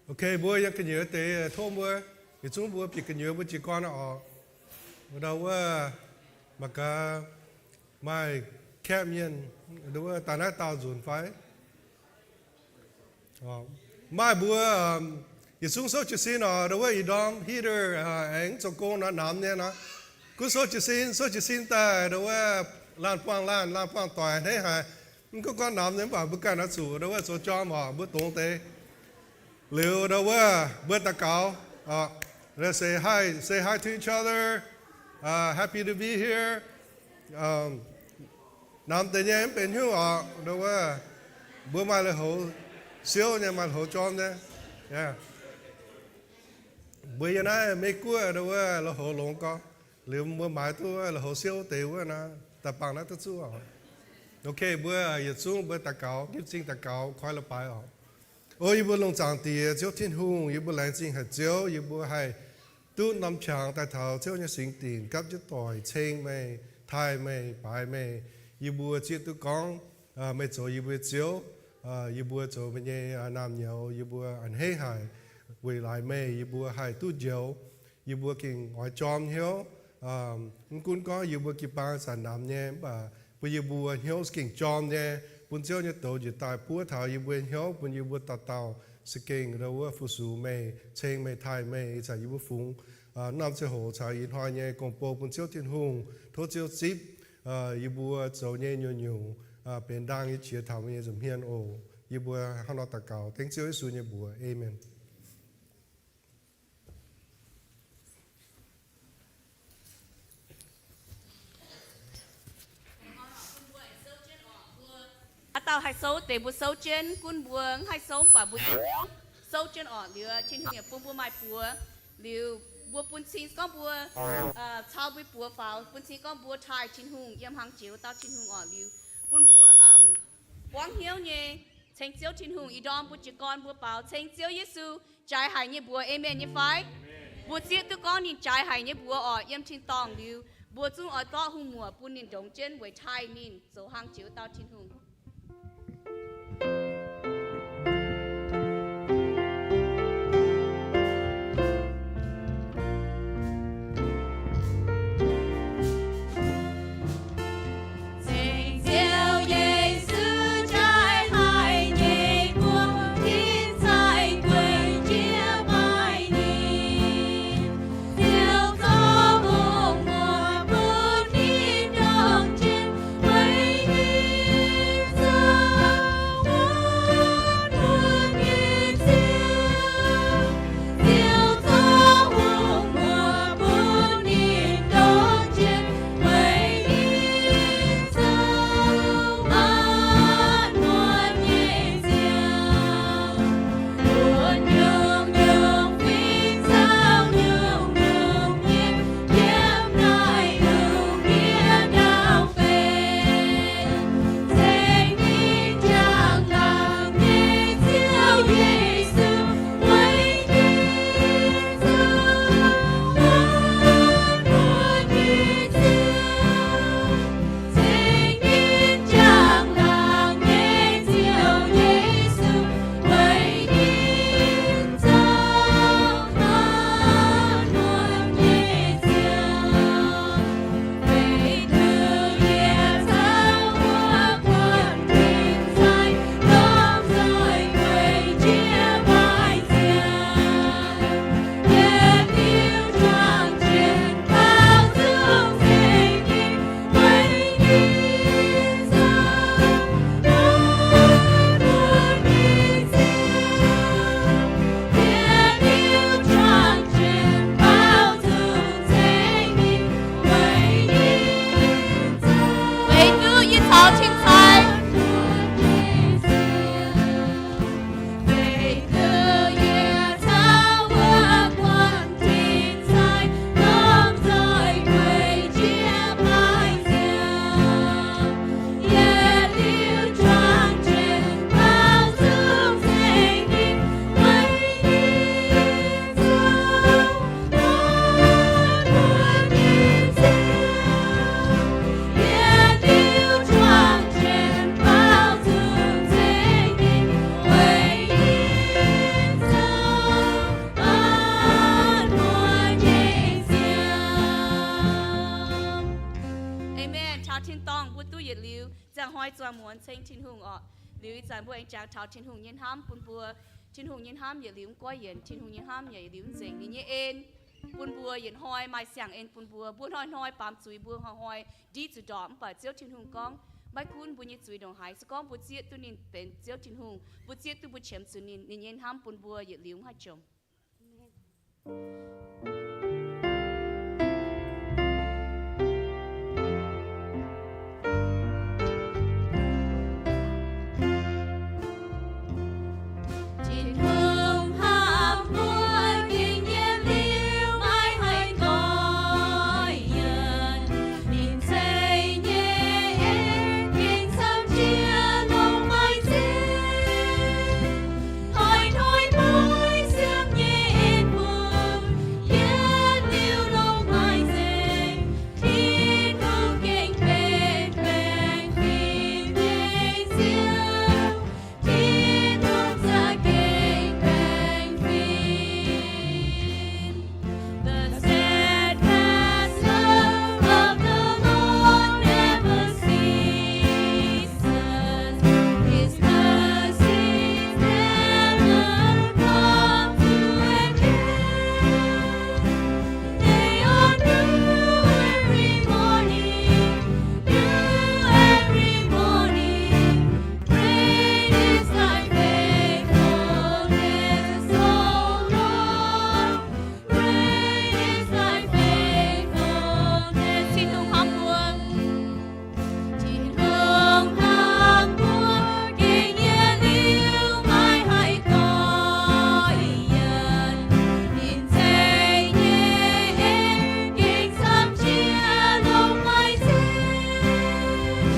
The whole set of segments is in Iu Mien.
Ok, mbuo yiem gu'nyuoz deix tov mbuo, yietc zungv mbuo bieqc gu'nyuoz mbuo jiez gorn oc. Ndau wuov mangc gaax maaih kaeqv mienh, ndau wuov daaih naaiv daauh nzunc fai? Maaih mbuo yietc zungv souv jiez sin oc. Ndau wuov ih ndorm Peter aengx zoux gong nor namx nyei nor, gunv souv jiez sin, souv jiez sin daaih ndau wuov laanh buangh laanh, laanh buangh doic a'hneiv haic. Mv gunv gorngv namx nyei mv baac mbuo ganh oix zuqc ndau wuov zoux jorm oc, mbuo dongz deix. Liuz ndau wuov mbuo daux gaux, say hi, say hi to each other, happy to be here. Namx deix nyei mv benx hnyouv oc, ndau wuov mbuo maaih lui-houx siouv nyei, maaih lui-houx jorm nyei. Mbuo yiem naaiv Meiv Guoqv ndau wuov lui-houx longx gorx. Liuz mbuo maaiz duqv lui-houx siouv deix wuov naaiv, daaih bangc naaiv duqv zuqv oc. Ok, mbuo yietc zungv mbuo daux gaux, nqipv zingh daux gaux, koi leiz-baaix oc. O yie mbuo lungh zaangc Diex, Ziouv Tin-Hungh, yie mbuo laengz zingh haic Ziouv, yie mbuo haih duqv norm qangx daaih taux Ziouv nyei singx dinc, gapv jienv doic ceng meih, taaih meih, baaix meih. Yie mbuo zieqv duqv gorngv meih zoux yie mbuo nyei Ziouv, yie mbuo zoux meih nyei naamh nyouz, yie mbuo a'hneiv haic weic laaix meih yie mbuo haih duqv njoux. Yie mbuo gengh oix jorm hnyouv. Mv gunv gorngv yie mbuo jiu-baang zanc namx nyei, mv baac bun yie mbuo hnyouv za'gengh jorm nyei, bun Ziouv nyei douz njiec daaih buov taux yie mbuo hnyouv, bun yie mbuo dauh dauh za'gengh ndau wuov fu-sux meih, ceng meih, taaih meih. Ih zanc yie mbuo fungx norm ziangh hoc caux ih hnoi nyei gong-bou bun Ziouv Tin-Hungh. Tov Ziouv zipv yie mbuo zoux nyei nyungc-nyungc benx ndaang nyei qiex taux meih nyei nza'hmien oc. Yie mbuo hnangv nor daux gaux dengv Ziouv Yesu nyei mbuox. Aamen. Aav dauh haih souv deix mbuo souv jienv, gunv mbuo mv haih souv mv baac mbuo souv jienv orqc, liuz Tin-Hungh yaac bun mbuo maaih buoz. Liuz mbuo bun cing gorngv mbuo cau mbuo buoz faaux, bun cing gorngv mbuo taaih Tin-Hungh yiem hnaangx jiex wuov dauh Tin-Hungh orqc, liuz bun mbuo buangv hnyouv nyei ceng Ziouv Tin-Hungh. Ih ndorm mbuo jiez gorn mbuo baaux ceng Ziouv Yesu jaaix haic nyei mbuox, aamen nyei fai? Mbuo zieqv duqv gorngv ninh jaaix haic nyei mbuox orqc, yiem tin-dorngh liuz mbuo zungv oix zorqv hungh muoc bun ninh ndongx jienv weic taaih ninh zoux hnaangx jiex wuov dauh Tin-Hungh. Ceng Tin-Hungh orqc. Liuz ih zanc mbuo aengx jangx taux Tin-Hungh nyei hnamv bun mbuo. Tin-Hungh nyei hnamv yietc liuz mv goiv yienc, Tin-Hungh nyei hnamv yietc liuz mv nzengc. Ninh nyei en bun mbuo yietc hnoi, maaih siang-en bun mbuo. Mbuo hnoi-hnoi baamz zuiz, mbuo hnoi-hnoi ndiqv zuqc ndorpc, mv baac Ziouv Tin-Hungh gorngv maiv gunv mbuo nyei zuiz ndongc haaix, se gorngv mbuo zieqv duqv ninh benx Ziouv Tin-Hungh, mbuo zieqv duqv mbuo qiemx zuqc ninh, ninh nyei hnamv bun mbuo yietc liuz mv haih jomc. Tin-Hungh hnamv mbuo gengh yietc liuz maiv haih goiv yienc. Ninh ceng nyei en gengh camv jiex longc maaih nzengc. Hnoi-hnoi maaih siang nyei en bun, yietc liuz longc maaih nzengc. Tin-Hungh gengh benx baengh fim nyei Ziouv. Tin-Hungh za'gengh baengh fim. The steadfast love of the Lord never ceases. His mercies never come to an end. They are new every morning, new every morning. Great is thy faithfulness, O Lord. Great is thy faithfulness. Tin-Hungh hnamv mbuo. Tin-Hungh hnamv mbuo gengh yietc liuz maiv haih goiv yienc. Ninh ceng nyei en gengh camv jiex longc maaih nzengc.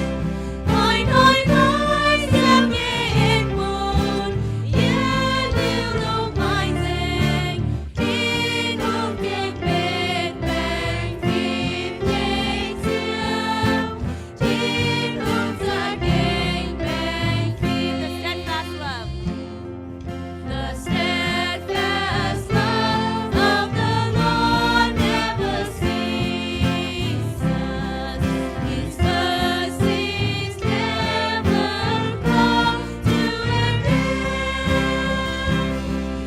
Hnoi-hnoi maaih siang nyei en bun, yietc liuz longc maaih nzengc. Tin-Hungh gengh benx baengh fim nyei Ziouv. Tin-Hungh za'gengh baengh fim. The steadfast love. The steadfast love of the Lord never ceases. His mercies never come to an end.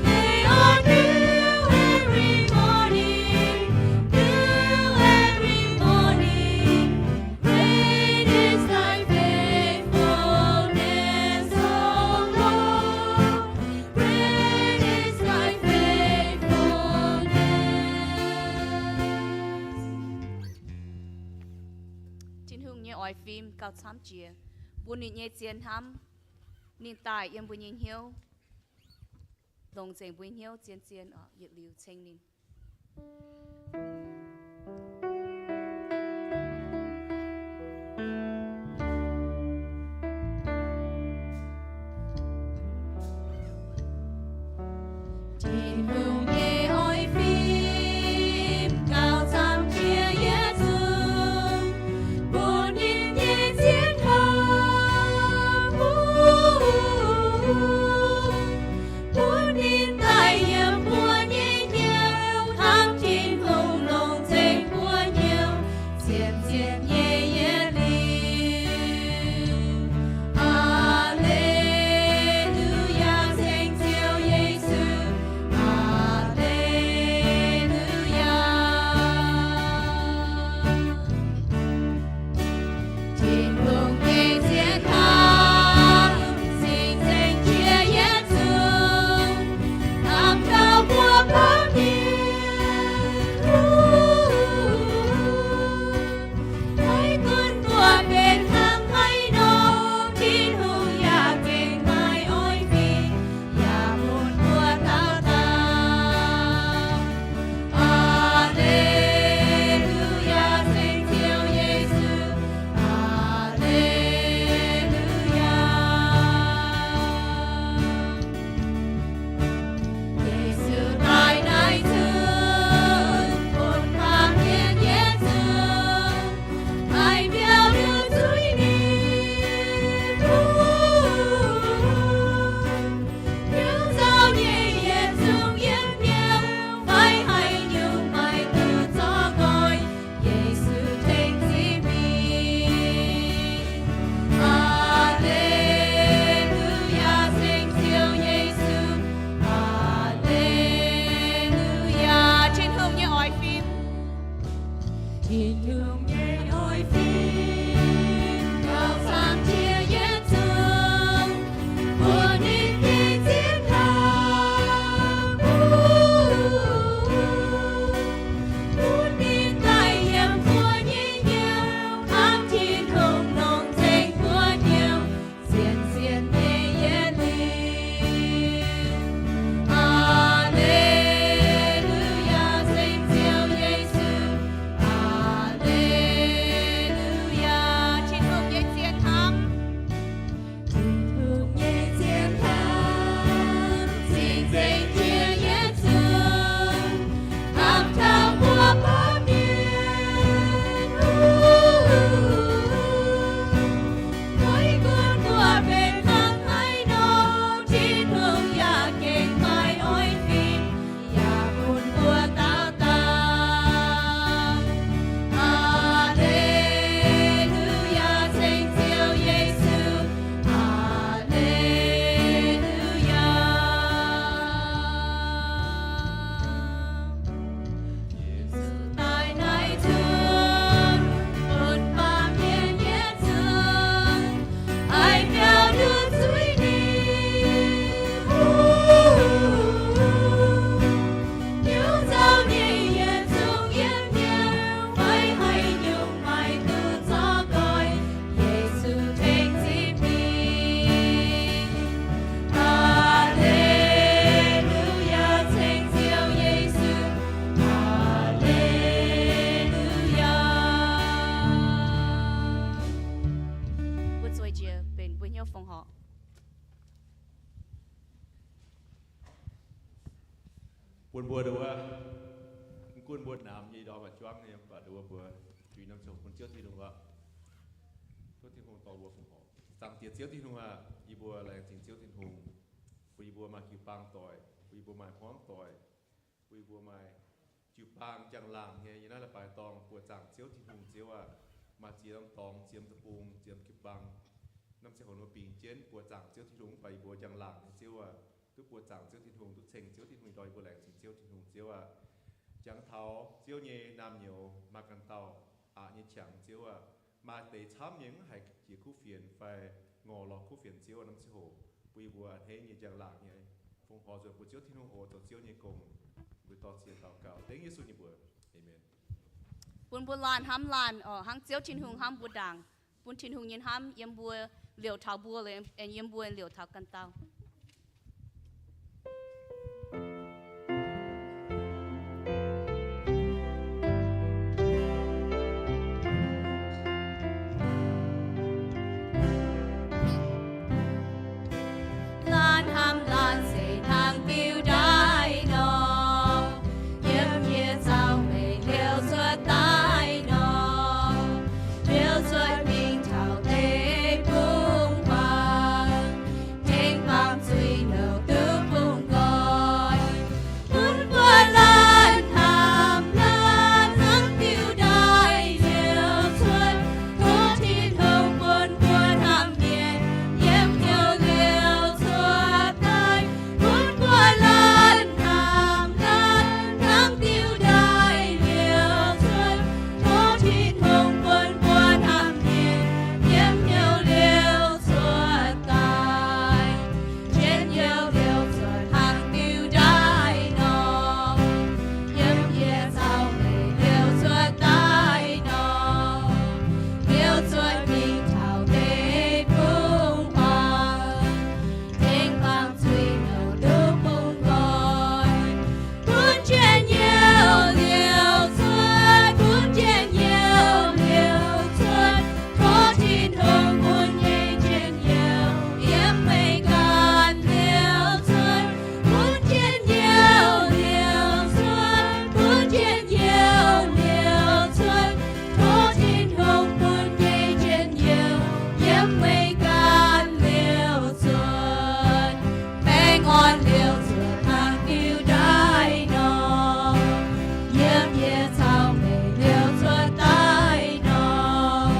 They are new every morning, new every morning. Great is thy faithfulness, O Lord. Great is thy faithfulness. Tin-Hungh nyei oix fim gauh camv jiex, bun ninh nyei zien hnamv, ninh daaih yiem mbuo nyei hnyouv, longc nzengc mbuo nyei hnyouv zien zien orqc, yietc liuz ceng ninh. Tin-Hungh nyei oix fim gauh camv jiex yietc zungv, bun ninh nyei zien hnamv, bun ninh daaih yiem mbuo nyei hnyouv, hnamv Tin-Hungh longc nzengc mbuo hnyouv, zien zien nyei yietc liuz. Aa^le^lu^yaa, ceng Ziouv Yesu. Aa fongc horc. Bun mbuo nduov, mv gunv mbuo namx nyei ndorm maaih juangv nyei, mv baac nduov mbuo juix norm ziangh hoc bun Ziouv Tin-Hungh aqv. Tov Tin-Hungh dorh mbuo fongc horc. Zaangc Diex Ziouv Tin-Hungh aac, yie mbuo laengz zingh Ziouv Tin-Hungh, bun yie mbuo maaih jiu-baang doic, bun yie mbuo maaih hmuangv doic, bun yie mbuo maaih jiu-baang njang-laangc nyei yiem naaiv leiz-baaix dorngh buoqc zaangc Ziouv Tin-Hungh. Ziouv aac, maaih ziex norm dorngx, ziex norm deic-bung, ziex norm jiu-baang. Norm ziangh hoc nor bingx jienv buoqc zaangc Ziouv Tin-Hungh, mv baac yie mbuo njang-laangc nyei Ziouv aac, duqv buoqc zaangc Ziouv Tin-Hungh, duqv ceng Ziouv Tin-Hungh, yie ndorm yie mbuo laengz zingh Ziouv Tin-Hungh. Ziouv aac, jangx taux Ziouv nyei naamh nyouz maaih ganh dauh aqc nyei qangx. Ziouv aac, maaih deix camv nyei mv haiz jiex kuv fienx fai ngorc lorz kuv fienx. Ziouv aac, norm ziangh hoc bun yie mbuo a'hneiv nyei njang-laangc nyei fongc horc nzuonx bun Ziouv Tin-Hungh oc, zoux Ziouv nyei gong. Mbuo dorh ziex daux gaux dengv Yesu nyei mbuox. Aamen. Bun mbuo laanh hnamv laanh oc, hnangv Ziouv Tin-Hungh hnamv mbuo ndaangc, bun Tin-Hungh nyei hnamv yiem mbuo liouc taux mbuo, yiem mbuo liouc taux ganh dauh. Laanh hnamv laanh se hnangv diuh ndaih nor, yiem yie zaux meih liouc cuotv daaih nor, liouc cuotv mingh taux deic-bung-huaang, tengx baamh zuiz nouh duqv bungx nqoi. Bun mbuo laanh hnamv laanh hnangv diuh ndaih liouc cuotv. Tov Tin-Hungh bun mbuo hnamv mienh yiem hnyouv liouc cuotv daaih. Bun mbuo laanh hnamv laanh hnangv diuh ndaih liouc cuotv. Tov Tin-Hungh bun mbuo hnamv mienh yiem hnyouv liouc cuotv daaih. Njien-youh liouc cuotv hnangv diuh ndaih nor, yiem yie zaux meih liouc cuotv daaih nor, liouc cuotv mingh taux deic-bung-huaang, tengx baamh zuiz nouh duqv bungx nqoi. Bun njien-youh liouc cuotv, bun njien-youh liouc cuotv. Tov Tin-Hungh bun nyei njien-youh yiem meih ganh liouc cuotv. Bun njien-youh liouc cuotv, bun njien-youh liouc cuotv. Tov Tin-Hungh bun nyei njien-youh yiem meih ganh liouc cuotv. Baengh orn liouc cuotv hnangv diuh ndaih nor, yiem yie caux meih liouc cuotv daaih nor,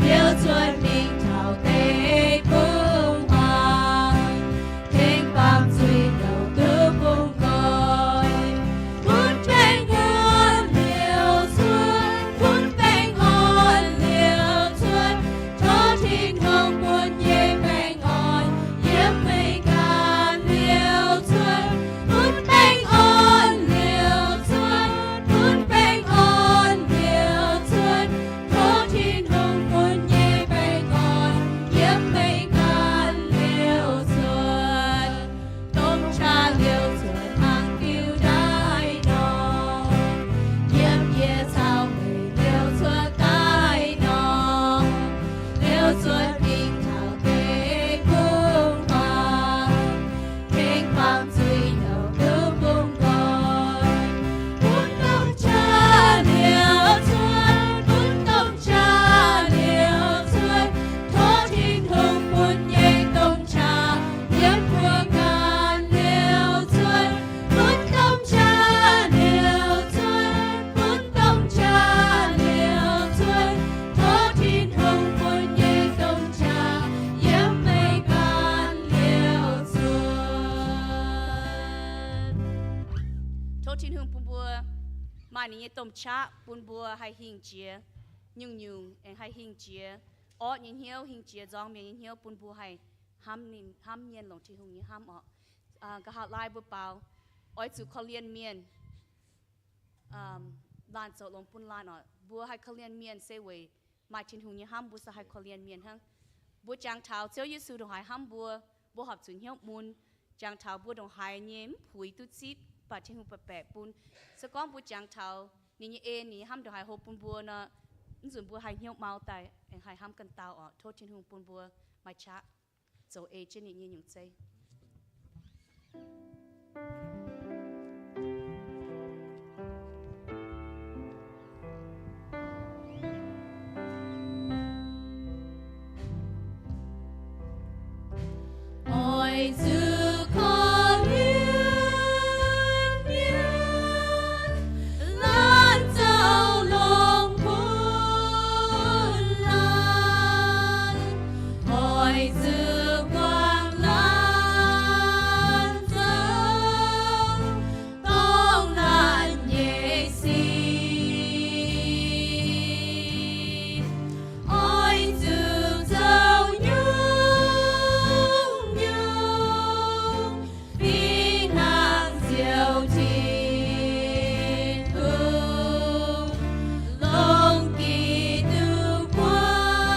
liouc cuotv mingh taux deic-bung-huaang, tengx baamh zuiz nouh duqv bungx nqoi. Bun baengh orn liouc cuotv, bun baengh orn liouc cuotv. Tov Tin-Hungh bun nyei baengh orn yiem meih ganh liouc cuotv. Bun baengh orn liouc cuotv, bun baengh orn liouc cuotv. Tov Tin-Hungh bun nyei baengh orn yiem meih ganh liouc cuotv. Domh qaqv liouc cuotv hnangv diuh ndaih nor, yiem yie caux meih liouc cuotv daaih nor, liouc cuotv mingh taux deic-bung-huaang, tengx baamh zuiz nouh duqv bungx nqoi. Bun domh qaqv liouc cuotv, bun domh qaqv liouc cuotv. Tov Tin-Hungh bun nyei domh qaqv yiem mbuo ganh liouc cuotv. Bun domh qaqv liouc cuotv, bun domh qaqv liouc cuotv. Tov Tin-Hungh bun nyei domh qaqv yiem meih ganh liouc cuotv. Tov Tin-Hungh bun mbuo maaih ninh nyei domh qaqv bun mbuo haih hingh jiex nyungc-nyungc, aengx haih hingh jiex orqv nyei hnyouv, hingh jiex nzorng mienh nyei hnyouv, bun mbuo haih hnamv ninh, hnamv mienh longc Tin-Hungh nyei hnamv orqc. Nqa'haav laai mbuo baaux, oix zuqc korv-lienh mienh, laanh zoux longx bun laanh orqc. Mbuo haih korv-lienh mienh se weic maaih Tin-Hungh nyei hnamv, mbuo se haih korv-lienh mienh hnangv. Mbuo jangx taux Ziouv Yesu ndongc haaix hnamv mbuo, mbuo horpc zuqc hnyouv mun. Jangx taux mbuo ndongc haaix nyei mv puix duqv zipv, mv baac Tin-Hungh baeqc baeqc bun. Se gorngv mbuo jangx taux ninh nyei en, ninh nyei hnamv ndongc haaix hlo bun mbuo nor, mv nzunc mbuo haih hnyouv mau daaih, aengx haih hnamv ganh dauh orqc. Tov Tin-Hungh bun mbuo maaih qaqv. zoux ei jienv ninh nyei nyungc zei. Oix zuqc korv-lienh mienh, laanh zoux longx bun laanh. Oix zuqc guangc laanh zoux dongh laanh nyei sic. Oix zuqc zoux nyungc-nyungc fih hnangv Ziouv Tin-Hungh, longc Giduc guangc-mengh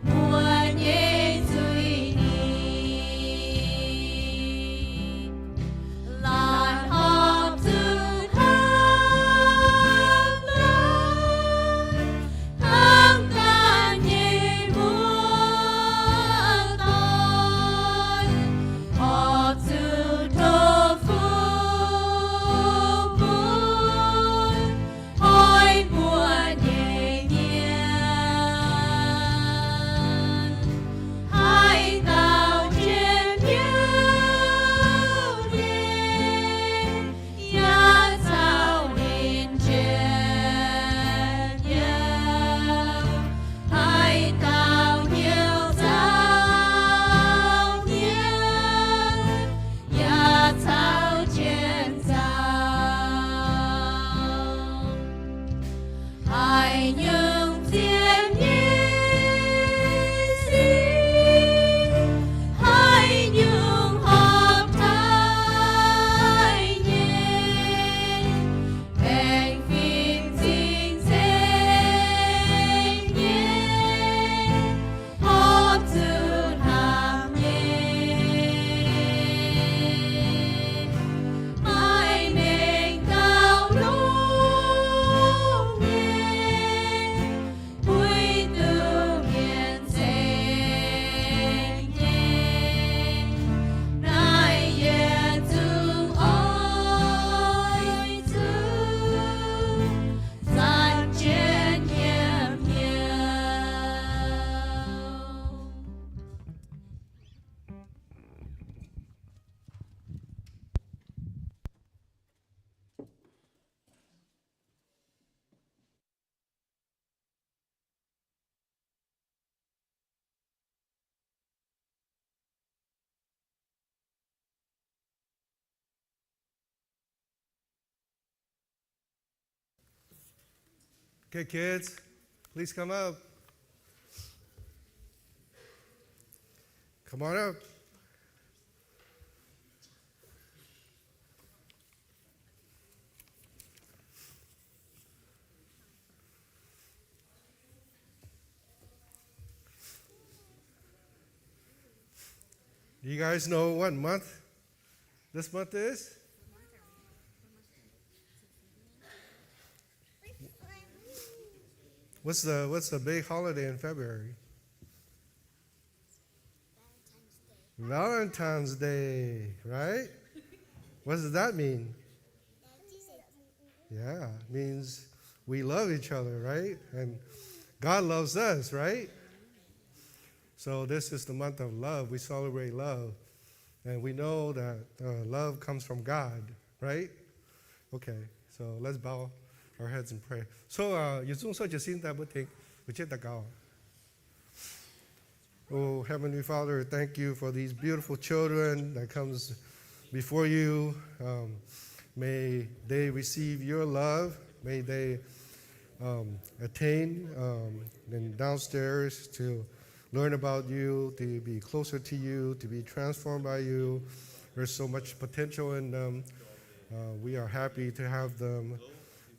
mbuo nyei zuiz-nipc. Laanh horpc zuqc hnamv longx, hnamv ganh nyei muoz-doic, horpc zuqc tov fuqv bun hnoi mbuo nyei mienh, haih dauh njien-youh nyei, yaac caux ninh njien-youh, haih dauh hnyouv zaux mienh, yaac caux jienv zaux. Haaix nyungc zien nyei sic, haaix nyungc horpc taaih nyei, baengh fim cing-nzengc nyei, horpc zuqc hnamv nyei, maaih mengh gauh longx nyei, puix duqv mienh ceng nyei, naaiv yietc zungv oix zuqc zanc jienv nyiemc hnyouv. Okay, kids, please come up. Come on up. You guys know what month this month is? What's the, what's the big holiday in February? Valentine's Day, right? What does that mean? Yeah, it means we love each other, right? And God loves us, right? So this is the month of love. We celebrate love. And we know that, uh, love comes from God, right? Okay, so let's bow our heads and pray. So, uh, yietc zungv souv jiez sin daaih mbuo tengx mbuo jienv daux gaux. Oh, Heavenly Father, thank you for these beautiful children that comes before you. Um, may they receive your love. May they, um, attain, um, and downstairs to learn about you, to be closer to you, to be transformed by you. There's so much potential in them. Uh, we are happy to have them.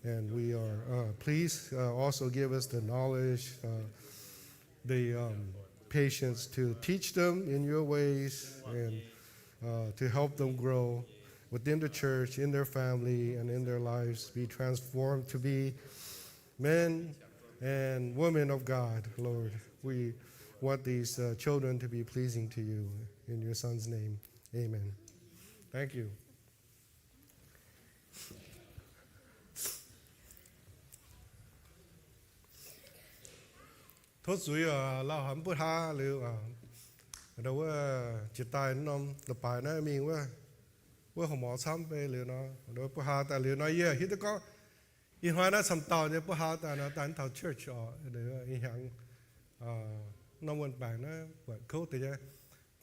And we are, uh, please, uh, also give us the knowledge, uh, the, um, patience to teach them in your ways and, uh, to help them grow within the church, in their family, and in their lives, be transformed to be men and women of God, Lord. We want these uh, children to be pleasing to you. In your son's name, amen. Thank you. Tov zuiz oc, lauh haic mv buoqv hlaax liuz, ndau wuov jiex daaih norm la'baaix naaiv mingh wuov, wuov horqc mor camv bei liuz nor, ndau wuov buoqv hlaax daaih liuz nor, yie hiuv duqv gorngv ih hnoi naaiv camv dauh nyei buoqv hlaax daaih nor, daaih taux church oc, ih hnyangx norm wuonh baengc naaiv buatc kouv deix nyei,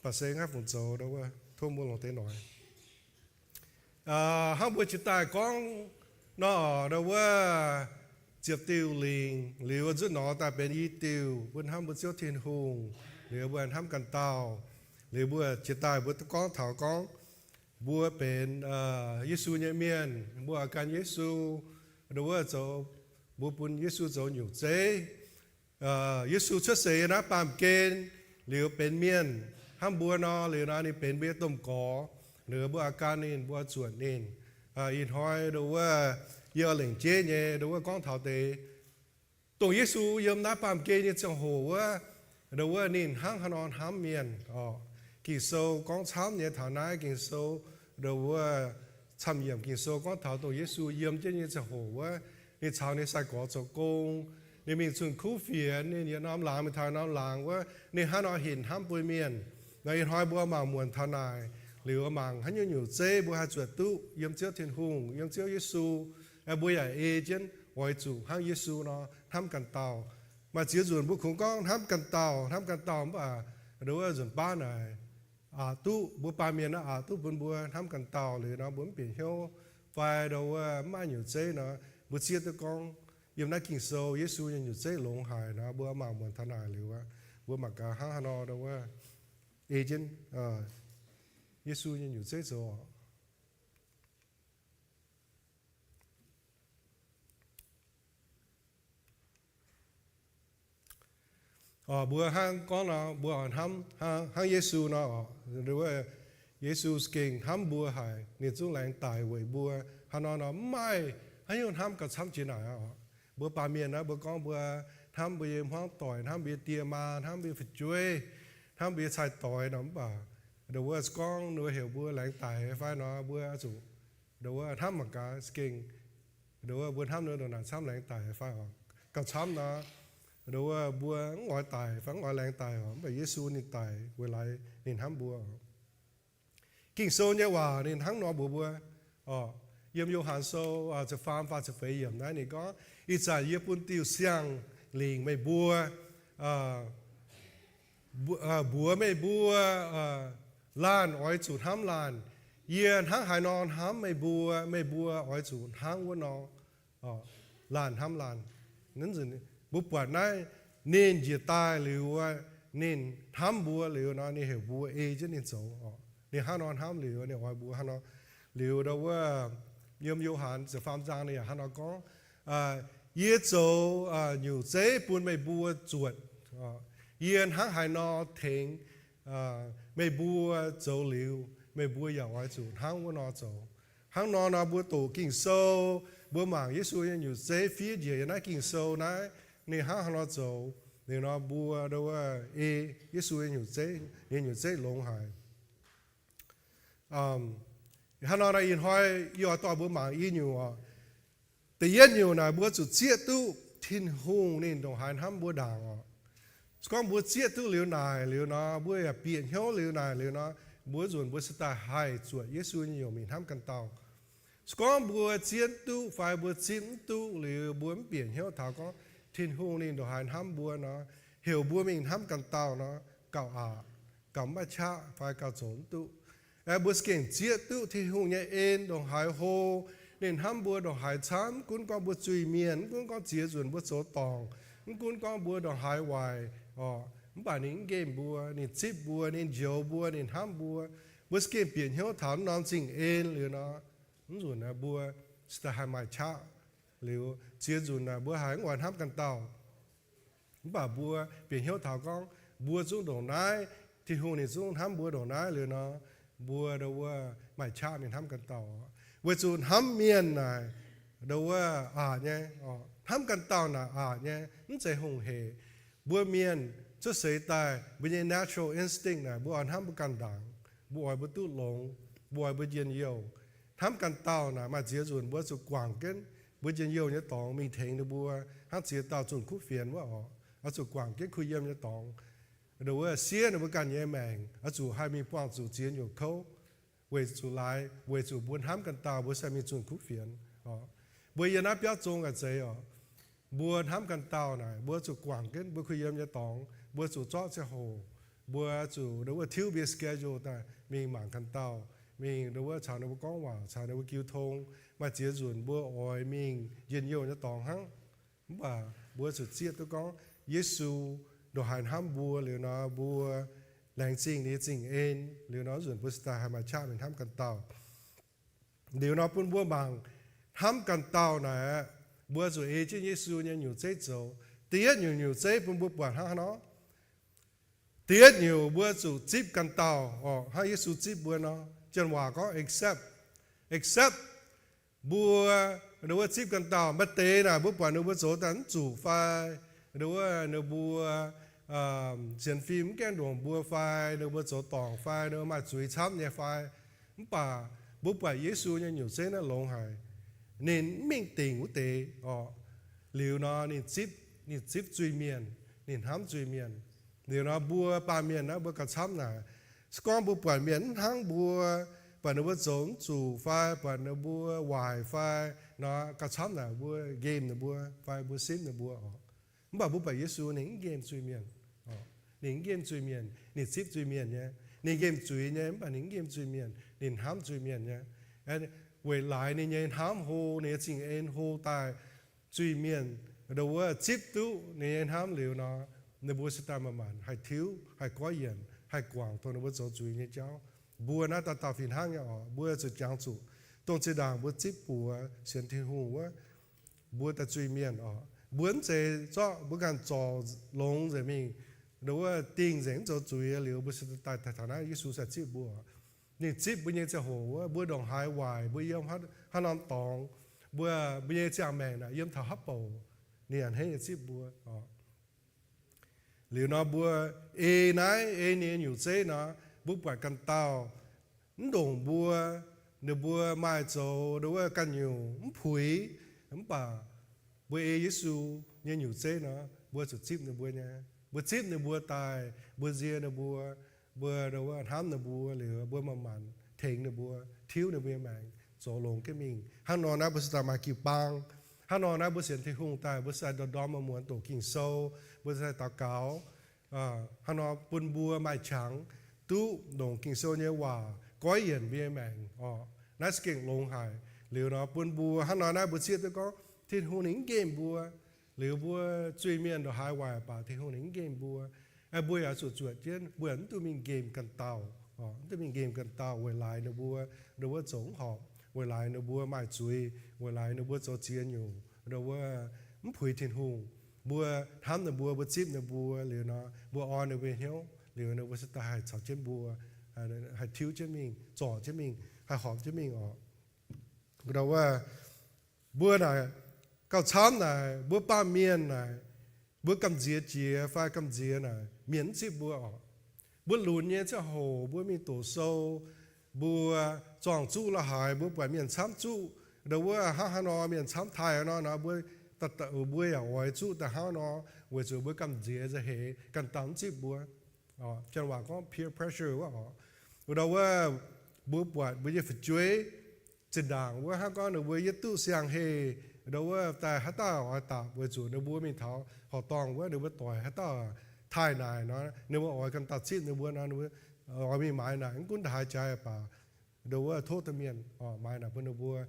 baac se ngaih fungc zoux ndau wuov tov mbuo longc deix noic. Hnangv mbuo jiex daaih gorngv nor, ndau wuov ziepc diuh lingc liuz nzunc nor daaih benx i diuh, mbuo hnamv mbuo Ziouv Tin-Hungh, liuz mbuo hnamv ganh dauh, liuz mbuo jiex daaih mbuo gorngv taux gorngv mbuo benx Yesu nyei mienh, mbuo oix gan Yesu, ndau wuov zoux, mbuo bun Yesu zoux nyungc zeiv. Yesu cuotv seix yiem naaiv baamh gen liuz benx mienh hnangv mbuo nor, liuz nor ninh benx mbuo nyei domh gorx, liuz mbuo oix gan ninh, mbuo oix zuotc ninh. Ih hnoi ndau wuov yie oix lengc jeiv nyei ndau wuov gorngv taux deix dongh Yesu yiem naaiv baamh gen nyei ziangh hoc wuov, ndau wuov ninh hnangv haaix nor hnamv mienh oc. Ging-Sou gorngv camv nyei taux naaiv, Ging-Sou ndau wuov camv yiemc Ging-Sou gorngv taux dongh Yesu yiem jienv nyei ziangh hoc wuov, ninh caux ninh sai-gorx zoux gong, ninh mingh zunh kuv fienx, ninh yietc norm laangz mingh taux norm laangz wuov, ninh hnangv nor hinc hnamv mbuo mienh. Nor ih hnoi mbuo mangc muonc taux naaic liuz, mangc haaix nyungc nyungc zeiv mbuo haih zuotc duqv yiem Ziouv Tin-Hungh, yiem Ziouv Yesu, mbuo yaac ei jienv oix zuqc hnangv Yesu nor hnamv ganh dauh. Maaih ziex nzunc mbuo kungx gorngv hnamv ganh dauh, hnamv ganh dauh, mv baac ndau wuov nzunc baav naaic aqc duqv, mbuo baamh mienh naaiv aqc duqv bun mbuo hnamv ganh dauh liuz nor, mbuo mv bieqc hnyouv fai ndau wuov mv maaih nyungc zeiv nor, mbuo zieqv duqv gorngv yiem naaiv Ging-Sou Yesu nyei nyungc zeiv longx haic nor, mbuo mangc muonc taux naaic liuz, mbuo mangc gaax hnangv haaix nor ndau wuov ei jienv Yesu nyei nyungc zeiv zoux. Mbuo hnangv gorngv nor, mbuo oix hnamv hnangv Yesu nor, Yesu gengh hnamv mbuo haic, ninh zungv laengz daic weic mbuo. Hnangv nor nor, mv maaih haaix nyungc hnamv gauh camv jiex naaic oc. Mbuo baamh mienh naaiv, mbuo gorngv mbuo hnamv mbuo nyei hmuangv doic, hnamv mbuo nyei die maa, hnamv mbuo nyei fu'jueiv, hnamv mbuo nyei cai-doix nor, mv baac ndau wuov gorngv ninh heuc mbuo laengz daic fai nor, mbuo zuqc ndau wuov hnamv mangc gaax gengh ndau wuov mbuo hnamv ninh ndongc naaic camv laengz daic fai oc. Gauh camv nor, ndau wuov mbuo mv oix daic fai mv oix laengz daic oc, mv baac Yesu ninh daic weic laaix ninh hnamv mbuo. Ging-Sou nyei waac ninh hnangv nor mbuox mbuo oc. Yiem Yo^han Sou ziepc faam faah ziepc feix yiemc naaiv ninh gorngv, ih zanc yie bun diuh siang-lingc meih mbuo, mbuox meih mbuo, laanh oix zuqc hnamv laanh. Yie hnangv haaix nor hnamv meih mbuo, meih mbuo oix zuqc hnangv wuov nor laanh hnamv laanh. Mbuo buatc naaiv ninh njiec daaih liuz, ninh hnamv mbuo liuz nor, ninh heuc mbuo ei jienv ninh zoux. Ninh hnangv nor hnamv liuz, ninh oix mbuo hnangv nor. Liuz ndau wuov yiem Yo^han ziepc faam zaang ninh yaac hnangv nor gorngv, yie zoux nyungc zeiv bun meih mbuo zuotc. Yie hnangv haaix nor tengx meih mbuo zoux liuz, meih mbuo yaac oix zuqc hnangv wuov nor zoux. Hnangv nor nor mbuo doqc Ging-Sou, mbuo mangc Yesu nyei nyungc zeiv fiev njiec yiem naaiv Ging-Sou naaiv, ninh hnangv haaix nor zoux, ninh nor mbuo ndau wuov ei Yesu nyei nyungc zeiv, nyei nyungc zeiv longx haic. Hnangv nor naaiv ih hnoi yie oix dorh mbuo mangc i nyungc oc. Da'yietv nyungc naaic mbuo zuqc zieqv duqv Tin-Hungh ninh ndongc haaix hnamv mbuo ndaangc oc. Se gorngv mbuo zieqv duqv liuz naaic liuz nor, mbuo yaac bieqc hnyouv liuz naaic liuz nor, mbuo nzunc mbuo se daaih haih zuotc Yesu nyei nyungc mingh hnamv ganh dauh. Se gorngv mbuo zieqv duqv fai mbuo zipv mv duqv liuz, mbuo mv bieqc hnyouv taux gorngv Tin-Hungh ninh ndongc haaix hnamv mbuo nor, heuc mbuo mingh hnamv ganh dauh nor, gauh aqc, gauh mv maaih qaqv fai gauh zoux mv duqv. Mbuo se gengh zieqv duqv Tin-Hungh nyei en ndongc haaix hlo, ninh hnamv mbuo ndongc haaix camv, mv gunv gorngv mbuo zuiz-mienh, mv gunv gorngv ziex nzunc mbuo zoux dorngc, mv gunv gorngv mbuo ndongc haaix waaic oc, mv baac ninh mv nqemh mbuo, ninh zipv mbuo, ninh njoux mbuo, ninh hnamv mbuo. Mbuo se gengh bieqc hnyouv taux norm zingh en liuz nor, mv nzunc mbuo se daaih haih maaih qaqv liuz, ziex nzunc naaic mbuo haiz mv oix hnamv ganh dauh. Mv baac mbuo bieqc hnyouv taux gorngv mbuo zungv ndongc naaiv, Tin-Hungh ninh zungv hnamv mbuo ndongc naaiv liuz nor, mbuo ndau wuov maaih qaqv mingh hnamv ganh dauh. Weic zuqc hnamv mienh naaic ndau wuov aqc nyei, hnamv ganh dauh naaic aqc nyei, mv zeiz hungh hec. Mbuo mienh cuotv seix daaih mbuo nyei natural instinct naaic, mbuo oix hnamv mbuo ganh ndaangc, mbuo oix mbuo duqv longx, mbuo oix mbuo njien-youh. Hnamv ganh dauh naaic maaih ziex nzunc mbuo zuqc guangc jienv mbuo njien-youh nyei dorngx mingh tengx ninh mbuo hnangv ziex dauh zunh kuv fienx wuov oc. Oix zuqc guangc jienv kuh yiem nyei dorngx, nduov wuov siev ninh mbuo ganh nyei maengc, oix zuqc haih mingh buangh zuqc ziex nyungc kouv weic zuqc laaix, weic zuqc mbuo hnamv ganh dauh mbuo se mingh zunh kuv fienx oc. Mbuo yiem naaiv biauv zong gaax zeiz oc, mbuo hnamv ganh dauh naaic, mbuo zuqc guangc jienv mbuo kuh yiem nyei dorngx, mbuo zuqc zorqv ziangh hoc, mbuo zuqc nduov wuov tiuv mbuo nyei schedule daaih mingh mangc ganh dauh, mingh nduov wuov caux ninh mbuo gorngv waac, caux ninh mbuo jiu tong. Maaih ziex nzunc mbuo oix mingh njien-youh nyei dorngx hnangv. Mv baac mbuo zuqc zieqv duqv gorngv Yesu ndongc haaix hnamv mbuo liuz nor, mbuo laengz zingh ninh nyei zingh en liuz nor, nzunc mbuo se daaih haih maaih qaqv mingh hnamv ganh dauh. Liuz nor bun mbuo mangc hnamv ganh dauh naaic, mbuo zuqc ei jienv Yesu nyei nyungc zeiv zoux. Da'yietv nyungc, nyungc zeiv bun mbuo buatc hnangv haaix nor? Da'yietv nyungc mbuo zuqc zipv ganh dauh oc, hnangv Yesu zipv mbuo nor. Janx waac gorngv accept. Accept mbuo, nduov wuov zipv ganh dauh. Maaih deix naaic mbuo buatc ninh mbuo zoux daaih mv zuqc fai, nduov wuov ninh mbuo sienx fim mv gaengh ndongc mbuo fai, ninh mbuo zoux dorngc fai, ninh mbuo maaih zuiz camv nyei fai. Mv baac mbuo buatc Yesu nyei nyungc zeiv naaiv longx haic. Ninh mv mingh dingc wuov deix oc. Liuz nor ninh zipv, ninh zipv zuiz-mienh, ninh hnamv zuiz-mienh. Liuz nor mbuo baamh mienh naaiv mbuo gauh camv naaic, se gorngv mbuo buatc mienh mv hnangv mbuo, buatc ninh mbuo zoux mv zuqc fai, buatc ninh mbuo waaic fai nor, gauh camv naaic mbuo nqemh ninh mbuo fai mbuo simv ninh mbuo oc. Mv baac mbuo buatc Yesu ninh mv nqemh zuiz-mienh. Ninh mv nqemh zuiz-mienh, ninh zipv zuiz-mienh nyei. Ninh nqemh zuiz nyei, mv baac ninh mv nqemh zuiz-mienh, ninh hnamv zuiz-mienh nyei. Weic laaix ninh nyei hnamv hlo, ninh nyei zingh en hlo daaih, zuiz-mienh, nduov wuov, zipv duqv ninh nyei hnamv liuz nor, ninh mbuo se daaih manc-manc haih tiuv, haih goiv yienc, haih guangc dongh ninh mbuo zoux zuiz nyei jauv. Mbuo naaiv dauh dauh fih hnangv nyei oc. Mbuo zuqc jangx zuqc dongh zinh ndaangc mbuo zipv buoz sienx Tin-Hungh wuov, mbuo daaih zuiz-mienh oc. Mbuo mv zeiz zorqv mbuo ganh zorc longx nzengc mingh, nduov wuov, dingh nzengc mv zoux zuiz liuz mbuo se daaih taux naaiv Yesu se zipv mbuo. Ninh zipv mbuo nyei ziangh hoc wuov, mbuo ndongc haaix waaic, mbuo yiem haaix norm dorngx, mbuo, mbuo nyei ziangh maengc naaic yiem taux haaix bouc, ninh a'hneiv nyei zipv mbuo oc. Liuz nor mbuo ei naaiv, ei ninh nyei nyungc zeiv nor, mbuo buatc ganh dauh mv ndongc mbuo, ninh mbuo maaih zoux nduov wuov ganh nyungc mv puix, mv baac mbuo ei Yesu nyei nyungc zeiv nor, mbuo zuqc zipv ninh mbuo nyei. Mbuo zipv ninh mbuo daaih, mbuo nzie ninh mbuo, mbuo nduov wuov hnamv ninh mbuo liuz, mbuo manc-manc tengx ninh mbuo, tiuv ninh mbuo nyei maengc zoux longx jienv mingh. Hnangv nor naaiv mbuo se daaih maaih jiu-baang. Hnangv nor naaiv mbuo sienx Tin-Hungh daaih, mbuo se daaih ndorm-ndorm muonz doqc Ging-Sou, mbuo se daaih daux gaux. Hnangv nor bun mbuo maaih qangx duqv ndongc Ging-Sou nyei waac goiv yienc mbuo nyei maengc oc. Naaiv se gengh longx haic. Liuz nor bun mbuo hnangv nor naaiv mbuo zieqv duqv gorngv Tin-Hungh ninh mv nqemh mbuo. Liuz mbuo zuiz-mienh ndongc haaix waaic baac Tin-Hungh ninh mv nqemh mbuo. Aeqv, mbuo yaac zuqc zuotc jienv, mbuo yaac mv duqv mingh nqemh ganh dauh, mv duqv mingh nqemh ganh dauh weic laaix ninh mbuo, nduov wuov, zoux mv horpc, weic laaix ninh mbuo maaih zuiz, weic laaix ninh mbuo zoux ziex nyungc, nduov wuov, mv puix Tin-Hungh. Mbuo hnamv ninh mbuo, mbuo zipv ninh mbuo liuz nor, mbuo orn ninh mbuo nyei hnyouv liuz, ninh mbuo se daaih haih caux jienv mbuo, haih tiuv jienv mingh, zorc jienv mingh, haih horpc jienv mingh oc. Nduov wuov, mbuo naaic gauh camv naaic, mbuo baamh mienh naaic, mbuo gamh nziex jiex fai gamh nziex naaic, mienh mv zipv mbuo oc. Mbuo lunx nyei ziangh hoc mbuo mingh doqc sou, mbuo zorng-zuqv la'haaix, mbuo buatc mienh camv zuqv, nduov wuov, hnangv haaix nor mienh camv taaih nor, nor mbuo, mbuo yaac oix zuqv daaih hnangv nor, weic zuqc mbuo gamh nziex nza'heix, ganh dauh mv zipv mbuo. Janx waac gorngv peer pressure wuov oc. Nduov wuov, mbuo buatc mbuo nyei fu'jueiv zinh ndaangc wuov, hnangv gorngv ninh mbuo yietv duqv siang-heh, nduov wuov, daaih haaix dauh oix dapc, weic zuqc ninh mbuo mingh taux horqc dorngh wuov, ninh mbuo doic haaix dauh taaih naaic nor, ninh mbuo oix ganh dauh zipv ninh mbuo nor, ninh mbuo oix mingh maaiz naaic, mv gunv ndongc haaix jaaix baac, nduov wuov, tov deix mienh maaiz naaic bun ninh mbuo.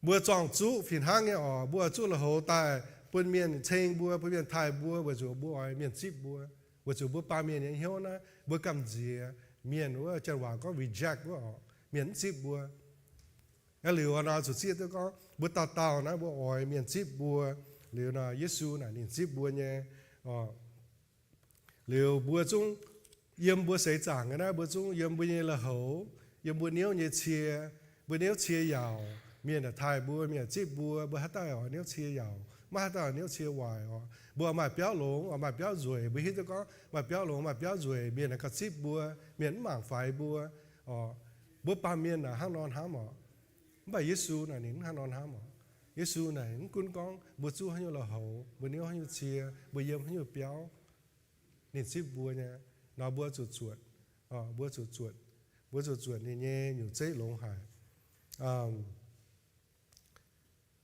Mbuo zorng-zuqv fih hnangv nyei oc. Mbuo oix zuqv lui-houx daaih bun mienh ceng mbuo, bun mienh taaih mbuo, weic zuqc mbuo oix mienh zipv mbuo. Weic zuqc mbuo baamh mienh nyei hnyouv naaiv, mbuo gamh nziex mienh wuov, janx waac gorngv reject wuov oc, mienh mv zipv mbuo. Aa, liuz nor zuqc zieqv duqv gorngv mbuo dauh dauh naaiv mbuo oix mienh zipv mbuo. Liuz nor Yesu naaic ninh zipv mbuo nyei. Liuz mbuo zungv yiem mbuo seix zaangc nyei naaiv, mbuo zungv yiem mbuo nyei lui-houx, yiem mbuo niouv nyei cie, mbuo niouv cie yaauc, mienh yaac taaih mbuo, mienh yaac zipv mbuo, mbuo haaix dauh oix niouv cie yaauc? baav dauh hnyouv cie waaic oc. Mbuo oix maaih biauv longx, oix maaih biauv nzueic. Mbuo hiuv duqv gorngv maaih biauv longx, maaih biauv nzueic, mienh aengx gauh zipv mbuo, mienh mv mangc faix mbuo oc. Mbuo baamh mienh naaic hnangv nor hnamv oc. Mv baac Yesu naaic ninh mv hnangv nor hnamv oc. Yesu naaic mv gunv gorngv mbuo zuqv haaix nyungc lui-houx, mbuo hnyouv haaix nyungc cie, mbuo yiem haaix nyungc biauv, ninh zipv mbuo nyei. Nor mbuo zuqc zuotc, mbuo zuqc zuotc, mbuo zuqc zuotc ninh nyei nyungc zeiv longx haic.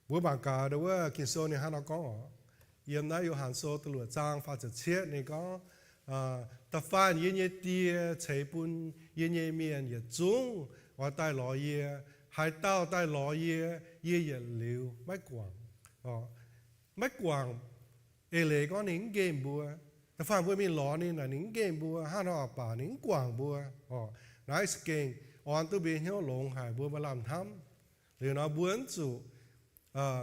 Mbuo mangc gaax ndau wuov Ging-Sou ninh hnangv nor gorngv oc. Yiem naaiv Yo^han Sou da'luoqc zaang faah ziepc cietv ninh gorngv, Da'faanh yie nyei Die ceix bun yie nyei mienh yietc zungv oix daaih lorz yie. Haaix dauh daaih lorz yie, yie yietc liuz maiv guangc. Maiv guangc eix leiz gorngv ninh mv nqemh mbuo. Da'faanh mbuo mingh lorz ninh naaic, ninh mv nqemh mbuo. Hnangv nor oc, baac ninh mv guangc mbuo oc. Naaiv za'gengh orn duqv mbuo hnyouv longx haic, mbuo maaih lamh hnamv. Liuz nor mbuo mv zuqc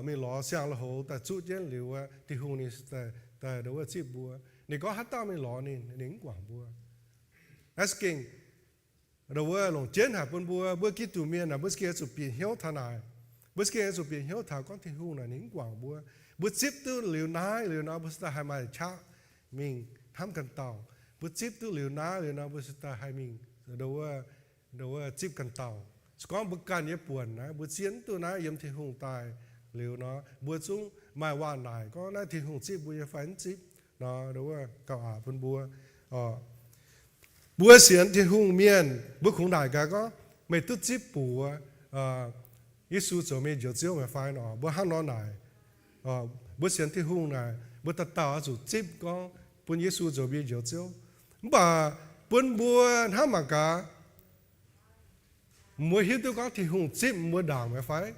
mingh lorz siang lui-houx daaih zuqv jienv liuz, Tin-Hungh ninh daaih ndau wuov zipv mbuo. Ninh gorngv haaix dauh mingh lorz ninh, ninh mv guangc mbuo. Naaiv za'gengh ndau wuov longc jienv haic bun mbuo. Mbuo Giduc mienh naaic, mbuo za'gengh zuqc bieqc hnyouv taux naaic. Mbuo za'gengh zuqc bieqc hnyouv taux gorngv Tin-Hungh naaic ninh mv guangc mbuo. Mbuo zipv duqv liuz naaiv liuz nor, mbuo cingx daaih haih maaih qaqv mingh hnamv ganh dauh. Mbuo zipv duqv liuz naaiv liuz nor, mbuo cingx daaih haih mingh ndau wuov, ndau wuov zipv ganh dauh. Se gorngv mbuo ganh nyei buonc naaiv, mbuo zien mv duqv naaiv yiem Tin-Hungh daaih liuz nor, mbuo zungv maaih waac-naaic gorngv naaiv Tin-Hungh zipv mbuo nyei fai mv zipv nor, ndau wuov gauh aqc bun mbuo. Mbuo sienx Tin-Hungh mienh, mbuo kungx naaic gaax gorngv, meih duqv zipv buoz Yesu zoux mienh njoux Ziouv meih fai nor? Mbuo hnangv nor naaic. Mbuo sienx Tin-Hungh naaic, mbuo dauh dauh oix zuqc zipv gorngv bun Yesu zoux mienh njoux Ziouv. Mv baac bun mbuo hnamv mangc gaax, mbuo hiuv duqv gorngv Tin-Hungh zipv mbuo ndaangc meih fai?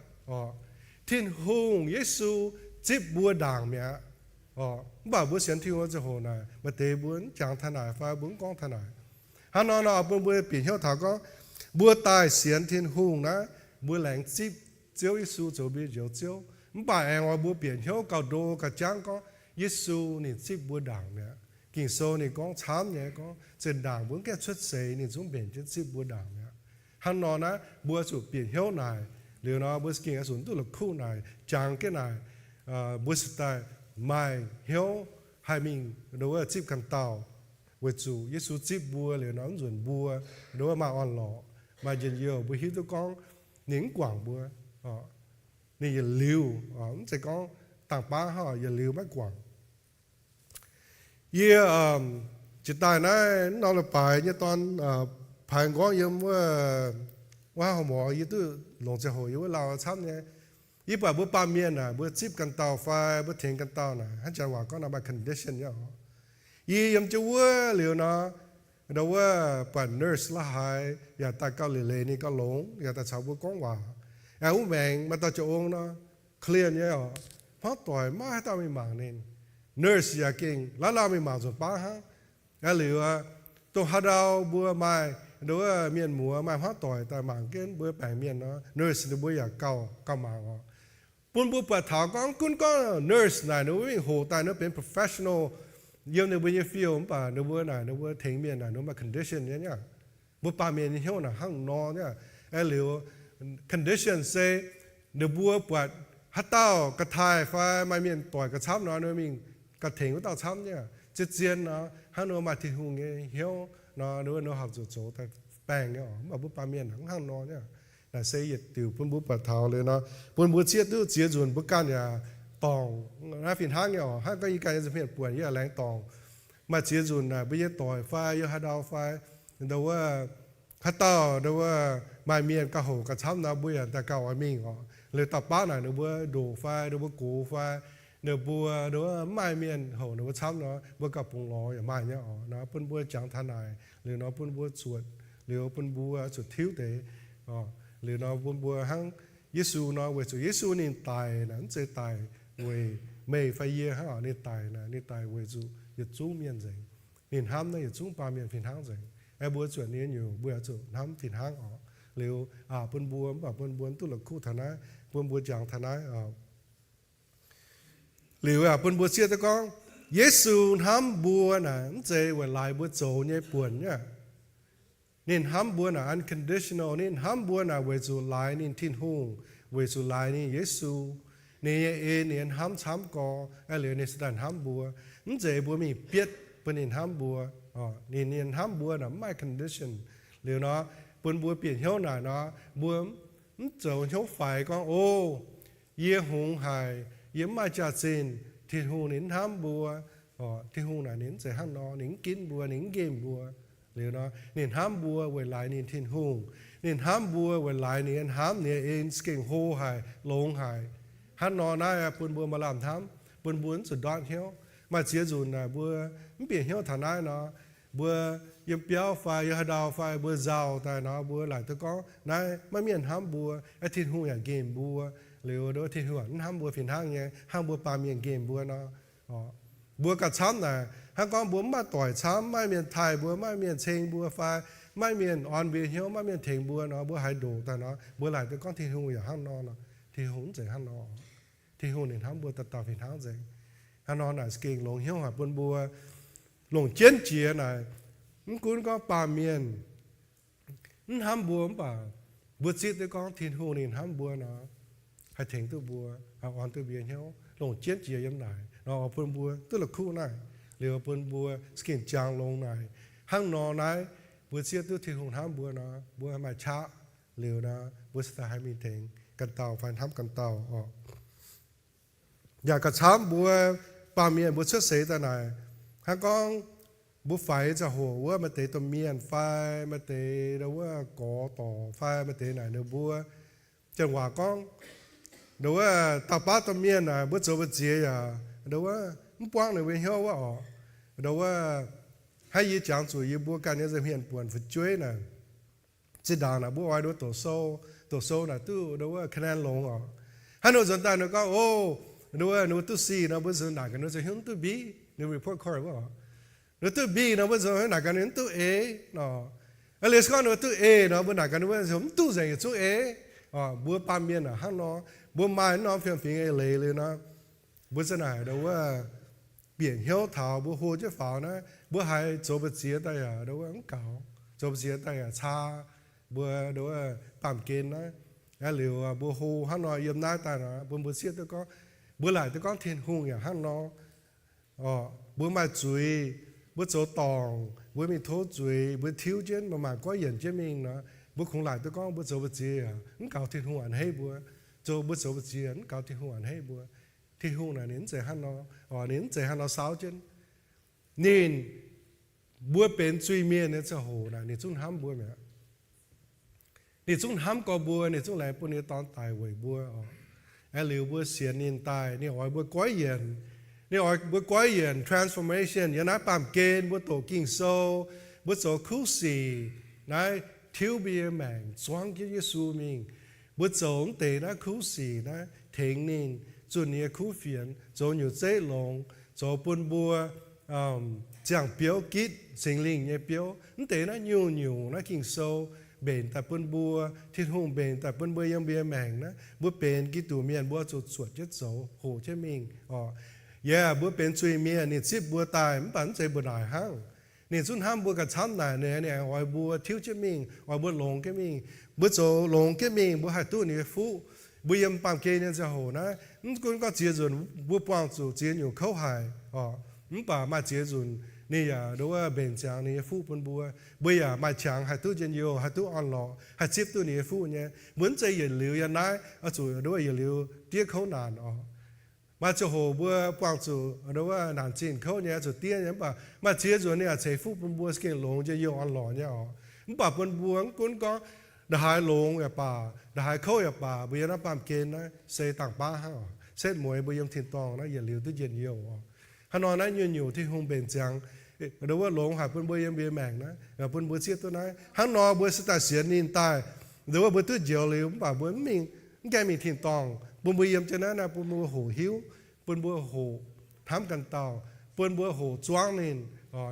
Tin-Hungh, Yesu zipv mbuo ndaangc mi'aqv. Mv baac mbuo sienx Tin-Hungh ziangh hoc naaic, maaih deix mbuo mv jangx taux naaic fai mbuo mv gorngv taux naaic. Hnangv nor nor bun mbuo bieqc hnyouv taux gorngv, mbuo daaih sienx Tin-Hungh naaiv, mbuo laengz zipv Ziouv Yesu zoux mbuo njoux Ziouv. Mv baac aengx oix mbuo bieqc hnyouv gauh ndo gauh jangv gorngv, Yesu ninh zipv mbuo ndaangc mi'aqv. Ging-Sou ninh gorngv camv nyei gorngv, zinh ndaangc mbuo mv gaengh cuotv seix, ninh zungv mbenc jienv zipv mbuo ndaangc mi'aqv. Hnangv nor naaiv, mbuo zuqc bieqc hnyouv naaic. Liuz nor mbuo za'gengh oix zuqc duqv la'kuqv naaic, jangx jienv naaic, mbuo cingx daaih maaih hnyouv haih mingh ndau wuov zipv ganh dauh. Weic zuqc Yesu zipv mbuo liuz nor, mv nzunc mbuo ndau wuov maaih orn-lorqc, maaih njien-youh, mbuo hiuv duqv gorngv ninh mv guangc mbuo. Ninh yietc liuz, mv zeiz gorngv dangh baav hnangv, yietc liuz maiv guangc. Yie jiex daaih naaiv norm leiz-baaix nyei dorn paaix nqorngv yiem wuov, wuov hnangv horc mor yie duqv longc ziangh hoc yie wuov lauh camv nyei. Yie buatc mbuo baamh mienh naaic, mbuo zipv ganh dauh fai mbuo tengx ganh dauh naaic, hnangv janx waac gorngv naaic maaih condition nyei oc. Yie yiem jienv wuov liuz nor, ndau wuov buatc nurse la'haaix yaac daaih gauh leiz-leiz ninh gauh longx, yaac daaih caux mbuo gorngv waac. Aengx wuov maengx maaih dauh jiex ong nor, clean nyei oc, hmuangv doic maiv haaix dauh mingh mangc ninh. Nurse yaac gengh lauh lauh mingh mangc nzunc baav hnangv. Aengx liuz, dongh haaix ndau mbuo maaih ndau wuov mienh muoz maaih hmuangv doic daaih mangc jienv mbuo baengc mienh nor, nurse ninh mbuo yaac gauh, gauh mangc oc. Bun mbuo buatc taux gorngv gunv gorngv nurse naaic ninh mbuo mingh hoqc daaih ninh mbuo benx professional yiem ninh mbuo nyei field, mv baac ninh mbuo naaic ninh mbuo tengx mienh naaic ninh mbuo maaih condition nyei niaa. Mbuo baamh mienh nyei hnyouv naaic hnangv nor niaa. Aengx liuz condition se ninh mbuo buatc haaix dauh ga'taaih fai maaih mienh doic gauh camv nor, ninh mbuo mingh gauh tengx wuov dauh camv niaa. Zien-zien nor, hnangv ninh mbuo maaih Tin-Hungh nyei hnyouv nor, ninh mbuo horpc zuqc zoux daaih baengh nyei oc. Mv baac mbuo baamh mienh hnangv nor niaa. Naaic se yietc diuc bun mbuo buatc taux liuz nor, bun mbuo zieqv duqv ziex nzunc mbuo ganh yaac dorngc naaiv fih hnangv nyei oc. Hnangv gorngv yie ganh nyei nza'hmien buonc yie yaac laengz dorngc. Maaih ziex nzunc naaic mbuo nyei doic fai yiem haaix ndau fai ndau wuov haaix dauh ndau wuov maaih mienh gauh hoqc gauh camv nor, mbuo yaac daaih gauh oix mingh oc. Liuz dauh baav naaic ninh mbuo ndoqc fai ninh mbuo gox fai ninh mbuo ndau wuov mv maaih mienh hoqc ninh mbuo camv nor, mbuo gauh bungx lorz yaac maaih nyei oc. Nor bun mbuo jangx taux naaic liuz nor bun mbuo zuotc, liuz bun mbuo zuqc tiuv deix. Liuz nor bun mbuo hnangv Yesu nor, weic zuqc Yesu ninh daic naaic mv zeiz daic weic meih fai yie hnangv oc. Ninh daic naaic ninh daic weic zuqc yietc zungv mienh nzengc. Ninh hnamv naaiv yietc zungv baamh mienh fih hnangv nzengc. Aengx mbuo zuotc ninh nyei nyungc, mbuo yaac zuqc hnamv fih hnangv oc. Liuz aqc bun mbuo, mv baac bun mbuo duqv la'kuqv taux naaiv, bun mbuo jangx taux naaiv oc. Liuz aqc bun mbuo zieqv duqv gorngv, Yesu hnamv mbuo naaic mv zeiz weic laaix mbuo zoux nyei buonc aqv. Ninh hnamv mbuo naaic unconditional. Ninh hnamv mbuo naaic weic zuqc laaix ninh Tin-Hungh, weic zuqc laaix ninh Yesu. Ninh nyei en ninh hnamv camv gorx, aa, liuz ninh se daaih hnamv mbuo. Mv zeiz mbuo mingh bietv bun ninh hnamv mbuo. Ninh, ninh hnamv mbuo naaic mv maaih condition. Liuz nor, bun mbuo bieqc hnyouv naaic nor, mbuo mv zoux hnyouv faix gorngv, O, yie hungx haic, yie mv maaih jaax-zinh, Tin-Hungh ninh mv hnamv mbuo. Tin-Hungh naaic ninh mv zeiz hnangv nor, ninh mv ginv mbuo, ninh mv nqemh mbuo. Liuz nor, ninh hnamv mbuo weic laaix ninh Tin-Hungh. Ninh hnamv mbuo weic laaix ninh hnamv ninh nyei en za'gengh hlo haic, longx haic. Hnangv nor naaiv bun mbuo maaih lamh hnamv, bun mbuo mv zuqc ndortv hnyouv. Maaih ziex nzunc naaic mbuo mv bieqc hnyouv taux naaiv nor, mbuo yiem biauv fai yiem haaix ndau fai mbuo nzauh daaih nor, mbuo laaic duqv gorngv naaiv maiv mienh hnamv mbuo, aeqv, Tin-Hungh yaac nqemh mbuo. Liuz Tin-Hungh mv hnamv mbuo fih hnangv nyei, hnangv mbuo baamh mienh nqemh mbuo nor. Mbuo gauh camv naaic, hnangv gorngv mbuo mv maaih doic camv, mv maaih mienh taaih mbuo, mv maaih mienh ceng mbuo fai mv maaih mienh orn mbuo hnyouv, mv maaih mienh tengx mbuo nor, mbuo haaix ndoqc daaih nor, mbuo laaic duqv gorngv Tin-Hungh yaac hnangv nor nor. Tin-Hungh mv zeiz hnangv nor. Tin-Hungh ninh hnamv mbuo dauh dauh fih hnangv nzengc. Hnangv nor naaic za'gengh longx hnyouv haic bun mbuo longc jienv jiex naaic. Mv gunv gorngv baamh mienh mv hnamv mbuo mv baac mbuo zieqv duqv gorngv Tin-Hungh ninh hnamv mbuo nor, haih tengx duqv mbuo, haih orn duqv mbuo hnyouv. Longc jienv jiex yiem naaic nor, oix bun mbuo duqv la'kuqv naaic. Liuz bun mbuo za'gengh jangx longx naaic. Hnangv nor naaiv, mbuo zieqv duqv Tin-Hungh hnamv mbuo nor, mbuo maaih qaqv. Liuz nor, mbuo se daaih haih mingh tengx ganh dauh fai hnamv ganh dauh oc. Yaac gauh camv mbuo baamh mienh mbuo cuotv seix daaih naaic, hnangv gorngv mbuo faix ziangh hoc wuov maaih deix domh mienh fai maaih deix ndau wuov gorx dorc fai maaih deix naaic ninh mbuo janx-waac gorngv, ndau wuov dauh baav domh mienh naaic mbuo zoux mbu'ziex yaac ndau wuov mv buangv ninh mbuo hnyouv wuov oc. Ndau wuov, hnangv yie jangx zuqc yie mbuo ganh nyei nza'hmien buonc fu'jueiv naaic, zinh ndaangc naaic mbuo oix ndau wuov doqc sou, doqc sou naaic duqv ndau wuov คะแนน longx oc. Hnangv nor nzuonx daaih ninh gorngv, O, ndau wuov ninh mbuo duqv C nor, mbuo zuqc naaic gaax ninh nza'hmien duqv B, ninh report card wuov oc. Ninh duqv B nor, mbuo zuqc naaic gaax ninh duqv A nor. Aa, liuz gorngv ninh duqv A nor, mbuo naaic gaax ninh mv duqv nzengc yietc zungv A. Mbuo baamh mienh naaic hnangv nor, mbuo maaih norm fiem-fingx eix leiz liuz nor, mbuo za'naaic ndau wuov bieqc hnyouv taux mbuo hlo jienv faaux naaiv, mbuo haiz zoux mbu'ziex daaih yaac ndau wuov mv gaux, zoux mbu'ziex daaih yaac caa, mbuo ndau wuov baamh gen naaiv. Aa, liuz mbuo hlo hnangv nor yiem naaiv daaih nor, bun mbuo zieqv duqv gorngv, mbuo laaic duqv gorngv Tin-Hungh yaac hnangv nor. Mbuo maaih zuiz, mbuo zoux dorngc, mbuo mingh tov zuiz, mbuo tiuv jienv, mbuo mangc goiv yienc jienv mingh nor, mbuo kungx laaic duqv gorngv mbuo zoux mbu'ziex mv gaux Tin-Hungh a'hneiv mbuo. Zoux mbuo zoux mbu'ziex mv gaux Tin-Hungh a'hneiv mbuo. Tin-Hungh naaic ninh mv zeiz hnangv nor, ninh mv zeiz hnangv nor saauv jienv. Ninh, mbuo benx zuiz-mienh nyei ziangh hoc naaic ninh zungv hnamv mbuo mi'aqv. Ninh zungv hnamv gorx mbuo, ninh zungv laengz bun ninh dorn daic weic mbuo oc. Aeqv, liuz mbuo sienx ninh daaih, ninh oix mbuo goiv yienc. Ninh oix mbuo goiv yienc, transformation, yiem naaiv baamh gen mbuo doqc Ging-Sou, mbuo zoux kuv sic naaiv tiuv mbuo nyei maengc zuangv jienv Yesu mingh. Mbuo zoux mv deix naaiv kuv sic naaiv tengx ninh zunh ninh nyei kuv fienx, zoux nyutc zeiv longx, zoux bun mbuo ziangh biouv gitv Singx Lingh nyei biouv. Mv deix naaiv nyungc-nyungc naaiv Ging-Sou mbenc daaih bun mbuo, Tin-Hungh mbenc daaih bun mbuo yiem mbuo nyei maengc naaiv, mbuo benx Giduc mienh mbuo zuqc zuotc jienv zoux, hoqc jienv mingh oc. Yaac mbuo benx zuiz-mienh, ninh zipv mbuo daaih mv baac mv zeiz mbu'naaic hnangv. Ninh zungv hnamv mbuo gauh camv naaic, ninh, ninh oix mbuo tiuv jienv mingh, oix mbuo longx jienv mingh. Mbuo zoux longx jienv mingh, mbuo haih duqv ninh nyei fuqv. Mbuo yiem baamh gen nyei ziangh hoc naaiv, mv gunv gorngv ziex nzunc mbuo buangh zuqc ziex nyungc kouv haic oc, mv baac maaih ziex nzunc ninh yaac ndau wuov mbenc ziangx ninh nyei fuqv bun mbuo. Mbuo yaac maaih qangx haih duqv njien-youh, haih duqv orn-lorqc, haih zipv duqv ninh nyei fuqv nyei. Mbuo mv zeiz yietc liuz yiem naaiv oix zuqc ndau wuov yietc liuz diev kouv naanc oc. Maaih ziangh hoc mbuo buangh zuqc ndau wuov naanc zinh kouv nyei, zuqc diev nyei, mv baac maaih ziex nzunc ninh yaac ceix fuqv bun mbuo za'gengh longx njien-youh orn-lorqc nyei oc. Mv baac bun mbuo mv gunv gorngv nda'haaix longx yaac baac, nda'haaix kouv yaac baac, mbuo yiem naaiv baamh gen naaiv se dangh baav hnangv oc. Setv mueiz mbuo yiem tin-dorngh naaiv yietc liuz duqv njien-youh oc. Hnangv nor naaiv nyungc-nyungc Tin-Hungh mbenc ziangx ndau wuov longx haic bun mbuo yiem mbuo nyei maengc naaiv, bun mbuo zieqv duqv naaiv. Hnangv nor mbuo se daaih sienx ninh daaih, ndau wuov mbuo duqv njoux liuz mv baac mbuo mv mingh, mv gaengh mingh tin-dorngh, bun mbuo yiem jienv naaiv naaiv, bun mbuo hoqc hiuv, bun mbuo hoqc hnamv ganh dauh, bun mbuo hoqc zuangv ninh.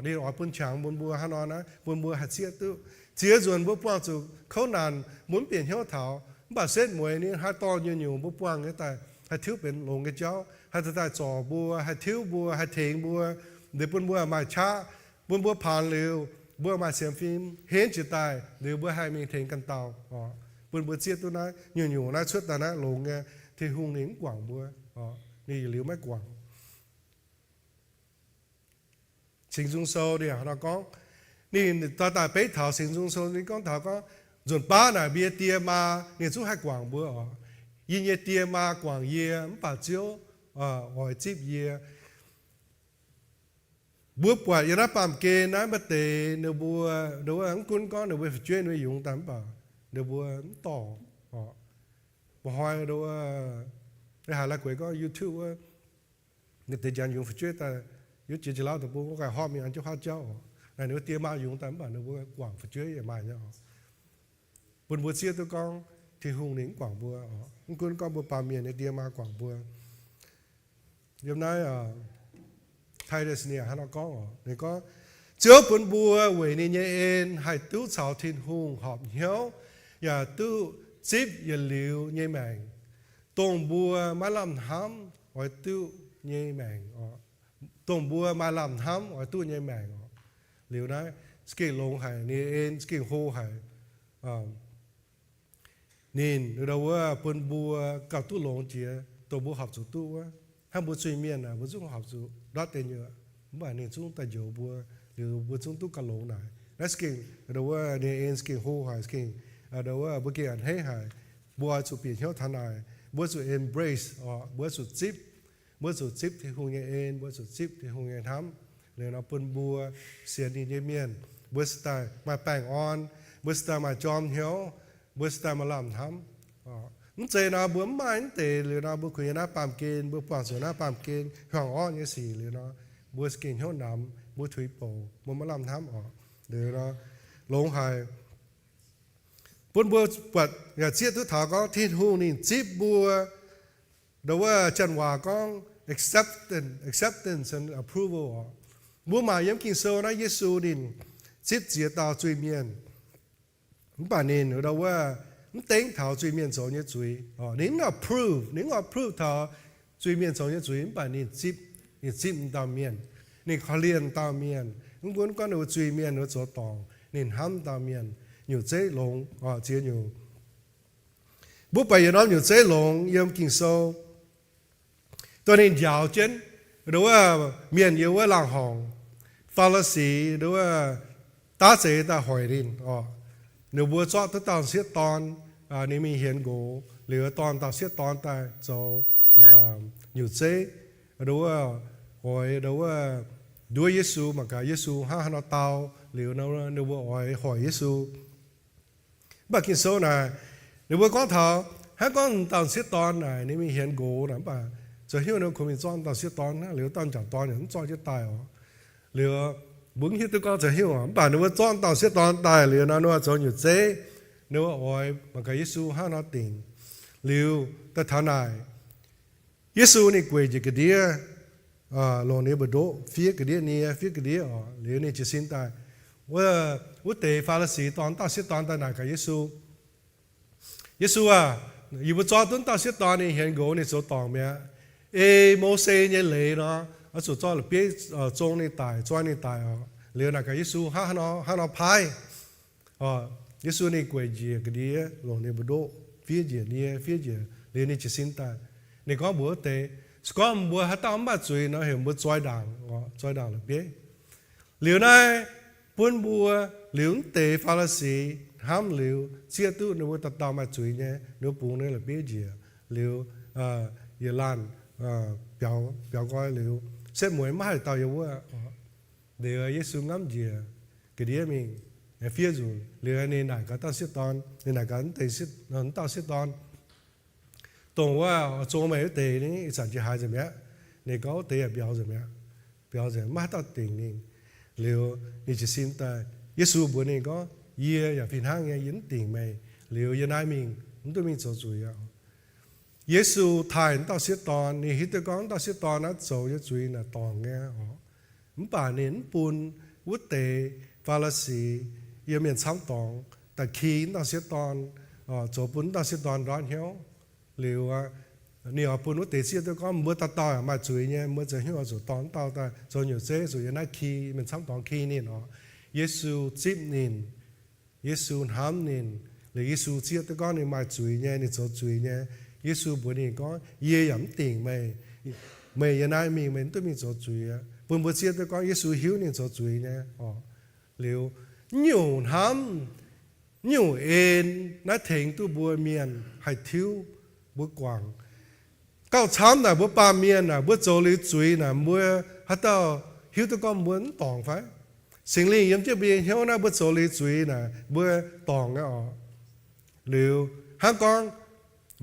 Ninh oix bun qangx bun mbuo hnangv nor naaiv, bun mbuo haih zieqv duqv. Ziex nzunc mbuo buangh zuqc kouv naanc, mbuo mv bieqc hnyouv taux, mv baac setv mueiz ninh haih dorh nyungc-nyungc mbuo buangh nyei daaih haih tiuv benx longx nyei jauv, haih daaih zorc mbuo, haih tiuv mbuo, haih tengx mbuo, liuz bun mbuo maaih qaqv, bun mbuo paanx liuz, mbuo maaih sienx fim henv jiex daaih, liuz mbuo haih mingh tengx ganh dauh oc. Bun mbuo zieqv duqv naaiv nyungc-nyungc naaiv cuotv daaih naaiv longx nyei, Tin-Hungh ninh mv guangc mbuo, ninh yietc liuz maiv guangc. Singx Nzung Sou ninh haaix nor gorngv, ninh dorh daaih beiv taux Singx Nzung Sou ninh gorngv taux gorngv, nzunc baav naaic mbuo nyei die maa ninh zungv haih guangc mbuo oc. Yie nyei die maa guangc yie, mv baac Ziouv oix zipv yie. Mbuo buatc yiem naaiv baamh gen naaiv maaih deix ninh mbuo, ninh mbuo mv gunv gorngv ninh mbuo fu'jueiv ninh mbuo yungz daaih mv baac ninh mbuo mv dorh oc. Mba'hnoi ninh haaix la'gueix gorngv YouTube wuov, ninh deix janx yungz fu'jueiv daaih, yie jiex jiex lauv deic-bung wuov ganh horpc mingh an jienv huaav jauv oc. Naaic ninh mbuo die maa yungz daaih mv baac ninh mbuo guangc fu'jueiv yaac maaih nyei oc. Bun mbuo zieqv duqv gorngv Tin-Hungh ninh mv guangc mbuo oc. Mv gunv gorngv mbuo baamh mienh nyei die maa guangc mbuo. Yiem naaiv Titus ninh hnangv nor gorngv oc, ninh gorngv, Ziouv bun mbuo weic ninh nyei en haih duqv caux Tin-Hungh horpc hnyouv, yaac duqv zipv yietc liuz nyei maengc. Dongh mbuo maiv lamh hnamv oix duqv nyei maengc oc. Dongh mbuo maaih lamh hnamv oix duqv nyei maengc oc. Liuz naaiv za'gengh longx haic, ninh nyei en za'gengh hlo haic. Ninh ndau wuov bun mbuo gauh duqv longx jiex dongh mbuo horpc zuqc duqv wuov. Hnangv mbuo zuiz-mienh aah, mbuo zungv horpc zuqc ndortv deic-nyuoqc, mv baac ninh zungv daaih njoux mbuo, liuz mbuo zungv duqv gauh longx naaic. Naaiv za'gengh ndau wuov ninh en za'gengh hlo haic, za'gengh ndau wuov mbuo gengh a'hneiv haic. Mbuo oix zuqc bieqc hnyouv taux naaic, mbuo zuqc embrace oc, mbuo zuqc zipv, mbuo zuqc zipv Tin-Hungh nyei en, mbuo zuqc zipv Tin-Hungh nyei hnamv. Liuz nor bun mbuo sienx ninh nyei mienh, mbuo se daaih maaih baengh orn, mbuo se daaih maaih jorm hnyouv, mbuo se daaih maaih lamh hnamv. Mv zeiz nor mbuo mv maaih naaiv deix liuz nor, mbuo kungx yiem naaiv baamh gen, mbuo buangh zuqc naaiv baamh gen hiuang orqv nyei sic liuz nor, mbuo za'gengh hnyouv namx, mbuo tuix bouc, mbuo maiv lamh hnamv oc. Liuz nor longx haic. Bun mbuo buatc yaac zieqv duqv taux gorngv Tin-Hungh ninh zipv mbuo, ndau wuov janx waac gorngv acceptance, acceptance and approval oc. Mbuo mangc yiem Ging-Sou naaiv Yesu ninh zipv ziex dauh zuiz-mienh. Mv baac ninh ndau wuov mv dengv taux zuiz-mienh zoux nyei zuiz. Ninh mv approve, ninh mv approve taux zuiz-mienh zoux nyei zuiz, mv baac ninh zipv, ninh zipv m'dauh mienh. Ninh korv-lienh dauh mienh. Mv gunv gorngv ninh mbuo zuiz-mienh ninh mbuo zoux dorngc, ninh hnamv dauh mienh. Nyutc zeiv longx oc, ziex nyungc. Mbuo buatc yietc norm nyutc zeiv longx yiem Ging-Sou. Dongh ninh njaaux jienv ndau wuov mienh yiem wuov laangh horngc, Faa^li^si ndau wuov daav zeiz daaih hoic ninh oc. Ninh mbuo zorqv duqv dauh sieqv dorn, ninh mingh hienx nqox liuz dorh dauh sieqv dorn daaih zoux nyutc zeiv, ndau wuov oix ndau wuov nduov Yesu, mangc gaax Yesu hnangv haaix nor dau. Liuz ninh mbuo oix hoic Yesu. Mv baac Ging-Sou naaic, ninh mbuo gorngv taux hnangv gorngv dauh sieqv dorn naaic ninh mingh hienx nqox naaic, mv baac zoux haaix nyungc ninh mbuo kungx mingh zorqv dauh sieqv dorn hnangv, liuz dauh m'jangc dorn yaac mv zorqv jienv daaih oc. Liuz mbuo mv hiuv duqv gorngv zoux haaix nyungc, mv baac ninh mbuo zorqv dauh sieqv dorn daaih liuz nor, ninh mbuo zoux nyutc zeiv, ninh mbuo oix mangc gaax Yesu hnangv nor dingc. Liuz daaih taux naaic, Yesu ninh gueic njiec ga'ndiev longc ninh mbu'ndoqv fiev ga'ndiev nie, fiev ga'ndiev oc. Liuz ninh jiez sin daaih, wuov deix Faa^li^si dorh dauh sieqv dorn daaih naaic gaax Yesu, Yesu aah, yie mbuo zorqv duqv dauh sieqv dorn ninh hienx nqox, ninh zoux dorngc mi'aqv. Ei Mose nyei leiz nor, oix zuqc zorqv la'bieiv zong ninh daic, zoi ninh daic oc. Liuz naaic gaax Yesu, hnangv nor, hnangv nor paaiv oc. Yesu ninh gueic njiec ga'ndiev longc ninh mbu'ndoqv fiev njiec nie, fiev njiec, liuz ninh jiez sin daaih. Ninh gorngv mbuox wuov deix, se gorngv mbuo haaix dauh mv maaih zuiz nor, heuc mbuo zoi ndaangc oc, zoi ndaangc la'bieiv. Liuz naaiv bun mbuo, liuz mv deix Faa^li^si hnamv liuz zieqv duqv ninh mbuo dauh dauh maaih zuiz nyei, ninh mbuo bungx ninh la'bieiv njiec, liuz yietc laanh biaux nqoi liuz, setv mueiz maiv haih dauh yiem wuov. Liuz Yesu ngamv njiec ga'ndiev mingh, fiev nzunc, liuz ninh naaic gaax dauh sieqv dorn, ninh naaic gaax wuov deix, wuov dauh sieqv dorn, dongh wuov oix zong meih wuov deix, ih zanc jiex haaix nzengc mi'aqv? Ninh gorngv wuov deix yaac biaux nzengc mi'aqv. Biaux nzengc, maiv haaix dauh dingc ninh. Liuz ninh jiez sin daaih, Yesu mbuox ninh gorngv, yie yaac fih hnangv nyei, yie mv dingc meih. Liuz yie naaiv mingh, mv duqv mingh zoux zuiz aqv. Yesu taaih wuov dauh sieqv dorn, ninh hiuv duqv gorngv wuov dauh sieqv dorn naaiv zoux nyei zuiz naaic dorngc nyei oc. Mv baac ninh mv bun wuov deix Faa^li^si yiem mienh camv dorngx daaih ki wuov dauh sieqv dorn, zoux bun wuov dauh sieqv dorn ndortv hnyouv. Liuz ninh oix bun wuov deix zieqv duqv gorngv, mbuo dauh dauh maaih zuiz nyei, mbuo zoux hnyouv oix zuqc dorh wuov dauh daaih zoux nyutc zeiv, zuqc yiem naaiv ki, mienh camv dorngx ki ninh oc. Yesu zipv ninh, Yesu hnamv ninh, liuz Yesu zieqv duqv gorngv ninh maaih zuiz nyei, ninh zoux zuiz nyei, Yesu mbuox ninh gorngv, Yie yaac mv dingc meih. Meih yiem naaiv mingh, meih mv duqv mingh zoux zuiz aqv. Bun mbuo zieqv duqv gorngv Yesu hiuv ninh zoux zuiz nyei oc. Liuz, mv nyungc hnamv, mv nyungc en naaiv tengx duqv mbuo mienh haih tiuv mbuo guangc. Gauh camv naaic mbuo baamh mienh naaic, mbuo zoux liuz zuiz naaic, mbuo haaix dauh hiuv duqv gorngv mbuo mv dorngc fai? Singx Lingh yiem jienv mbuo nyei hnyouv naaiv, mbuo zoux liuz zuiz naaic, mbuo dorngc nyei oc. Liuz hnangv gorngv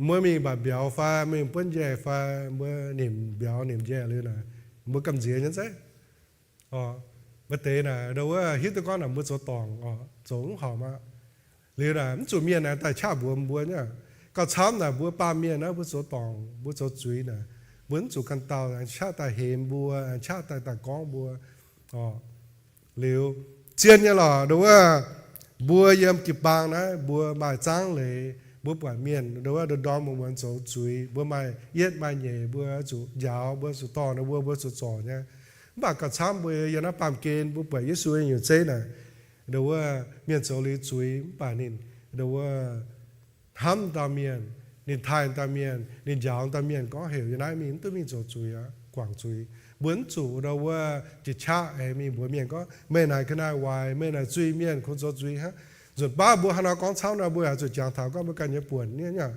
mbuo mingh mbatc mbiauz fai mingh buonv njaih fai mbuo nimc mbiauz nimc njaih liuz naaic, mbuo gamh nziex nyei zeiv. Maaih deix naaic, ndo wuov hiuv duqv gorngv naaic mbuo zoux dorngc oc, zoux mv horpc aqv. Liuz naaic mv zuqc mienh naaic daaih qaqv mbuox mbuo nyei. Gauh camv naaic mbuo baamh mienh naaiv, mbuo zoux dorngc, mbuo zoux zuiz naaic, mbuo mv zuqc ganh dauh aengx qaqv daaih hemx mbuo, aengx qaqv daaih daaih gorngv mbuo oc. Liuz, zien nyei lorqc, ndo wuov, mbuo yiem jiu-baang naaiv, mbuo maaih zaangv leiz, mbuo buatc mienh ndo wuov, ndorm ndorm muonz muonz zoux zuiz, mbuo maaih yietv maaih nyeic, mbuo zuqc njaaux, mbuo zuqc dorh ninh mbuo, mbuo zuqc zorc nyei. Mv baac gauh camv mbuo yiem naaiv baamh gen, mbuo buatc Yesu nyei nyungc zeiv naaic, ndo wuov, mienh zoux liuz zuiz, mv baac ninh, ndo wuov, hnamv dauh mienh, ninh taaih dauh mienh, ninh njaaux dauh mienh gorngv, Heuc yiem naaiv mingh, mv duqv mingh zoux zuiz aqv, guangc zuiz. Mbuo mv zuqc ndo wuov jiex qaqv aengx mingh mbuox mienh gorngv, Meih naaic ga'naaiv waaic, meih naaic zuiz-mienh, kungx zoux zuiz hnangv. Nzunc baav mbuo haaix nor gorngv camv nor, mbuo yaac zuqc jangx taux gorngv mbuo ganh nyei buonc nyei, nyei.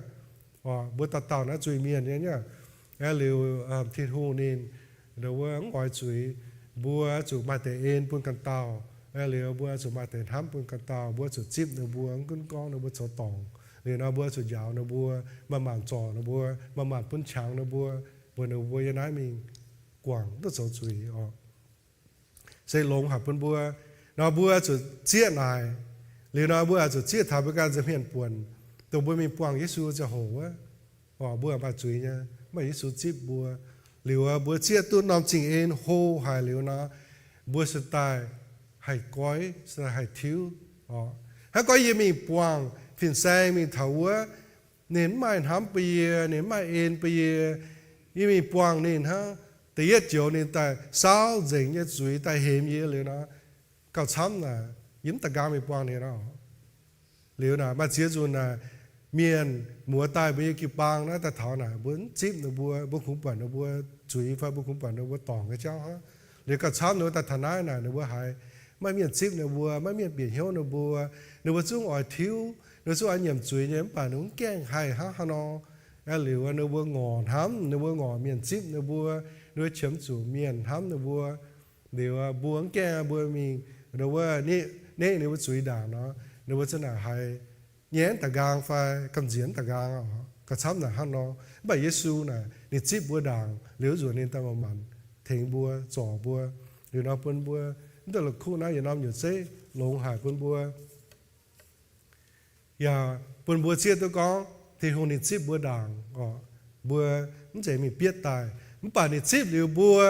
Mbuo dauh dauh naaiv zuiz-mienh nyei, nyei. Aeqv, liuz Tin-Hungh ninh, ndo wuov, mv oix zuiz. Mbuo zuqc maaih deix en bun ganh dauh. Aeqv, liuz mbuo zuqc maaih deix hnamv bun ganh dauh. Mbuo zuqc zipv ninh mbuo, mv gunv gorngv ninh mbuo zoux dorngc. Liuz nor mbuo zuqc njaaux ninh mbuo, manc-manc zorc ninh mbuo, manc-manc bun qangx ninh mbuo, mbuox ninh mbuo yiem naaiv mingh guangc, duqv zoux zuiz oc. Se longx haic bun mbuo. Nor mbuo zuqc zieqv naaic. Liuz nor mbuo zuqc zieqv taux mbuo ganh nza'hmien buonc, dongh mbuo mingh buangh Yesu ziangh hoc wuov. Mbuo maaih zuiz nyei, mv baac Yesu zipv mbuo. Liuz mbuo zieqv duqv norm zingh en hlo haic liuz nor, mbuo se daaih haih goiv, se daaih haih tiuv oc. Hnangv gorngv yie mingh buangh fin-saeng mingh taux wuov, ninh mv maaih hnamv bun yie, ninh mv maaih en bun yie, yie mingh buangh ninh hnangv, da'yietv joux ninh daaih saauv nzengc nyei zuiz daaih hemx yie liuz nor, gauh camv naaic, yie mv da'nqaang mingh buangh ninh oc. Liuz naaic maaih ziex nzunc naaic, mienh muoz daaih mbuo nyei jiu-baang naaiv daaih taux naaic, mbuo mv zipv ninh mbuo, mbuo kungx buatc ninh mbuo zuiz fai mbuo kungx buatc ninh mbuo dorngc nyei jauv hnangv. Liuz gauh camv ninh mbuo daaih taux naaiv naaic, ninh mbuo haiz maiv mienh zipv ninh mbuo, maiv mienh bieqc hnyouv ninh mbuo, ninh mbuo zungv oix tiuv, ninh mbuo zungv oix nyiemc zuiz nyei, mv baac ninh mbuo mv gaengh haih hnangv haaix nor. Aeqv, liuz ninh mbuo ngorc hnamv, ninh mbuo ngorc mienh zipv ninh mbuo, ninh mbuo qiemx zuqc mienh hnamv ninh mbuo. Liuz mbuo mv gaengh, mbuo mingh, ndo wuov, neqv ninh mbuo zuiz ndaangc nor, ninh mbuo za'naaic haiz nyei mv da'nqaang fai gamh nziex mv da'nqaang oc. Gauh camv naaic hnangv nor. Mv baac Yesu naaic ninh zipv mbuo ndaangc liuz, nzuonx ninh daaih manc-manc tengx mbuo, zorc mbuo. Liuz nor bun mbuo mv duqv la'kuqv naaiv yietc norm nyutc zeiv longx haic bun mbuo. Yaac bun mbuo zieqv duqv gorngv Tin-Hungh ninh zipv mbuo ndaangc oc. Mbuo mv zeiz mingh bietv daaih, mv baac ninh zipv liuz mbuo,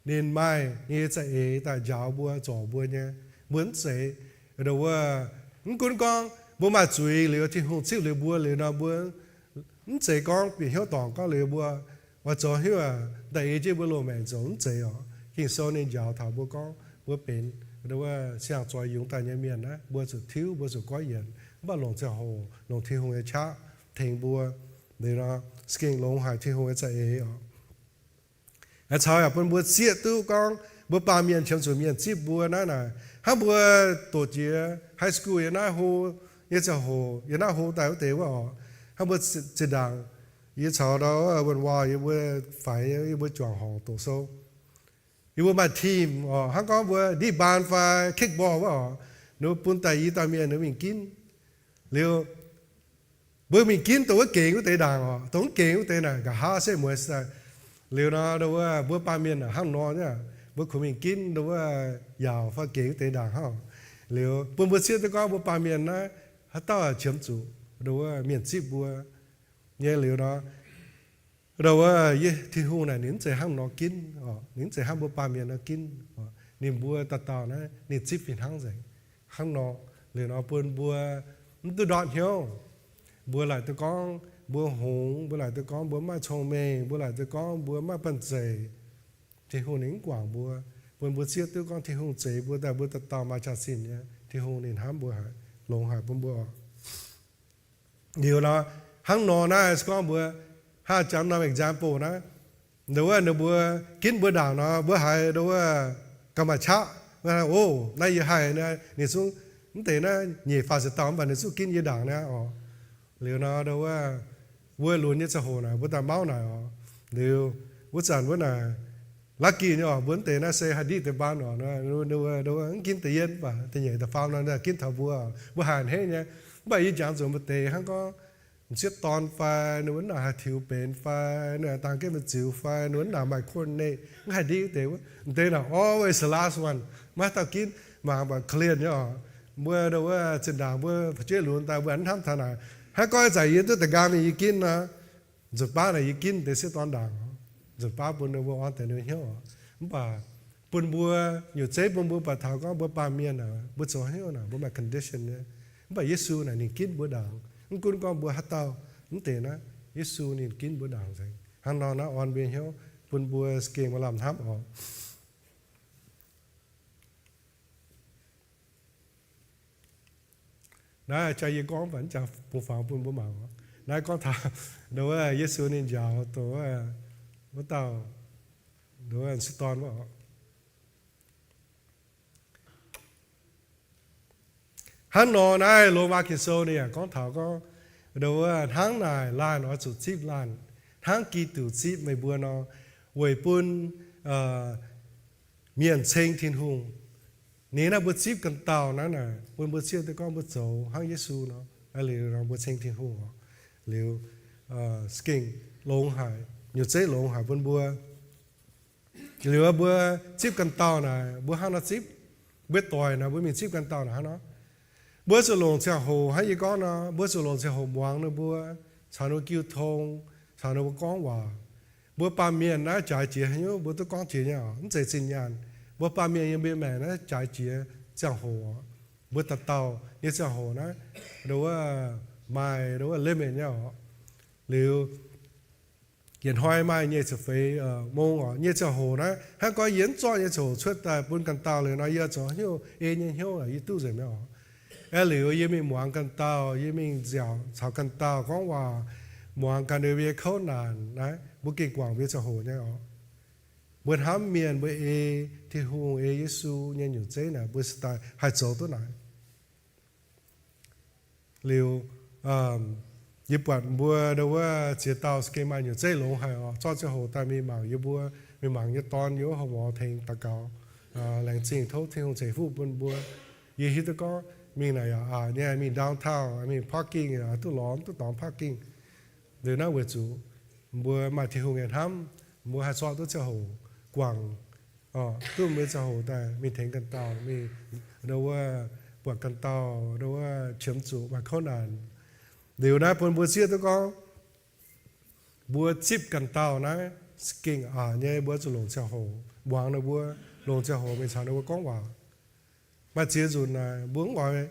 ninh maaih ninh nyei za'eix daaih njaaux mbuo, zorc mbuo nyei. Mbuo mv zeiz, ndo wuov, mv gunv gorngv mbuo maaih zuiz liuz Tin-Hungh zipv liuz mbuo liuz nor, mbuo mv zeiz gorngv bieqc hnyouv dorngc gorngv liuz mbuo oix zoux hnyouv daaih ei jienv mbuo loz-maengc zoux, mv zeiz oc. Ging-Sou ninh njaaux taux mbuo gorngv mbuo benx, ndo wuov, siang-zoih yungz daaih nyei mienh naaiv, mbuo zuqc tiuv, mbuo zuqc goiv yienc, mv baac longc ziangh hoc longc Tin-Hungh nyei qaqv tengx mbuo. Liuz nor, se gengh longx haic Tin-Hungh nyei za'eix oc. Aengx caux yaac bun mbuo zieqv duqv gorngv mbuo baamh mienh qiemx zuqc mienh zipv mbuo naaiv naaic, hnangv mbuo doqc jiex high school yiem naaiv hlo nyei ziangh hoc, yiem naaiv hlo daaih wuov deix wuov oc, hnangv mbuo zinh ndaangc yie caux ndau wuov wuonh waac yie mbuo faix yie mbuo juangc horngc doqc sou, yie mbuo maaih team oc, hnangv gorngv mbuo ndipv mbaan fai kickball wuov oc, ninh mbuo bun daaih i dauh mienh ninh mingh ginv. Liuz mbuo mingh ginv dongh wuov gengx wuov deix ndaangc oc, dongh wuov gengx wuov deix naaic, nqa'haav setv mueiz daaih. Liuz nor, ndo wuov, mbuo baamh mienh hnangv nor nyei, mbuo kungx mingh ginv ndo wuov yaauc fai gengx wuov deix ndaangc hnangv. Liuz bun mbuo zieqv duqv gorngv mbuo baamh mienh naaiv haaix dauh qiemx zuqc ndo wuov mienh zipv mbuo nyei liuz nor, ndo wuov, Tin-Hungh naaic ninh mv zeiz hnangv nor ginv oc, ninh mv zeiz hnangv mbuo baamh mienh nor ginv oc. Ninh mbuo dauh dauh naaiv ninh zipv fih hnangv nzengc hnangv nor. Liuz nor bun mbuo mv duqv ndortv hnyouv. Mbuo laaic duqv gorngv mbuo hngongx, mbuo laaic duqv gorngv mbuo maiv maaih cong-mengh, mbuo laaic duqv gorngv mbuo maiv maaih banh zeic. Tin-Hungh ninh mv guangc mbuo, bun mbuo zieqv duqv gorngv Tin-Hungh zeix mbuo daaih, mbuo dauh dauh maaih jaax-zinh nyei. Tin-Hungh ninh hnamv mbuo haic, longx haic bun mbuo oc. Liuz nor, Hnangv nor naaiv se gorngv mbuo hnangv jangx norm example naaiv, nduov wuov ninh mbuo ginv mbuo ndaangc nor, mbuo haiz nduov wuov gauh maaih qaqv. O, naaiv yie haih naaiv, ninh zungv mv deix naaiv nyeic faah ziepc dauh mv baac ninh zungv ginv yie ndaangc naaiv oc. Liuz nor nduov wuov, wuov lunx nyei ziangh hoc naaic mbuo daaih mauv naaic oc. Liuz wuov zanc wuov naaic lucky nyei oc, mbuo mv deix naaiv se haih ndiqv deix baan oc. Nduov wuov mv ginv da'yietv mv baac da'nyeic da'faam nor ginv taux mbuo oc. Mbuo haiz a'hneiv nyei. Mv baac yie jangx zuqc maaih deix hnangv gorngv m'sieqv dorn fai, ninh mbuo naaic haih tiux benx fai, ninh dangh jienv mbu'ziex fai, ninh mbuo naaic maaih coordinate, mv haih ndiqv deix wuov. Deix naaic always the last one, maiv dauh ginv. Mangc mbuo korv-lienh nyei oc. Mbuo nduov wuov zinh ndaangc mbuo fu'jueiv lunx daaih mbuo hnamv taux naaic, hnangv gorngv ih zanc yie duqv da'nqaang mingh yie ginv nor, nzunc baav naaic yie ginv deix sieqv dorn ndaangc, nzunc baav bun ninh mbuo orn deix ninh hnyouv oc. Mv baac bun mbuo nyutc zeiv bun mbuo buatc taux gorngv mbuo baamh mienh naaic, mbuo zoux hnyouv naaic mbuo maaih condition nyei. Mv baac Yesu naaic ninh ginv mbuo ndaangc. Mv gunv gorngv mbuo haaix dauh mv deix naaiv, Yesu ninh ginv mbuo ndaangc nzengc. Hnangv nor naaiv orn mbuo hnyouv bun mbuo za'gengh maaih lamh hnamv oc. Naaiv jaax yie gorngv mv baac mv jaax bungx faaux bun mbuo mangc. Naaiv gorngv taux nduov wuov Yesu ninh njaaux dongh wuov dauh, nduov wuov m'sieqv dorn wuov oc. Hnangv nor naaiv Lomaa Ging-Sou ninh yaac gorngv taux gorngv, nduov wuov hnangv naaic laanh oix zuqc zipv laanh, hnangv Giduc zipv meih mbuo nor, weic bun mienh ceng Tin-Hungh. Ninh naaiv mbuo zipv ganh dauh naaiv naaic bun mbuo ziouc duqv gorngv mbuo zoux hnangv Yesu nor, liuz nor mbuo ceng Tin-Hungh oc. Liuz za'gengh longx haic, nyutc zeiv longx haic bun mbuo. Liuz mbuo zipv ganh dauh naaic mbuo hnangv nor zipv, mbuo doic naaic mbuo mingh zipv ganh dauh naaic hnangv nor. Mbuo zuqc longc ziangh hoc hnangv yie gorngv nor, mbuo zuqc longc ziangh hoc muangx ninh mbuo, caux ninh mbuo jiu tong, caux ninh mbuo gorngv waac. Mbuo baamh mienh naaiv jaaix jiex haaix nyungc mbuo duqv gorngv jiex nyei oc, mv zeiz zinh nyaanh. Mbuo baamh mienh yiem mbuo maengc naaiv jaaix jiex ziangh hoc oc. Mbuo dauh dauh nyei ziangh hoc naaiv, nduov wuov, maaih nduov wuov limit nyei oc. Liuz yietc hnoi maaih nyic ziepc feix mong oc. Nyic ziangh hoc naaiv hnangv gorngv yie mv zorqv nyic ziangh hoc cuotv daaih bun ganh dauh liuz nor, yie zoux haaix nyungc ei nyei hnyouv yie duqv nzengc mi'aqv oc. Aeqv, liuz yie mingh muangx ganh dauh, yie mingh nziaauc caux ganh dauh gorngv waac, muangx ganh ninh mbuo nyei kouv naanc naaiv, mbuo gengh guangc mbuo nyei ziangh hoc nyei oc. Mbuo hnamv mienh, mbuo ei Tin-Hungh, ei Yesu nyei nyutc zeiv naaic, mbuo se daaih haih zoux duqv naaic. Liuz yie buatc mbuo nduov wuov ziex dauh za'gengh maaih nyutc zeiv longx haic oc. Zorqv ziangh hoc daaih mingh mangc yie mbuo, mingh mangc yie dorn yiem wuov houx-mors tengx daux gaux, laengz zingh tov Tin-Hungh ceix fuqv bun mbuo. Yie hiuv duqv gorngv mingh naaic yaac aqc nyei, mingh downtown, mingh parking yaac duqv lorz, duqv dorngx parking. Liuz naaiv weic zuqc mbuo maaih Tin-Hungh nyei hnamv, mbuo haih zorqv duqv ziangh hoc guangc, duqv mbuo ziangh hoc daaih mingh tengx ganh dauh, mingh nduov wuov buatc ganh dauh nduov wuov qiemx zuqc maaih kouv naanc. Liuz naaiv bun mbuo zieqv duqv gorngv mbuo zipv ganh dauh naaiv za'gengh aqc nyei, mbuo zuqc longc ziangh hoc muangx ninh mbuo, longc ziangh hoc mingh caux ninh mbuo gorngv waac. Maaih ziex nzunc naaic mbuo mv oix,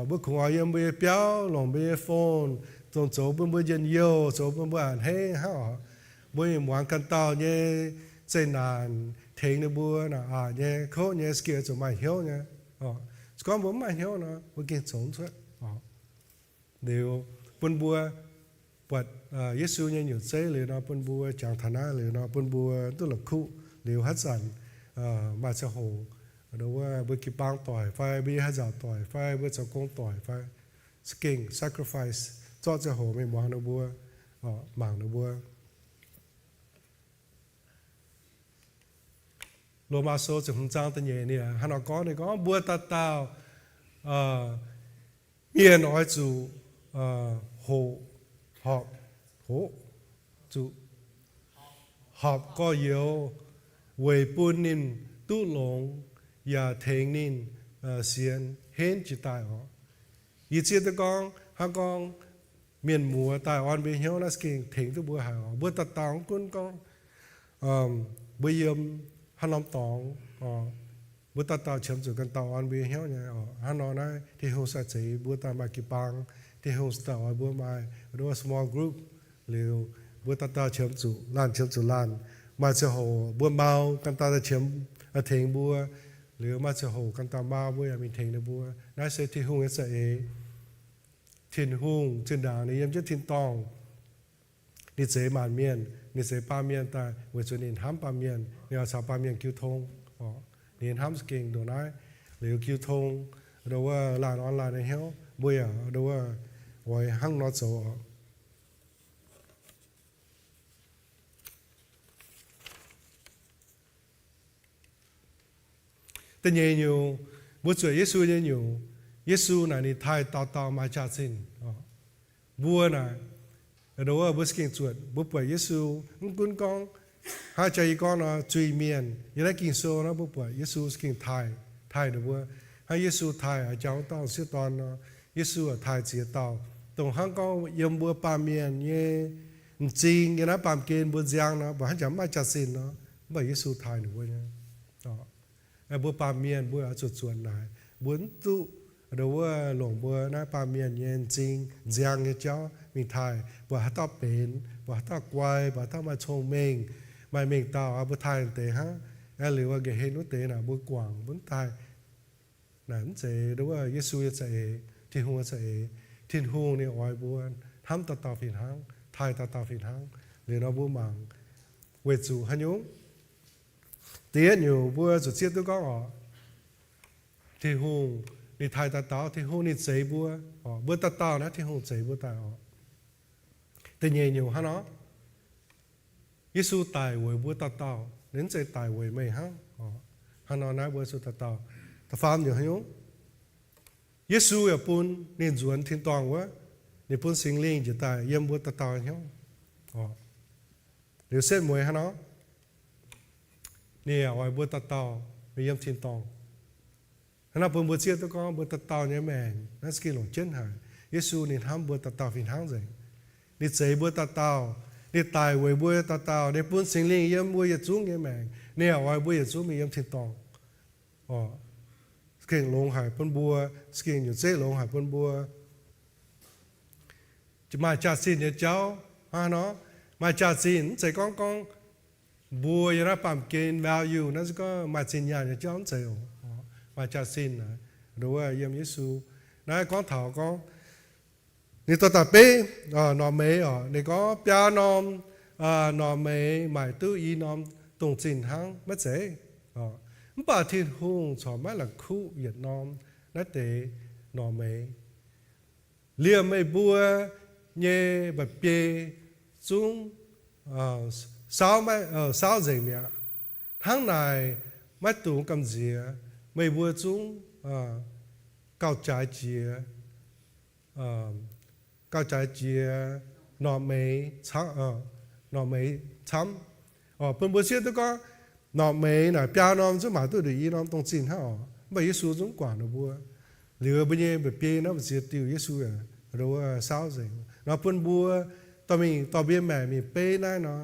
mbuo kungx oix yiem mbuo nyei biauv, longc mbuo nyei phone, dongh zoux bun mbuo njien-youh, zoux bun mbuo a'hneiv hnangv oc. Mbuo mingh muangx ganh dauh nyei zeqc naanc, tengx ninh mbuo naaic aqc nyei, kouv nyei, za'gengh zuqc maaih hnyouv nyei. Se gorngv mbuo mv maaih hnyouv nor, mbuo gengh zoux mv cuotv. Liuz bun mbuo buatc Yesu nyei nyutc zeiv liuz nor, bun mbuo jangx taux naaiv liuz nor, bun mbuo duqv la'kuqv liuz haaix zanc maaih ziangh hoc, nduov wuov mbuo jiu-baang doic fai mbuo nyei haaix nzauc doic fai mbuo zoux gong doic fai, za'gengh sacrifice, zorqv ziangh hoc mingh muangx ninh mbuo, mangc ninh mbuo. Lomaa Sou ziepc hmz zaang da'nyeic ninh hnangv nor gorngv, ninh gorngv, mbuo dauh dauh mienh oix zuqc hoqc, horpc, hoqc, zuqc horpc gorx-youz weic bun ninh duqv longx yaac tengx ninh sienx henv jiex daaih oc. Yie zieqv duqv gorngv hnangv gorngv mienh muoz daaih orn mbuo hnyouv naaiv za'gengh tengx duqv mbuo haic oc. Mbuo dauh dauh mv gunv gorngv mbuo yiem haaix norm dorngx, mbuo dauh dauh qiemx zuqc ganh dauh orn mbuo hnyouv nyei oc. Hnangv nor naaiv Tin-Hungh se zeix mbuo daaih maaih jiu-baang. Tin-Hungh se daaih oix mbuo maaih nduov small group. Liuz mbuo dauh dauh qiemx zuqc laanh, qiemx zuqc laanh. Maaih ziangh hoc mbuo mau, ganh dauh daaih qiemx tengx mbuo. Liuz maaih ziangh hoc ganh dauh mau, mbuo yaac mingh tengx ninh mbuo. Naaiv se Tin-Hungh nyei za'eix. Tin-Hungh zinh ndaangc ninh yiem jienv tin-dorngh, Ninh zeix maanc mienh, ninh zeix baamh mienh daaih weic zuqc ninh hnamv baamh mienh, ninh oix caux baamh mienh jiu tong. Ninh hnamv za'gengh ndongc naaiv. Liuz jiu tong, ndo wuov laanh orn laanh nyei hnyouv, mbuo yaac ndo wuov oix hnangv nor zoux oc. Da'nyeic nyungc, mbuo zuotc Yesu nyei nyungc, Yesu naaic ninh taaih dauh dauh maaih jaax-zinh. Mbuo naaic, ndo wuov mbuo za'gengh zuotc, mbuo buatc Yesu, mv gunv gorngv hnangv jaax yie gorngv nor, zuiz-mienh, yiem naaiv Ging-Sou nor mbuo buatc Yesu za'gengh taaih, taaih ninh mbuo. Hnangv Yesu taaih jangx wuov dauh sieqv dorn nor, Yesu taaih ziex dauh, dongh hnangv gorngv yiem mbuo baamh mienh nyei m'zing, yiem naaiv baamh gen mbuo nziang nor, mv baac hnangv jaax mv maaih jaax-zinh nor, mv baac Yesu taaih ninh mbuo nyei. Mbuo baamh mienh mbuo oix zuqc zuotc naaic, mbuo mv duqv ndo wuov longc mbuo naaiv baamh mienh nyei m'zing nziang nyei jauv mingh taaih, buatc haaix dauh benx, buatc haaix dauh guai, buatc haaix dauh maaih cong-mengh, maaih mengh dauh, mbuo taaih deix hnangv. Aeqv, liuz nqa'haav wuov deix naaic mbuo guangc mbuo mv taaih. Naaic mv zeiz ndo wuov Yesu nyei za'eix, Tin-Hungh nyei za'eix. Tin-Hungh ninh oix mbuo hnamv dauh dauh fih hnangv, taaih dauh dauh fih hnangv. Liuz nor mbuo mangc weic zuqc haaix nyungc? Da'yietv nyungc mbuo zuqc zieqv duqv gorngv oc, Tin-Hungh ninh taaih dauh dauh, Tin-Hungh ninh zeix mbuo. Mbuo dauh dauh naaiv Tin-Hungh zeix mbuo daaih oc. Da'nyeic nyungc hnangv nor, Yesu daic weic mbuo dauh dauh, ninh mv zeiz daic weic meih hnangv. Hnangv nor naaiv mbuo zuqc dauh dauh. Da'faam nyungc haaix nyungc? Yesu yaac bun ninh nzuonx tin-dorngh wuov, ninh bun Singx Lingh njiec daaih yiem mbuo dauh dauh hnyouv. Liuz setv mueiz hnangv nor, ninh yaac oix mbuo dauh dauh mingh yiem tin-dorngh. Hnangv naaiv bun mbuo zieqv duqv gorngv mbuo dauh dauh nyei maengc naaiv za'gengh longc jienv haic. Yesu ninh hnamv mbuo dauh dauh fih hnangv nzengc. Ninh zeix mbuo dauh dauh, ninh daic weic mbuo dauh dauh, ninh bun Singx Lingh yiem mbuo yietc zungv nyei maengc, ninh yaac oix mbuo yietc zungv mingh yiem tin-dorngh. Za'gengh longx haic bun mbuo, za'gengh nyungc zeiv longx haic bun mbuo. Maaih jaax-zinh nyei jauv hnangv nor, maaih jaax-zinh mv zeiz gorngv gorngv mbuo yiem naaiv baamh gen value naaiv se gorngv maaih zinh nyaanh nyei jauv mv zeiz oc. Maaih jaax-zinh naaic, ndo wuov yiem Yesu naaiv gorngv taux gorngv ninh dorh daaih beiv norqc meix oc, ninh gorngv biaa norm norqc meix maaic duqv i norm dongh zinh hnangv maiv zeiz. Mv baac Tin-Hungh corc maiv la'kuqv yietc norm naaiv deix norqc meix. Liemh meih mbuo nyei mba'biei zungv saauv, saauv nzengc mi'aqv. Hnangv naaic maiv dungx gamh nziex, meih mbuo zungv gauh jaaix jiex, gauh jaaix jiex norqc meix, norqc meix camv. Bun mbuo zieqv duqv gorngv norqc meix naaic biaa norm zungv maaic duqv nduqc i norm dongh zinh hnangv oc. Mv baac Yesu zungv guangc ninh mbuo. Liuz mbuo nyei mba'biei naaiv mbu'ziex diuh Yesu saauv nzengc nor, bun mbuo dorh mingh dorh mbuo nyei maengc mingh beiv naaiv nor,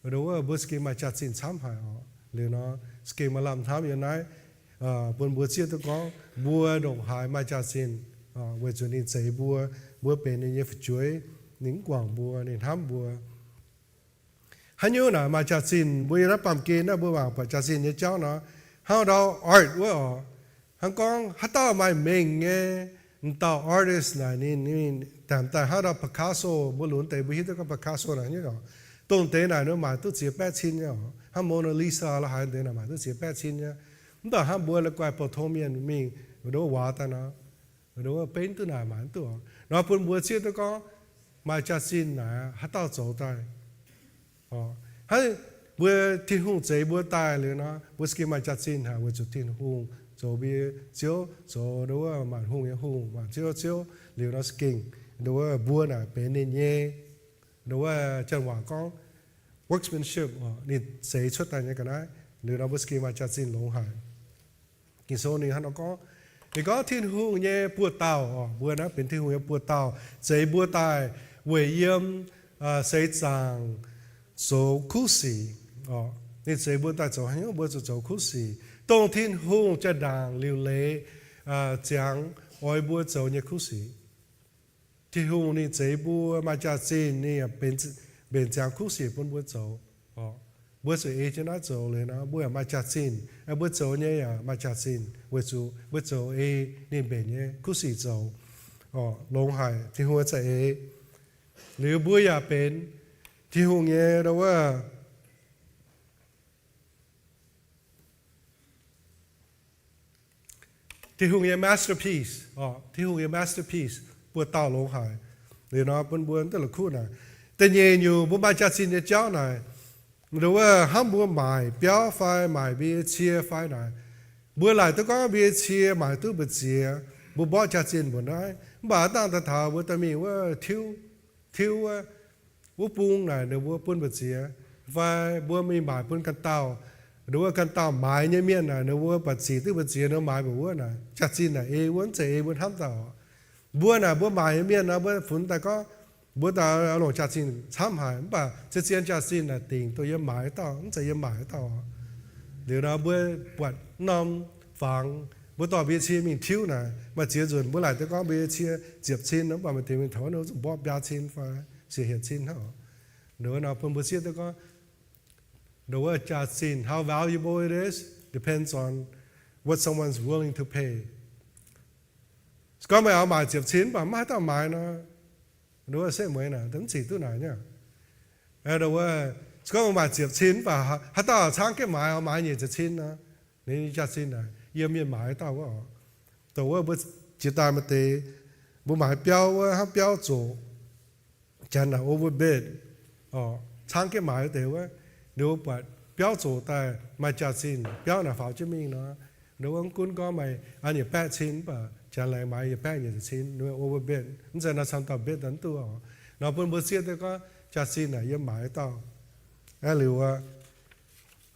ndo wuov mbuo za'gengh maaih jaax-zinh camv haic oc. Liuz nor za'gengh maaih lamh hnamv yiem naaiv bun mbuo zieqv duqv gorngv mbuo ndongc haaix maaih jaax-zinh, weic zuqc ninh zeix mbuo, mbuo benx ninh nyei fu'jueiv, ninh mv guangc mbuo, ninh hnamv mbuo. Haaix nyungc naaic maaih jaax-zinh? Mbuo yiem naaiv baamh gen naaiv mbuo mangc buatc jaax-zinh nyei jauv nor, hnangv ndau art wuov oc. Hnangv gorngv haaix dauh maaih mengh nyei, m'dauh artist naaic ninh, ninh daaih hnangv ndau Picasso, mbuo lunx deix mbuo hiuv duqv gorngv Picasso naaic nyei oc. Dongh deix naaic ninh maaic duqv ziex baeqv cin nyei oc. Hnangv Mona Lisa la'haaix deix naaic maaic duqv ziex baeqv cin nyei. Mv baac hnangv mbuo la'guaih pou-tong mienh mingh ndo wuov waac daaih nor, ndo wuov benx duqv naaic maaic duqv oc. Nor bun mbuo zieqv duqv gorngv maaih jaax-zinh naaic haaix dauh zoux daaih. Hnangv mbuo Tin-Hungh zeix mbuo daaih liuz nor, mbuo za'gengh maaih jaax-zinh haic weic zuqc Tin-Hungh zoux mbuo nyei Ziouv, zoux ndo wuov maanc hungh nyei Hungh, maanc ziouv nyei Ziouv. Liuz nor za'gengh ndo wuov mbuo naaic benx ninh nyei, ndo wuov janx waac gorngv workmanship, ninh zeix cuotv daaih nyei ga'naaiv. Liuz nor mbuo za'gengh maaih jaax-zinh longx haic. Ging-Sou ninh hnangv nor gorngv, ninh gorngv Tin-Hungh nyei buoz-dauh oc, mbuo naaiv benx Tin-Hungh nyei buoz-dauh, zeix mbuo daaih weic yiem seix zaangc zoux kuv sic oc. Ninh zeix mbuo daaih zoux haaix nyungc? Mbuo zuqc zoux kuv sic, dongh Tin-Hungh jaa-ndaangc liuc leiz ziangx oix mbuo zoux nyei kuv sic. Tin-Hungh ninh zeix mbuo maaih jaax-zinh, ninh mbenc ziangx kuv sic bun mbuo zoux. Mbuo zuqc ei jienv naaiv zoux liuz nor, mbuo yaac maaih jaax-zinh. Mbuo zoux nyei yaac maaih jaax-zinh weic zuqc mbuo zoux ei ninh mbenc nyei kuv sic zoux. Longx haic, Tin-Hungh za'eix. Liuz mbuo yaac benx Tin-Hungh nyei, wuov, Tin-Hungh nyei masterpiece, Tin-Hungh nyei masterpiece, buoz-dauh longx haic. Liuz nor bun mbuo duqv la'kuqv naaic. Da'nyeic nyungc mbuo maaih jaax-zinh nyei jauv naaic, wuov, hnamv mbuo maaic biauv fai maaic mbuo cie fai naaic, mbuo laaic duqv gorngv mbuo cie maaic duqv mbu'ziex, mbuo mborqv jaax-zinh mbuoqc naaiv. Mv baac dangh daaih taux mbuo dorh mingh wuov tiuv, tiuv wuov, wuov bung naaic ninh mbuo bun mbu'ziex, fai mbuo mingh maaic bun ganh dauh, wuov, ganh dauh maaiz nyei mienh naaic ninh mbuo buatc zic duqv mbu'ziex ninh maaiz mbuoqc wuov naaic, jaax-zinh naaic ei wuov, mv zeiz ei mbuo hnamv dauh oc. Mbuo naaic mbuo maaic nyei mienh nor mbuo funx daaih gorngv mbuo daaih longc jaax-zinh camv haic, mv baac zien-zien jaax-zinh naaic dingc duqv yiem maaiz dauh, mv zeiz yiem maaic dauh oc. Liuz nor mbuo buatc norm fangx, mbuo dorh mbuo nyei cie mingh tiuv naaic, maaih ziex nzunc mbuo laaic duqv gorngv mbuo nyei cie ziepc cin, mv baac maaih deix mingh taux wuov ninh zuqc mborqv biaa cin fai siec hietc cin hnangv oc. Nduov nor bun mbuo zieqv duqv gorngv, nduov jaax-zinh, how valuable it is depends on what someone is willing to pay. Se gorngv meih oix maaic ziepc cin mv baac maiv haaix dauh maaiz nor, nduov setv mueiz naaic mv zic duqv naaic nyei. Nduov, se gorngv meih maaic ziepc cin mv baac haaix dauh caangv jienv maaiz, oix maaiz nyic ziepc cin nor, ninh jaax-zinh naaic yiem mienh maaiz dauh wuov oc. Dongh wuov mbuo jiex daaih maaih deix mbuo maaiz biauv wuov, hnangv biauv zoqc, janx naaic overbid, caangv jienv maaiz wuov deix wuov, nduov buatc biauv zoqc daaih maaih jaax-zinh, biauv naaic faaux jienv mingh nor, nduov wuov mv gunv gorngv maaih yietc baeqv cin mv baac janx laengz maaiz yietc baeqv nyic ziepc cin, nduov overbid, mv zeiz nor camv dauh bid daaih mv duqv oc. Nor bun mbuo zieqv duqv gorngv jaax-zinh naaic yiem maaiz dauh. Aa liuz aqv,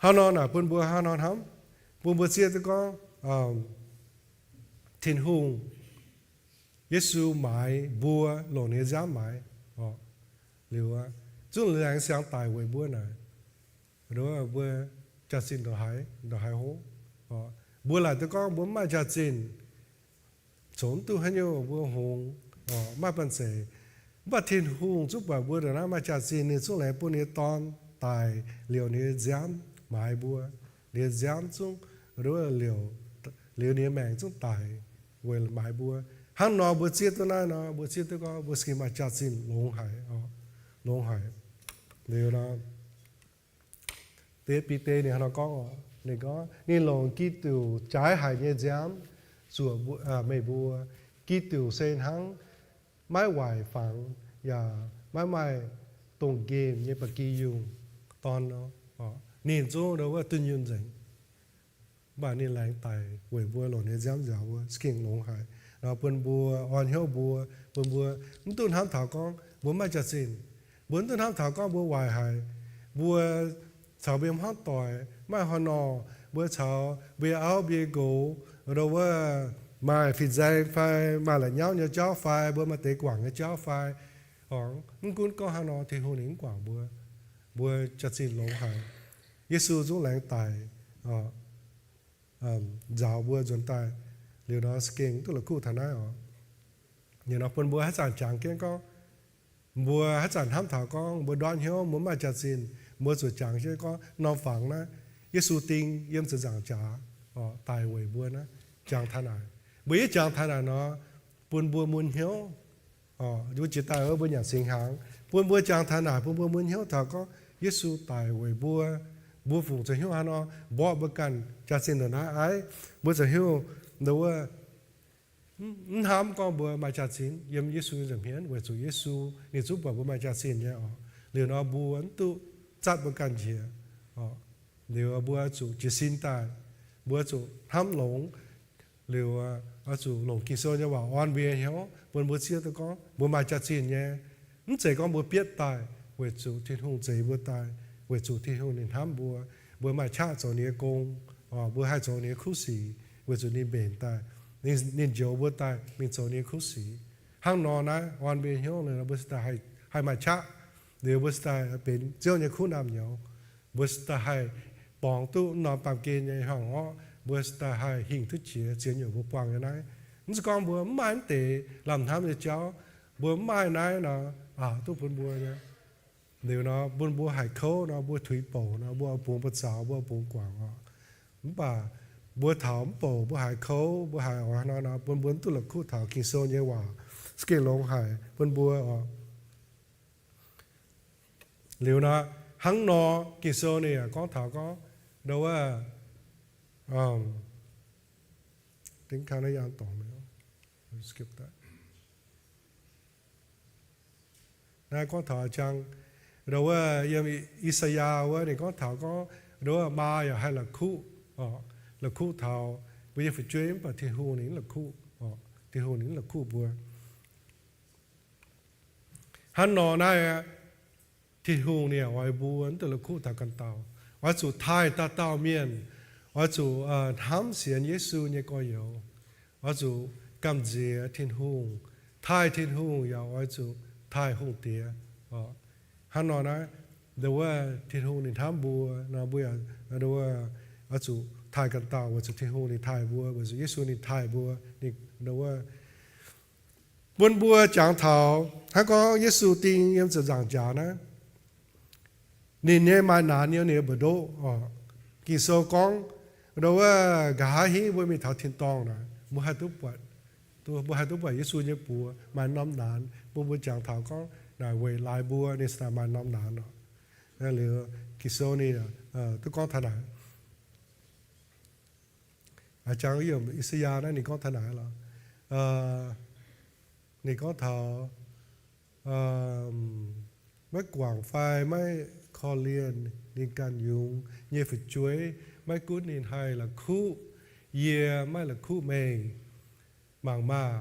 hnangv nor naaic bun mbuo hnangv nor hnamv, bun mbuo zieqv duqv gorngv Tin-Hungh, Yesu maaiz mbuo longc ninh nyei nziaamv maaiz oc. Liuz aqv, zungv laengz siang daic weic mbuo naaic, mbuo jaax-zinh ndongc haaix, ndongc haaix hov. Mbuo laaic duqv gorngv mbuo mv maaih jaax-zinh, zoux mv duqv haaix nyungc, mbuo hngongx, mv maaih banh zeic. Mv baac Tin-Hungh zungv buatc mbuo ndongc naaiv maaih jaax-zinh, ninh zungv laengz bun ninh nyei Dorn daic liouc ninh nyei nziaamv maaiz mbuo. Ninh nyei nziaamv zungv, liouc, liouc ninh nyei maengc zungv daic weic maaiz mbuo. Hnangv nor mbuo zieqv duqv naaiv nor, mbuo zieqv duqv gorngv mbuo za'gengh maaih jaax-zinh longx haic, longx haic. Liuz nor, Bide ninh hnangv nor gorngv, ninh gorngv, ninh longc Giduc jaaix haic nyei nziaamv zuoqc meih mbuo. Giduc se hnangv maiv waaic fangx yaac maiv maaih dongh nqemh nyei ba'gi yungh dorn nor. Ninh zungv wuov dunh yunh nzengc, mv baac ninh laengz daic weic mbuo longc ninh nyei nziaamv njaaux mbuo, za'gengh longx haic. Nor bun mbuo orn hnyouv mbuo, bun mbuo mv duqv hnamv taux gorngv mbuo maiv jaax-zinh. Mbuo mv duqv hnamv taux gorngv mbuo waaic haic. Mbuo caux mbuo nyei hmuangv doic maiv haaix nor, mbuo caux mbuo nyei auv mbuo nyei nqox, nduov wuov, maaih fin-saeng fai maaih la'nyauv nyei jauv fai mbuo maaih deix guangc nyei jauv fai, mv gunv gorngv haaix nor Tin-Hungh ninh mv guangc mbuo. Mbuo jaax-zinh longx haic. Yesu zungv laengz daic njaaux mbuo nzuonx daaih. Liuz nor za'gengh duqv la'kuqv taux naaiv oc. Ninh nor bun mbuo haaix zanc jangx jienv gorngv, mbuo haaix zanc hnamv taux gorngv mbuo ndortv hnyouv, mbuo mv maaih jaax-zinh, mbuo zuqc jangx jienv gorngv norm fangx naaiv, Yesu ding yiem ziepc nzaangc jaax daic weic mbuo naaiv, jangx taux naaic. Mbuo yie jangx taux naaic nor, bun mbuo mun hnyouv. Mbuo jiex daaih mbuo nyanc singx hnaangx, bun mbuo jangx taux naaic, bun mbuo mun hnyouv taux gorngv Yesu daic weic mbuo. Mbuo fungc zoux hnyouv haaix nor mborqv mbuo ganh jaax-zinh ndongc naaiv aiv. Mbuo zoux hnyouv nduov wuov, mv hnamv gorngv mbuo maaih jaax-zinh yiem Yesu nyei nza'hmien, weic zuqc Yesu ninh zungv buatc mbuo maaih jaax-zinh nyei oc. Liuz nor mbuo mv duqv zatv mbuo ganh njiec. Liuz mbuo zuqc jiez sin daaih, mbuo zuqc hnamv longx. Liuz oix zuqc longc Ging-Sou nyei waac orn mbuo nyei hnyouv, bun mbuo zieqv duqv gorngv mbuo maaih jaax-zinh nyei. Mv zeiz gorngv mbuo bietv daaih, weic zuqc Tin-Hungh zeix mbuo daaih, weic zuqc Tin-Hungh ninh hnamv mbuo. Mbuo maaih qaqv zoux ninh nyei gong, mbuo haih zoux ninh nyei kuv sic, weic zuqc ninh mbenc daaih, ninh njoux mbuo daaih mingh zoux ninh nyei kuv sic. Hnangv nor naaiv orn mbuo nyei hnyouv, mbuo cingx daaih haih maaih qaqv. Liuz mbuo cingx daaih benx Ziouv nyei kuv naamh nyouz. Mbuo cingx daaih haih borngz duqv norm baamh gen nyei hnyangx-orqv. Mbuo cingx daaih haih hingh duqv jiex ziex nyungc mbuo buangh nyei naaiv. Mv zeiz gorngv mbuo mv maaih mv deix lamh hnamv nyei jauv, mbuo mv maaih naaiv nor, aqc duqv bun mbuo nyei. Liuz nor bun mbuo haih kouv nor, mbuo tuix bouc nor, mbuo bungx buoz-zaux, mbuo bungx guangc oc. Mv baac mbuo taux mv bouc, mbuo haiz kouv, mbuo haiz oix nor nor, bun mbuo mv duqv la'kuqv taux Ging-Sou nyei waac. Za'gengh longx haic bun mbuo oc. Liuz nor, hnangv nor Ging-Sou ninh yaac gorngv taux gorngv, ndo wuov, naaiv gorngv taux jang, ndo wuov yiem I^saa^yaa wuov ninh gorngv taux gorngv, ndo wuov maa yaac haih la'kuqv, la'kuqv taux mbuo nyei fu'jueiv, mv baac Tin-Hungh ninh la'kuqv, Tin-Hungh ninh la'kuqv mbuo. Hnangv nor naaiv, Tin-Hungh ninh oix mbuo mv dungx la'kuqv taux ganh dauh. Oix zuqc taaih dauh dauh mienh. Oix zuqc hnamv sienx Yesu nyei gorx-youz. Oix zuqc gamh nziex Tin-Hungh. Taaih Tin-Hungh yaac oix zuqc taaih hungh diex. Hnangv nor naaiv, ndo wuov Tin-Hungh ninh hnamv mbuo nor, mbuo yaac, ndo wuov, oix zuqc taaih ganh dauh weic zuqc Tin-Hungh ninh taaih mbuo, weic zuqc Yesu ninh taaih mbuo, ndo wuov bun mbuo jangx taux hnangv gorngv Yesu ding yiem ziepc nzaangc jaax naaiv, ninh nyei maaih naanx yiem ninh nyei mbu'ndoqv oc. Ging-Sou gorngv, ndo wuov, nqa'haav hingv mbuo mingh taux tin-dorngh naaic, mbuo haih duqv buatc, mbuo haih duqv buatc Yesu nyei buoz maaih norm naanx, bun mbuo jangx taux gorngv naaic weic laaix mbuo ninh cingx daaih maaih norm naanx oc. Liuz Ging-Sou ninh duqv gorngv taux naaic. Jangx yiem I^saa^yaa naaiv ninh gorngv taux naaic lorqc. Ninh gorngv taux maiv guangc fai maiv korv-lienh ninh ganh yungz nyei fu'jueiv, maiv gunv ninh haih la'kuqv, yie maiv la'kuqv meih. Mangc maah!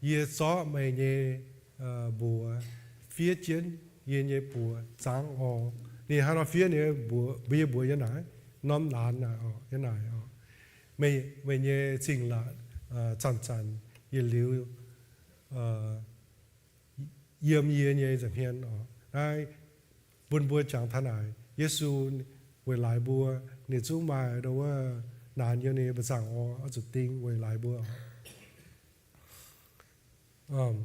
Yie zorqv meih nyei mbuox fiev jienv yie nyei buoz zangv oc. Ninh hnangv nor fiev ninh mbuox, mbuo nyei mbuox yiem naaic, norm naanx naaic oc, yiem naaic oc. Meih, meih nyei zingh laatc zanc-zanc yietc liuz yiem yie nyei nza'hmien oc. Naaiv bun mbuo jangx taux naaic, Yesu weic laaix mbuo, ninh zungv maaih ndo wuov naanx yiem ninh nyei mbu'zangc oc, oix zuqc ding weic laaix mbuo oc.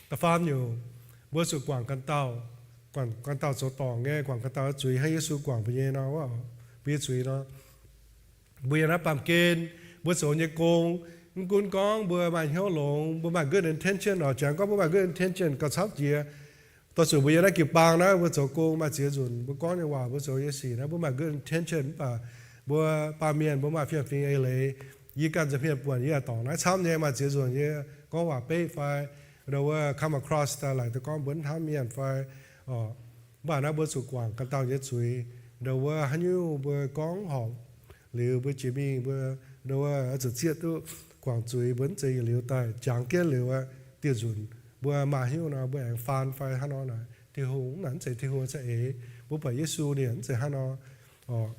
Da'faam nyungc, mbuo zuqc guangc ganh dauh, guangc ganh dauh zoux dorngc nyei, guangc ganh dauh zuiz hnangv Yesu guangc mbuo nyei nor, mbuo nyei zuiz nor. Mbuo yiem naaiv baamh gen, mbuo zoux nyei gong, mv gunv gorngv mbuo maaih hnyouv longx, mbuo maaih good intention oc, jangx gorngv mbuo maaih good intention gauh camv jiex. Dorh zuqc mbuo yiem naaiv jiu-baang naaiv, mbuo zoux gong maaih ziex nzunc, mbuo gorngv nyei waac, mbuo zoux nyei sic naaiv, mbuo maaih good intention, mv baac mbuo baamh mienh mbuo maaih fiem-fingx eix leiz. Yie ganh nza'hmien buonc yie yaac dorngc naaiv camv nyei, maaih ziex nzunc yie gorngv waac beiv fai ndo wuov come across daaih laaic duqv gorngv mbuo hnamv mienh fai oc. Mv baac naaiv mbuo zuqc guangc ganh dauh nyei zuiz, ndo wuov haaix nyungc mbuo gorngv horpc liuz mbuo jiex mingh mbuo ndo wuov zuqc zieqv duqv guangc zuiz, mbuo mv zeiz yietc liuz daaih jangx jienv liuz aqv. Diuh nzunc mbuo maaih haaix nyungc nor mbuo aengx faan fai hnangv nor naaic, Tin-Hungh naaic mv zeiz Tin-Hungh za'eix. Mbuo buatc Yesu ninh mv zeiz hnangv nor oc.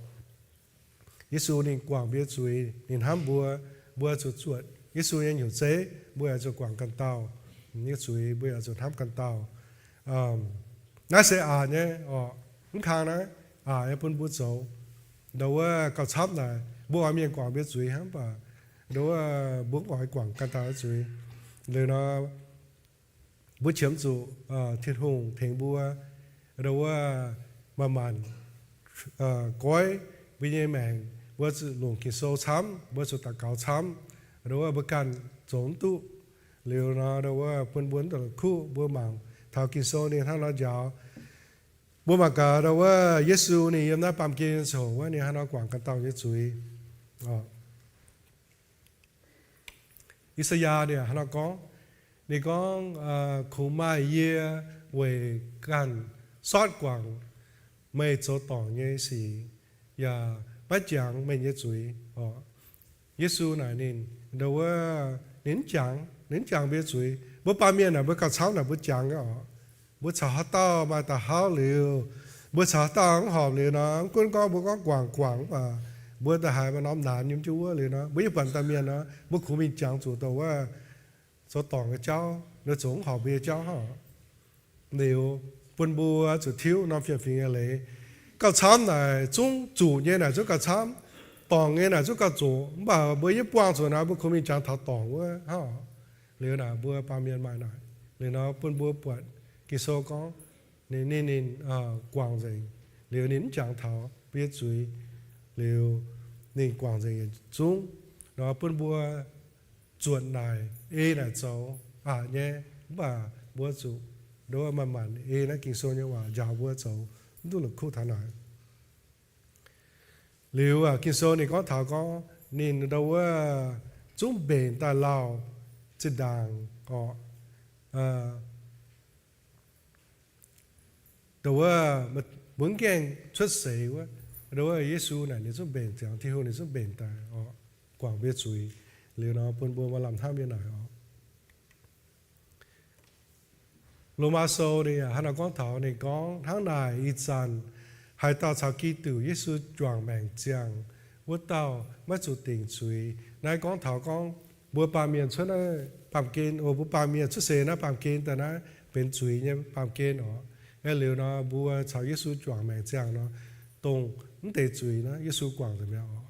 Yesu ninh guangc mbuo nyei zuiz, ninh hnamv mbuo, mbuo zuqc zuotc Yesu nyei nyungc zeiv, mbuo yaac zuqc guangc ganh dauh nyei zuiz, mbuo yaac zuqc hnamv ganh dauh. Naaiv se aqc nyei oc, mv kang naaiv aqc nyei bun mbuo zoux. Ndo wuov gauh camv naaic mbuo oix mienh guangc mbuo nyei zuiz hnangv, mv baac ndo wuov mbuo mv oix guangc ganh dauh nyei zuiz. Liuz nor, mbuo qiemx zuqc Tin-Hungh tengx mbuo, ndo wuov manc-manc goiv mbuo nyei maengc, mbuo zuqc longc Ging-Sou camv, mbuo zuqc daux gaux camv, ndo wuov mbuo ganh zoux mv duqv. Liuz nor, ndo wuov bun mbuo mv dungx la'kuqv, mbuo mangc taux Ging-Sou ninh hnangv nor njaaux. Mbuo mangc gaax ndo wuov Yesu ninh yiem naaiv baamh gen nyei ziangh hoc wuov ninh hnangv nor guangc ganh dauh nyei zuiz. I^saa^yaa ninh hnangv nor gorngv, ninh gorngv, kungx maaih yie weic ganh sortv guangc meih zoux dorngc nyei sic, yaac maiv jangx meih nyei zuiz oc. Yesu naaic ninh, ndo wuov ninh mv jangx, ninh mv jangx mbuo nyei zuiz. Mbuo baamh mienh naaic mbuo gauh camv naaic mbuo jangx nyei oc. Mbuo caux haaix dauh maaih da'hauv liuz, mbuo caux haaix dauh mv horpc liuz nor, mv gunv gorngv mbuo gorngv guangc guangc mv baac mbuo da'haiz maaih norm naanx yiem jienv wuov liuz nor, mbuo yie buatc dauh mienh nor, mbuo kungx mingh jangx zuqc dongh wuov zoux dorngc nyei jauv, ninh zoux mv horpc mbuo nyei jauv hnangv. Liuz bun mbuo zuqc tiuv norm fiem-fingx eix leiz. Gauh camv naaic zungv zuqc nyei naaic zungv gauh camv, dorngc nyei naaic zungv gauh zuqc, mv baac mbuo yie buangh zuqc naaic mbuo kungx mingh jangx taux dorngc wuov hnangv. Liuz naaic mbuo baamh mienh maaih naaic, liuz nor bun mbuo buatc Ging-Sou gorngv ninh, ninh, ninh guangc nzengc, liuz ninh mv jangx taux mbuo nyei zuiz, liuz ninh guangc nzengc yietc zungv. Nor bun mbuo zuotc naaic, ei naaic zoux aqc nyei. Mv baac mbuo zuqc nduov manc-manc ei naaiv Ging-Sou nyei waac njaaux mbuo zoux, mv duqv la'kuqv taux naaic. Liuz Ging-Sou ninh gorngv taux gorngv ninh nduov wuov zungv mbenc daaih lauh zinh ndaangc orqc. Nduov wuov mbuo mv gaengh cuotv seix wuov, nduov wuov Yesu naaic ninh zungv mbenc ziangx, Tin-Hungh ninh zungv mbenc daaih orqc, guangc mbuo zuiz. Liuz nor bun mbuo maaih lamh hnamv nyei naaic orqc. Lomaa Sou ninh yaac hnangv naaiv gorngv taux, ninh gorngv hnangv naaic, ih zanc haaix dauh caux Giduc Yesu juangc maengc ziangh, wuov dauh maiv zuqc dingc zuiz. Naaiv gorngv taux gorngv mbuo baamh mienh cuotv naaiv baamh gen, o, mbuo baamh mienh cuotv seix naaiv baamh gen daaih naaiv benx zuiz nyei baamh gen orqc. Aeqv, liuz nor mbuo caux Yesu juangc maengc ziangh nor, dongh mv deix zuiz naaiv Yesu guangc nzengc mi'aqv orqc.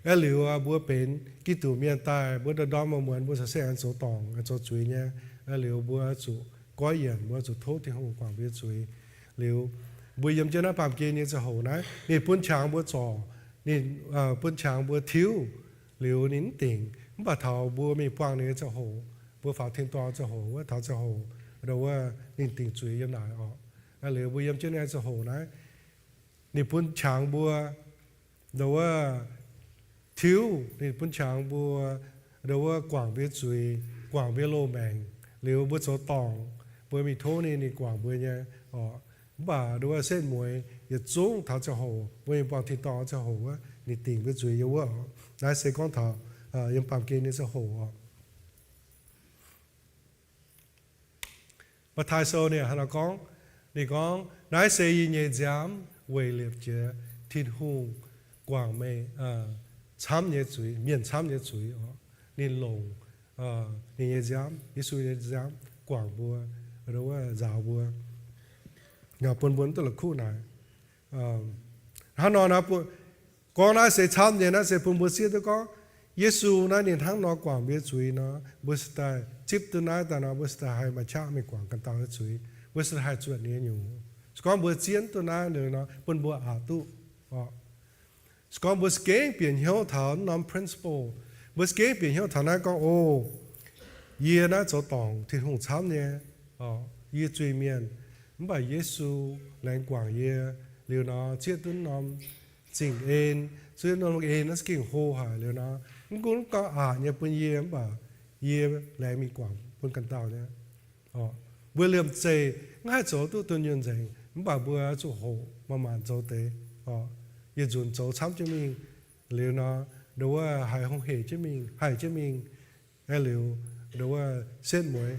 Aeqv, liuz mbuo benx Giduc mienh daaih, mbuo ndorm-ndorm muonz-muonz mbuo caux se aengx zoux dorngc, aengx zoux zuiz nyei. Aeqv, liuz mbuo zuqc goiv yienc, mbuo zuqc tov Tin-Hungh guangc mbuo nyei zuiz. Liuz mbuo yiem jienv naaiv baamh gen nyei ziangh hoc naaiv, ninh bun qangx mbuo zorc, ninh bun qangx mbuo tiuv, liuz ninh mv dingc. Mv baac taux mbuo mingh buangh ninh nyei ziangh hoc, mbuo faaux tin-dorngh ziangh hoc wuov, taux ziangh hoc nduov wuov ninh dingc zuiz yiem naaic orqc. Aeqv, liuz mbuo yiem jienv naaiv ziangh hoc naaiv, ninh bun qangx mbuo nduov wuov tiuv, ninh bun qangx mbuo nduov wuov guangc mbuo nyei zuiz, guangc mbuo nyei loz-maengc. Liuz mbuo zoux dorngc, mbuo mingh tov ninh, ninh guangc mbuo nyei orqc. Mv baac nduov wuov setv mueiz yietc zungv taux ziangh hoc mbuo mingh buangh tin-dorngh ziangh hoc wuov, ninh dingc mbuo zuiz yiem wuov orqc. Naaiv se gorngv taux yiem baamh gen nyei ziangh hoc orqc. Matv^taai Sou ninh hnangv naaiv gorngv, ninh gorngv, naaiv se yie nyei nziaamv weic liepc jiez Tin-Hungh guangc meih camv nyei zuiz, mienh camv nyei zuiz orqc. Ninh longc ninh nyei nziaamv, Yesu nyei nziaamv guangc mbuo, nzaaux mbuo, bun mbuo mv duqv la'kuqv naaic. Hnangv nor naaiv gorngv naaiv se camv nyei, naaiv se bun mbuo zieqv duqv gorngv Yesu naaiv ninh hnangv nor guangc mbuo nyei zuiz nor, mbuo se daaih zipv duqv naaiv daaih nor, mbuo se daaih haih maaih qaqv mingh guangc ganh dauh nyei zuiz. Mbuo se daaih haih zuotc ninh nyei nyungc. Se gorngv mbuo zieqv duqv naaiv nor, bun mbuo aqc duqv orqc. Se gorngv mbuo za'gengh bieqc hnyouv taux norm principle, mbuo za'gengh bieqc hnyouv taux naaiv gorngv, o, yie naaiv zoux dorngc Tin-Hungh camv nyei, yie zuiz-mienh, mv baac Yesu laengz guangc yie liuz nor, zieqv duqv norm zingh en, zieqv norm en naaiv za'gengh hlo haic liuz nor, mv gunv gorngv aqc nyei bun yie, mv baac yie laengz mingh guangc bun ganh dauh nyei. Mbuo liemh zeih mv haih zoux duqv dunh yunh nzengc, mv baac mbuo zuqc hoqc manc-manc zoux deix, yietc nzunc zoux camv jienv mingh liuz nor, nduov wuov haiz hungh hec jienv mingh, haih jienv mingh. Aeqv, liuz nduov wuov setv mueiz,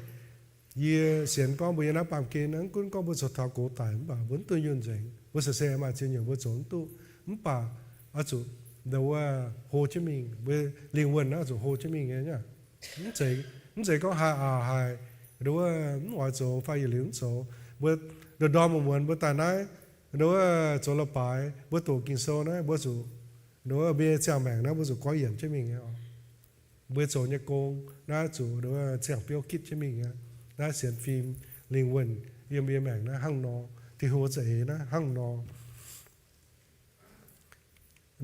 yie sienx gorngv mbuo yiem naaiv baamh gen, mv gunv gorngv mbuo zoux taux gox daic, mv baac mbuo mv dunh yunh nzengc. Mbuo se se maaih ziex nyungc mbuo zoux mv duqv, mv baac oix zuqc nduov wuov hlo jienv mingh, mbuo lingh wuonh naaiv oix zuqc hlo jienv mingh nyei. Mv zeiz gorngv haih aqc haic, nduov wuov mv oix zoux fai yietc liuz mv zoux. Mbuo ndorm-ndorm muonz-muonz mbuo daaih naaiv, nduov wuov zoux la'baaix, mbuo doqc Ging-Sou naaiv, mbuo zuqc, nduov wuov mbuo nyei ziangh maengc naaiv mbuo zuqc goiv yienc jienv mingh nyei. Mbuo zoux nyei gong naaiv zuqc nduov wuov ziangh biouv gitv jienv mingh nyei. Naaiv sienx fim, lingh wuonh yiem mbuo nyei maengc naaiv hnangv nor, Tin-Hungh za'eix naaiv hnangv nor.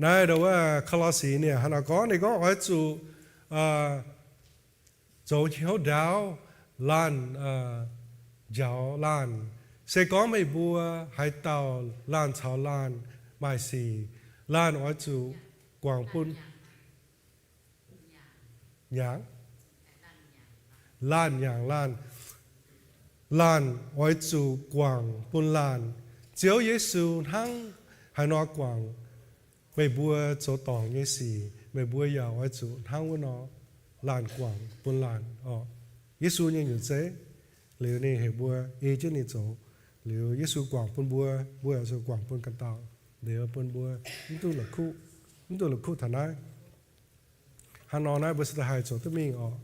Naaiv nduov wuov Ko^lo^si ninh hnangv naaiv gorngv, ninh gorngv oix zuqc zoux hnyouv ndaauv laanh njaaux laanh. Se gorngv meih mbuo haaix dauh laanh caux laanh maaih sic, laanh oix zuqc guangc bun hnyangx, laanh hnyangx laanh. Laanh oix zuqc guangc bun laanh. Ziouv Yesu hnangv haaix nor guangc meih mbuo zoux dorngc nyei sic, meih mbuo yaac oix zuqc hnangv wuov nor laanh guangc bun laanh oc. Yesu nyei nyutc zeiv, liuz ninh heuc mbuo ei jienv ninh zoux. Liuz Yesu guangc bun mbuo, mbuo oix zuqc guangc bun ganh dauh. Liuz bun mbuo mv duqv la'kuqv, mv duqv la'kuqv taux naaiv. Hnangv nor naaiv mbuo se da'haih zoux duqv mingh oc.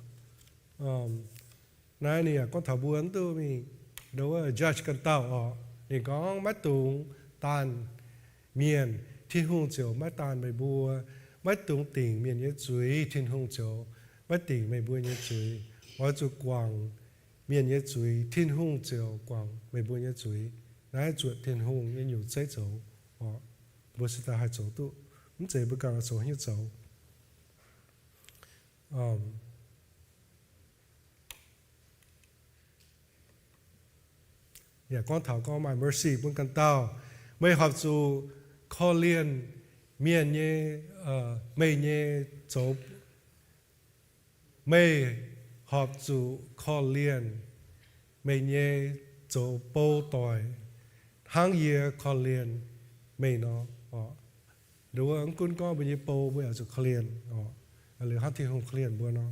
Naaiv ninh yaac gorngv taux mbuo mv duqv mingh nduov wuov judge ganh dauh oc. Ninh gorngv maiv dungx daanh mienh, Tin-Hungh ziouc maiv daanh meih mbuo. Maiv dungx dingc mienh nyei zuiz, Tin-Hungh ziouc maiv dingc meih mbuo nyei zuiz. Oix zuqc guangc mienh nyei zuiz, Tin-Hungh ziouc guangc meih mbuo nyei zuiz. Naaiv zuotc Tin-Hungh nyei nyutc zeiv zoux oc. Mbuo se da'haih zoux duqv. Mv zeiz mbuo ganh zoux haaix nyungc zoux. yaac gorngv taux gorngv maaih mercy bun ganh dauh. Meih horpc zuqc korv-lienh mienh nyei, meih nyei zoux, meih horpc zuqc korv-lienh meih nyei zoux bou doic hnangv yie korv-lienh meih nor. Nduov mv gunv gorngv mbuo nyei bou mbuo yaac zuqc korv-lienh, liuz hnangv Tin-Hungh korv-lienh mbuo nor.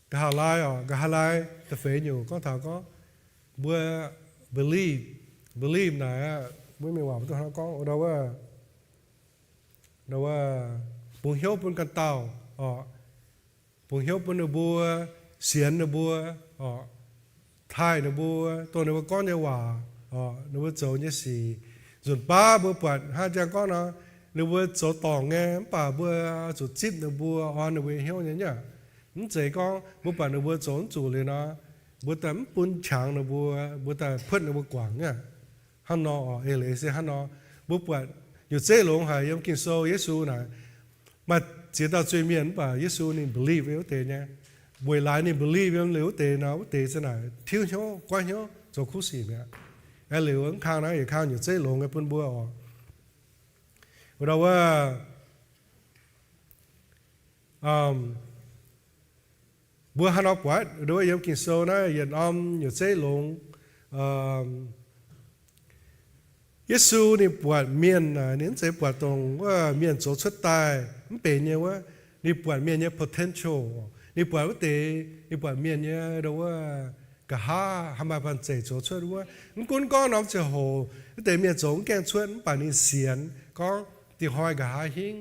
Nqa'haav laai oc, nqa'haav laai da'feix nyungc gorngv taux gorngv mbuo believe, believe naaic aqv, mbuo mienh waac mbuo duqv hnangv gorngv, wuov, bungx hnyouv bun ganh dauh oc, bungx hnyouv bun ninh mbuo, sienx ninh mbuo oc, taaih ninh mbuo, dongh ninh mbuo gorngv nyei waac oc, ninh mbuo zoux nyei sic. Nzunc baav mbuo buatc hnangv jang gorngv nor, ninh mbuo zoux dorngc nyei, mv baac mbuo zuqc zipv ninh mbuo, orn ninh mbuo nyei hnyouv nyei nyei. Mv zeiz gorngv mbuo buatc ninh mbuo zoux mv zuqc liuz nor, mbuo daaih mv bun qangx ninh mbuo, mbuo daaih puotv ninh mbuo guangc nyei. Hnangv nor oc, eix leiz se hnangv nor. Mbuo buatc nyutc zeiv longx haic yiem Ging-Sou, Yesu naaic maaih ziex dauh zuiz-mienh mv baac Yesu ninh believe yiem wuov deix nyei. Weic laaix ninh believe yiem liuz wuov deix nor, wuov deix za'naaic tiuv hnyouv, goiv hnyouv, zoux kuv sic mi'aqv. Aeqv, liuz mv kang naaiv yietc kang nyutc zeiv longx nyei bun mbuo oc. Wuov dauh wuov, mbuo haaix nor buatc, nduov yiem Ging-Sou naaiv yietc norm nyutc zeiv longx, Yesu ninh buatc mienh naaic, ninh mv zeiz buatc dongh wuov mienh zoux cuotv daaih mv benx nyei wuov, ninh buatc mienh nyei potential. Ninh buatc wuov deix, ninh buatc mienh nyei, nduov wuov, nqa'haav haih maaih banh zeic zoux cuotv wuov. Mv gunv gorngv norm ziangh hoc wuov deix mienh zoux mv gaengh cuotv, mv baac ninh sienx gorngv dingc hnoi nqa'haav hingv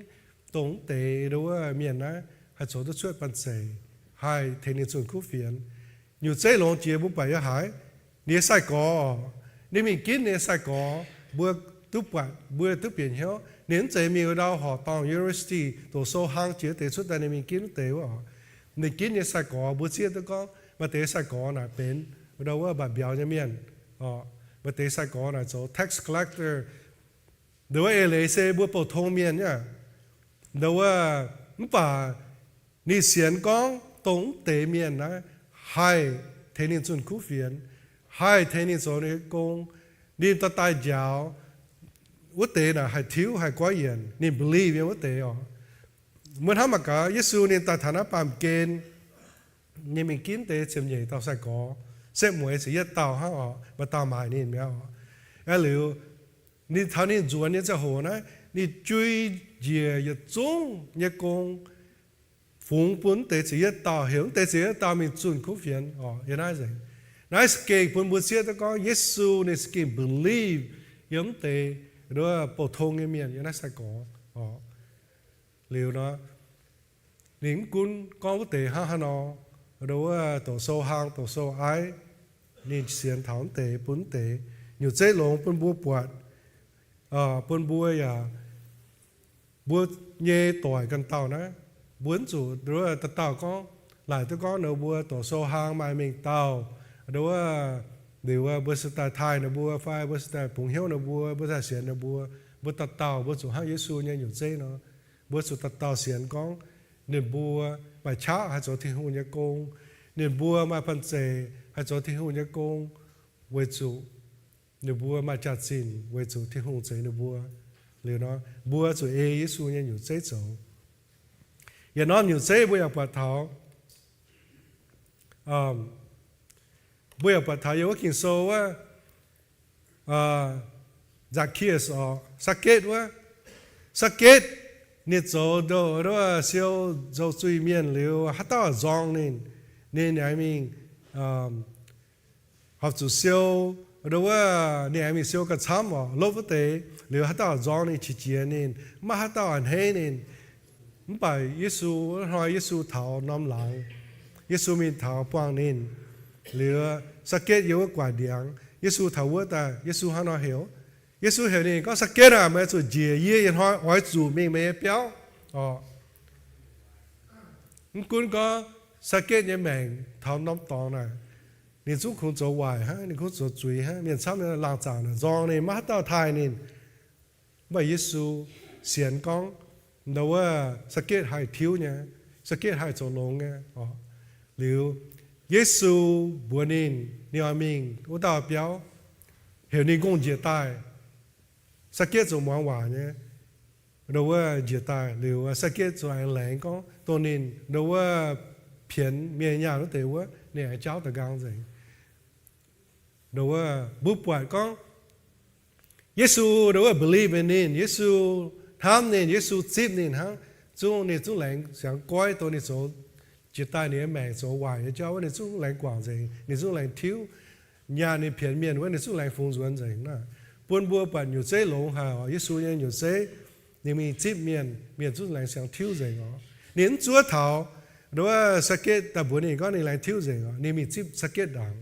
dongh wuov deix, nduov wuov, mienh naaiv haih zoux duqv cuotv banh zeic, haih tengx ninh zunh kuv fienx. Nyutc zeiv longx jiex mbuo buatc yiem haaix, ninh nyei sai-gorx, ninh mingh ginv ninh nyei sai-gorx, mbuo duqv buatc, mbuo duqv bieqc hnyouv. Ninh mv zeiz mingh wuov ndau horqc dorngh university doqc sou hlang jiex wuov deix cuotv daaih ninh mingh ginv wuov deix wuov oc. Ninh ginv nyei sai-gorx, mbuo zieqv duqv gorngv maaih deix sai-gorx naaic benx wuov ndau wuov mba'biaux nyei mienh oc. Maaih deix sai-gorx naaic zoux tax collector. Nduov wuov eix leiz se mbuo bouh tong mienh nyei. Nduov wuov, mv baac ninh sienx gorngv dongh mv deix mienh naaiv haih tengx ninh zunh kuv fienx, haih tengx ninh zoux ninh nyei gong, ninh daaih daaih njaaux wuov deix naaic haih tiuv haih goiv yienc, ninh believe yiem wuov deix oc. Mbuo hnamv mangc gaax, Yesu ninh daaih taux naaiv baamh gen, ninh mingh ginv deix ziepc nyeic dauh sai-gorx, setv mueiz ziepc yietv dauh hnangv oc, maaih dauh maaic ninh mi'aqv oc. Aeqv, liuz ninh taux ninh nzuonx nyei ziangh hoc naaiv, ninh jui njiec yietc zungv nyei gong fungx bun mv deix ziepc yietv dauh, heuc mv deix ziepc yietv dauh mingh zunh kuv fienx oc. Yiem naaiv nzengc, naaiv se gengh bun mbuo zieqv duqv gorngv Yesu ninh se gengh believe yiem mv deix bouh tong nyei mienh, yiem naaiv sai-gorx oc. Liuz nor, ninh mv gunv gorngv wuov deix hnangv haaix nor, wuov doqc sou hlang, doqc sou aiv, ninh sienx taux mv deix bun mv deix. Nyutc zeiv longx bun mbuo buatc, bun mbuo yaac, mbuo nyei doic ganh dauh naaiv, mbuo mv zuqc dauh dauh gorngv, laaic duqv gorngv ninh mbuo doqc sou hlang maaih mengh dauh, wuov, liuz mbuo se daaih taaih ninh mbuo fai mbuo se daaih bungx hnyouv ninh mbuo, mbuo daaih sienx ninh mbuo, mbuo dauh dauh mbuo zuqc hnangv Yesu nyei nyutc zeiv nor, mbuo zuqc dauh dauh sienx gorngv ninh mbuo maaih qaqv haih zoux Tin-Hungh nyei gong, ninh mbuo maaih banh zeic haih zoux Tin-Hungh nyei gong, weic zuqc ninh mbuo maaih jaax-zinh weic zuqc Tin-Hungh zeix ninh mbuo. Liuz nor, mbuo zuqc ei Yesu nyei nyutc zeiv zoux. Yietc norm nyutc zeiv mbuo yaac buatc taux, mbuo yaac buatc taux yiem wuov Ging-Sou wuov, Zacchaeus oc, Saketv wuov. Saketv ninh zoux ndoh wuov siou nzou-zuiz-mienh liuz, haaix dauh nzorng ninh, ninh aengx mingh horpc zuqc siou, ndoh wuov ninh aengx mingh siou gauh camv oc, lopv wuov deix. Liuz haaix dauh nzorng ninh, qiex jiez ninh, maiv maaih haaix dauh a'hneiv ninh. Mv baac Yesu, hnoi Yesu taux norm laangz, Yesu mingh taux buangh ninh, liuz Saketv yiem wuov gu'nguaaic ndiangx. Yesu taux wuov daaih, Yesu hnangv nor heuc, Yesu heuc ninh gorngv, Saketv aah, meih zuqc njiec yie ih hnoi oix zuqc mingh meih nyei biauv oc. Mv gunv gorngv Saketv nyei maengc taux norm dorngx naaic, ninh zungv kungx zoux waaic hnangv, ninh kungx zoux zuiz hnangv, mienh camv laangh zaangc naaic nzorng ninh, maiv haaix dauh taaih ninh. Mv baac Yesu sienx gorngv, ndoh wuov, Saketv haih tiuv nyei. Sakc^ketv haih zoux longx nyei oc. Liuz Yesu mbuox ninh, ninh oix mingh wuov dauh biauv, heuc ninh ngongh njiec daaih. Sakc^ketv zuqc muangx waac nyei, ndo wuov njiec daaih. Liuz Sakc^ketv zuqc aengx laengz gorngv dongh ninh ndo wuov pienx mienh nyaanh wuov deix wuov, ninh aengx jaauv da'nqaang nzengc. Ndo wuov mbuo buatc gorngv Yesu ndo wuov believe in ninh, Yesu hnamv ninh, Yesu zipv ninh hnangv, zungv ninh zungv laengz siangx goiv dongh ninh zoux jiex daaih ninh nyei maengc zoux waaic nyei jauv wuov, ninh zungv laengz guangc nzengc, ninh zungv laengz tiuv. Nyaanh ninh pienx mienh wuov, ninh zungv laengz fungx nzuonx nzengc naaic. Bun mbuo buatc nyutc zeiv longx haic oc. Yesu nyei nyutc zeiv, ninh mingh zipv mienh, mienh zungv laengz siangx tiuv nzengc oc. Ninh mv zuov taux ndo wuov Sakc^ketv daaih mbuox ninh gorngv ninh laengz tiuv nzengc oc. Ninh mingh zipv Sakc^ketv ndaangc.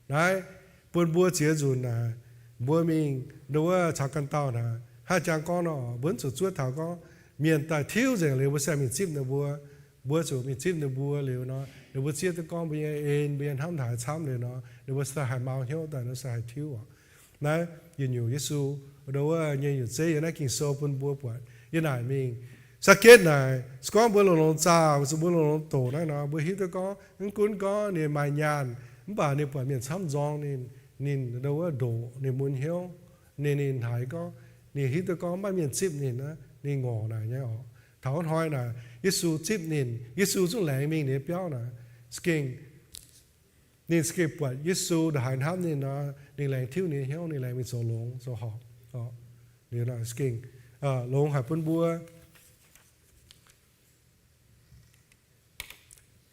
Naaiv bun mbuo ziex nzunc naaic, mbuo mingh ndo wuov caux ganh dauh naaic, haaix jangx gorngv nor, mbuo mv zuqc zuov taux gorngv mienh daaih tiuv nzengc liuz mbuo se mingh zipv ninh mbuo. Mbuo zuqc mingh zipv ninh mbuo liuz nor, ninh mbuo zieqv duqv gorngv mbuo nyei en, mbuo nyei hnamv haaix camv liuz nor, ninh mbuo se haih mau hnyouv daaih nor se haih tiuv oc. Naaiv yietc nyungc Yesu ndo wuov nyei nyutc zeiv yiem naaiv Ging-Sou bun mbuo buatc. Yiem naaic mingh Sakc^ketv naaic, se gorngv mbuo longx-longx zaah, zuqc mbuo longx-longx doqc naaiv nor, mbuo hiuv duqv gorngv mv gunv gorngv ninh maaih nyaanh, mv baac ninh buatc mienh camv nzorng ninh, ninh ndo wuov ndoqc ninh mun hnyouv, ninh, ninh haiz gorngv, ninh hiuv duqv gorngv maiv mienh zipv ninh, ninh ngorc naaic nyei oc. Taux hnoi naaic Yesu zipv ninh, Yesu zungv laengz mingh ninh nyei biauv naaic. Za'gengh ninh za'gengh buatc Yesu ndongc haaix hnamv ninh nor, ninh laengz tiuv ninh nyei hnyouv, ninh laengz mingh zoux longx zoux horpc. Liuz naaic za'gengh longx haic bun mbuo.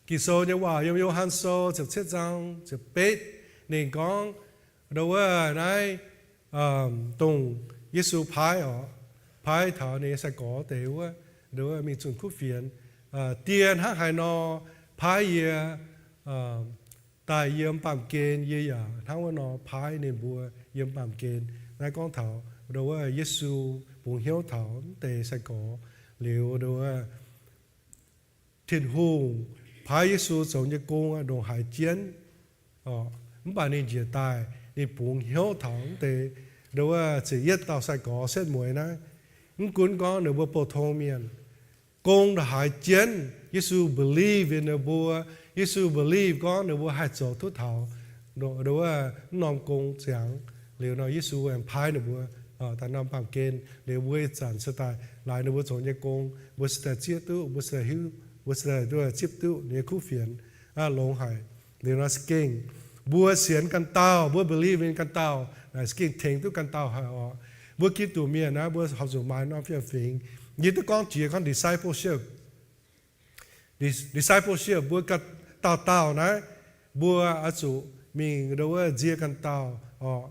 Ging-Sou nyei waac yiem Yo^han Sou ziepc cietv zaang ziepc betv, ninh gorngv ndo wuov naaiv, dongh Yesu paaiv oc, paaiv taux ninh nyei sai-gorx deix wuov, ndo wuov mingh zunh kuv fienx, dien hnangv haaix nor paaiv yie daaih yiem baamh gen, yie yaac hnangv wuov nor paaiv ninh mbuo yiem baamh gen. Naaiv gorngv taux ndo wuov Yesu bungx hnyouv taux wuov deix sai-gorx. Liuz ndo wuov Tin-Hungh paaiv Yesu zoux nyei gong ndongc haaix jienv oc, mv baac ninh njiec daaih ninh bungx hnyouv taux wuov deix ndo wuov ziepc yietv dauh sai-gorx setv mueiz naaiv. Mv gunv gorngv ninh mbuo bouh tong mienh, gong ndongc haaix jienv, Yesu believe in ninh mbuo. Yesu believe gorngv ninh mbuo haih zoux duqv taux ndo wuov mv norm gong ziangx. Liuz nor Yesu aengx paaiv ninh mbuo daaih norm baamh gen. Liuz mbuo ih zanc se daaih laaix ninh mbuo zoux nyei gong, mbuo se daaih zieqv duqv, mbuo se daaih hiuv, mbuo se daaih zipv duqv ninh nyei kuv fienx. Longx haic. Liuz nor za'gengh mbuo sienx ganh dauh, mbuo believe in ganh dauh naaic za'gengh tengx duqv ganh dauh haic oc. Mbuo Giduc mienh naaiv mbuo horpc zuqc maaih norm fiem-fingx. Yie duqv gorngv jiex gorngv discipleship. Discipleship mbuo ganh dauh dauh naaiv, mbuo oix zuqc mingh ndo wuov nzie ganh dauh oc,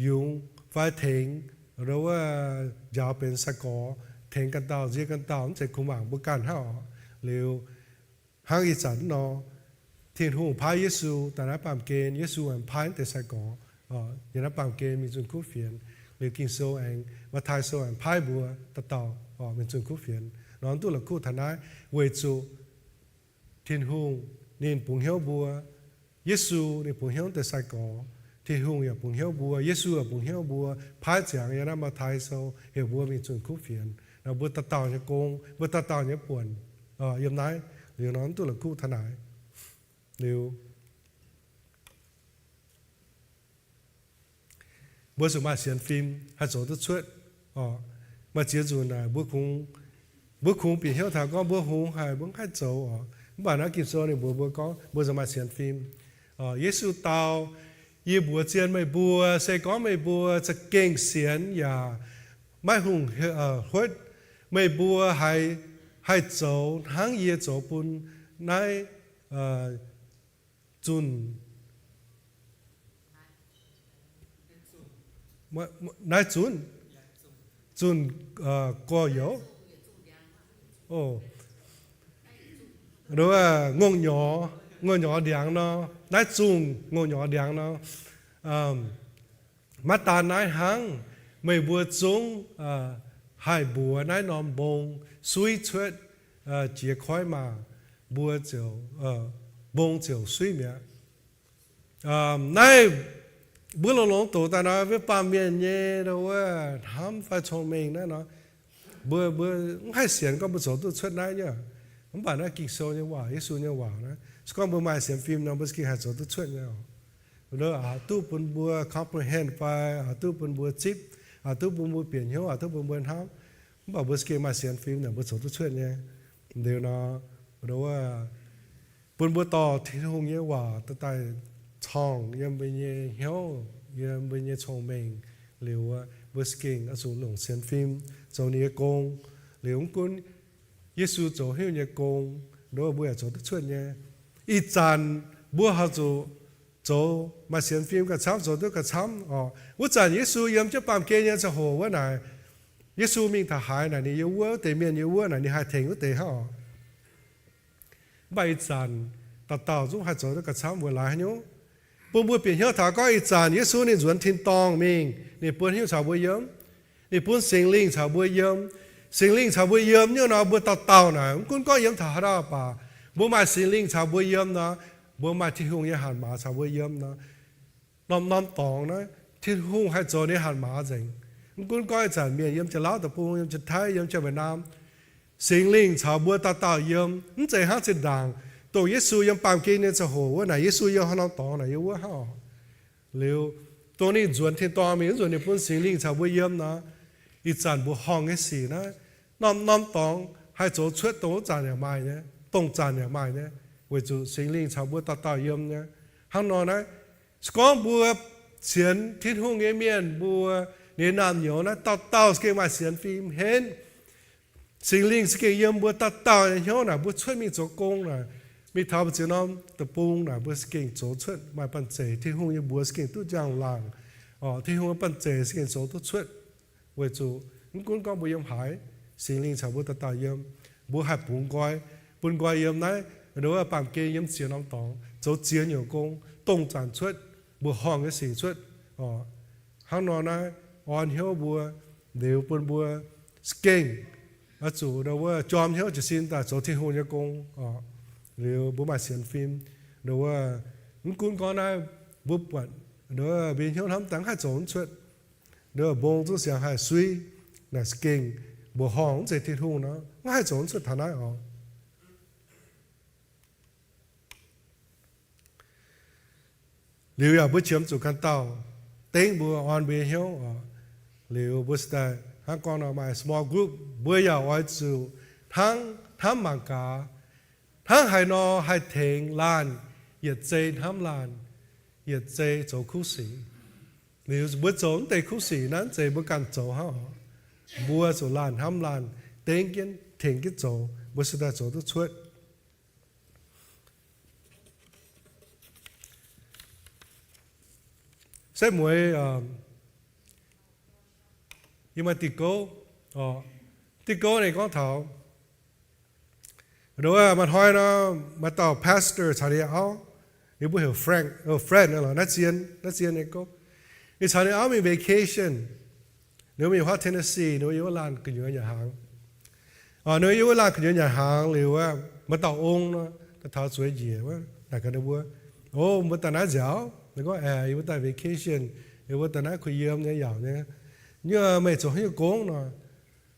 yungz fai tengx ndo wuov njaaux benx sai-gorx, tengx ganh dauh nzie ganh dauh mv zeiz kungx mangc mbuo ganh hnangv oc. Liuz hnangv ih zanc nor, Tin-Hungh paaiv Yesu daaih naaiv baamh gen, Yesu aengx paaiv deix sai-gorx yiem naaiv baamh gen mingh zunh kuv fienx. Liuz Ging-Sou aengx, Matv^taai Sou aengx paaiv mbuo dauh dauh mingh zunh kuv fienx. Nor mv duqv la'kuqv taux naaiv weic zuqc Tin-Hungh ninh bungx hnyouv mbuo. Yesu ninh bungx hnyouv deix sai-gorx. Tin-Hungh yaac bungx hnyouv mbuo. Yesu yaac bungx hnyouv mbuo, paaiv ziangx yiem naaiv Matv^taai Sou heuc mbuo mingh zunh kuv fienx. Nor mbuo dauh dauh nyei gong, mbuo dauh dauh nyei buonc yiem naaiv. Liuz nor mv duqv la'kuqv taux naaiv. Liuz mbuo zuqc maaih sienx fim haih zoux duqv cuotv. Maaih ziex nzunc naaic mbuo kungx, mbuo kungx bieqc hnyouv taux gorngv mbuo hungx haic, mbuo mv haih zoux oc. Mv baac naaiv Ging-Sou ninh mbuox mbuo gorngv mbuo zuqc maaih sienx fim. Yesu dau, yie mbuox zien meih mbuo, se gorngv meih mbuo za'gengh sienx yaac maiv hungh huotv, meih mbuo haih zoux hnangv yie zoux bun naaiv zunh, naaiv zunc, zunh gorx-youz, ngongh nyorx, ngongh nyorx ndiangx nor, naaiv zungh ngongh nyorx ndiangx nor. Maiv daan naaiv hnangv, meih mbuo zungv haih mbuox naaiv norm mbong suiv cuotv jiex koiv maah! Mbuo ziouc, mbong ziouc suiv mi'aqv. Naaiv mbuo longx-longx doqc daaih nor, mbuo baamh mienh nyei ndo wuov hnamv fai cong-mengh naaiv nor, mbuo, mbuo mv haih sienx gorngv mbuo zoux duqv cuotv naaiv nyei. Mv baac naaiv Ging-Sou nyei waac, Yesu nyei waac naaiv, se gorngv mbuo maaih sienx fim nor, mbuo za'gengh haih zoux duqv cuotv nyei oc. Aa duqv bun mbuo comprehend fai aa duqv bun mbuo zipv, aa duqv bun mbuo bieqc hnyouv, aa duqv bun mbuo hnamv. Mv baac mbuo za'gengh maaih sienx fim naaic, mbuo zoux duqv cuotv nyei. Liuz nor, bun mbuo dorh Tin-Hungh nyei waac daaih corngh yiem mbuo nyei hnyouv, yiem mbuo nyei cong-mengh. Liuz mbuo za'gengh oix zuqc longc sienx fim zoux ninh nyei gong. Liuz mv gunv Yesu zoux hnyouv nyei gong, ndoqv mbuo yaac zoux duqv cuotv nyei. Ih zanc mbuo haih zuqc zoux maaih sienx fim gauh camv, zoux duqv gauh camv oc. Wuov zanc Yesu yiem jienv baamh gen nyei ziangh hoc wuov naaic, Yesu mingh taux haaix naaic, ninh yiem wuov deix mienh yiem wuov naaic, ninh haih tengx wuov deix hnangv oc. Mv baac ih zanc dauh dauh zungv haih zoux duqv gauh camv weic laaix haaix nyungc? Bun mbuo bieqc hnyouv taux gorngv ih zanc Yesu ninh nzuonx tin-dorngh mingh, ninh buo hnyouv caux mbuo yiem. Ninh bun Singx Lingh caux mbuo yiem. Singx Lingh caux mbuo yiem nyei nor, mbuo dauh dauh naaic, mv gunv gorngv yiem taux haaix dauh baac, mbuo maaih Singx Lingh caux mbuo yiem nor, mbuo maaih Tin-Hungh nyei hatc maaz caux mbuo yiem nor, norm-norm dorngx naaiv Tin-Hungh haih zoux ninh hatc maaz nzengc. Mv gunv gorngv ih zanc mienh yiem Janx-Lauv deic-bung, yiem Janx-Taiv, yiem Janx-Mbietc Naam, Singx Lingh caux mbuo dauh dauh yiem. Mv zeiz hnangv zinh ndaangc dongh Yesu yiem baamh gen nyei ziangh hoc wuov naaic, Yesu yiem haaix norm dorngx naaic yiem wuov hnangv oc. Liuz, dongh ninh nzuonx tin-dorngh mingh wuov nzunc ninh bun Singx Lingh caux mbuo yiem nor, ih zanc mbuoqc horngh nyei sic naaiv, norm-norm dorngx haih zoux cuotv dongh wuov zanc yaac maaih nyei, dongh zanc yaac maaih nyei, weic zuqc Singx Lingh caux mbuo dauh dauh yiem nyei. Hnangv nor naaiv, se gorngv mbuo sienx Tin-Hungh nyei mienh mbuo, ninh naamh nyouz naaiv dauh dauh za'gengh maaih sienx fim henv. Singx Lingh za'gengh yiem mbuo dauh dauh nyei hnyouv naaic, mbuo cuotv mingh zoux gong naaic, mingh taux mbu'ziex norm deic-bung naaic, mbuo za'gengh zoux cuotv maaih banh zeic. Tin-Hungh nyei mbuox za'gengh duqv njang-laangc. Oc, Tin-Hungh nyei banh zeic za'gengh zoux duqv cuotv, weic zuqc mv gunv gorngv mbuo yiem haaix, Singx Lingh caux mbuo dauh dauh yiem. Mbuo haih bungx nqoi, bun nqoi yiem naaiv, nduov, baamh gen yiem ziex norm dorngx, zoux ziex nyungc gong, dongh zanc cuotv, mbuoqc horngh nyei sic cuotv. Oc, hnangv nor naaiv, orn hnyouv mbuo, liuz bun mbuo za'gengh oix zuqc, nduov, jorm hnyouv jiez sin daaih zoux Tin-Hungh nyei gong. Oc, liuz mbuo maaih sienx fim, nduov, mv gunv gorngv naaiv mbuo buatc, nduov, mbuo hnyouv hnamv daaih mv haih zoux cuotv, nduov, mbong zungv siang haih suiv, naaic za'gengh mbuoqc horngh mv zeiz Tin-Hungh nor, mv haih zoux cuotv taux naaiv oc. Liuz yaac mbuo qiemx zuqc ganh dauh dengv mbuo, orn mbuo nyei hnyouv oc. Liuz mbuo se daaih hnangv gorngv nor maaih small group, mbuo yaac oix zuqc hnangv hnamv mangc gaax, hnangv haaix nor haih tengx laanh yietc zei hnamv laanh, yietc zei zoux kuv sic. Liuz mbuo zoux mv deix kuv sic naaiv, mv zeiz mbuo ganh zoux hnangv oc. Mbuo zuqc laanh hnamv laanh, dengv jienv, tengx jienv zoux, mbuo se daaih zoux duqv cuotv. Se mueiz, yie maaih diuh gouv, diuh gouv ninh gorngv taux, nduov, maaih hnoi nor, maaih dauh pastor caux ninh auv, ninh mbuo heuc Frank, Frank naaiv lorqc, naaiv zien, naaiv zien nyei gouv. Ninh caux ninh auv mingh vacation. Ninh mbuo mingh huaav Tennessee, ninh mbuo yiem wuov laanh gu'nyuoz nyanc hnaangx. Ninh mbuo yiem wuov laanh gu'nyuoz nyanc hnaangx liuz, maaih dauh ong nor, daaih taux zueiz njiec wuov, naaic gaax ninh mbuo, O, mbuo daaih naaiv nziaauc? Ninh gorngv, Aeqv, yie mbuo daaih vacation, yie mbuo daaih naaiv kuh yiem nyei, yaauc nyei. Nyei meih zoux haaix nyungc gong nor?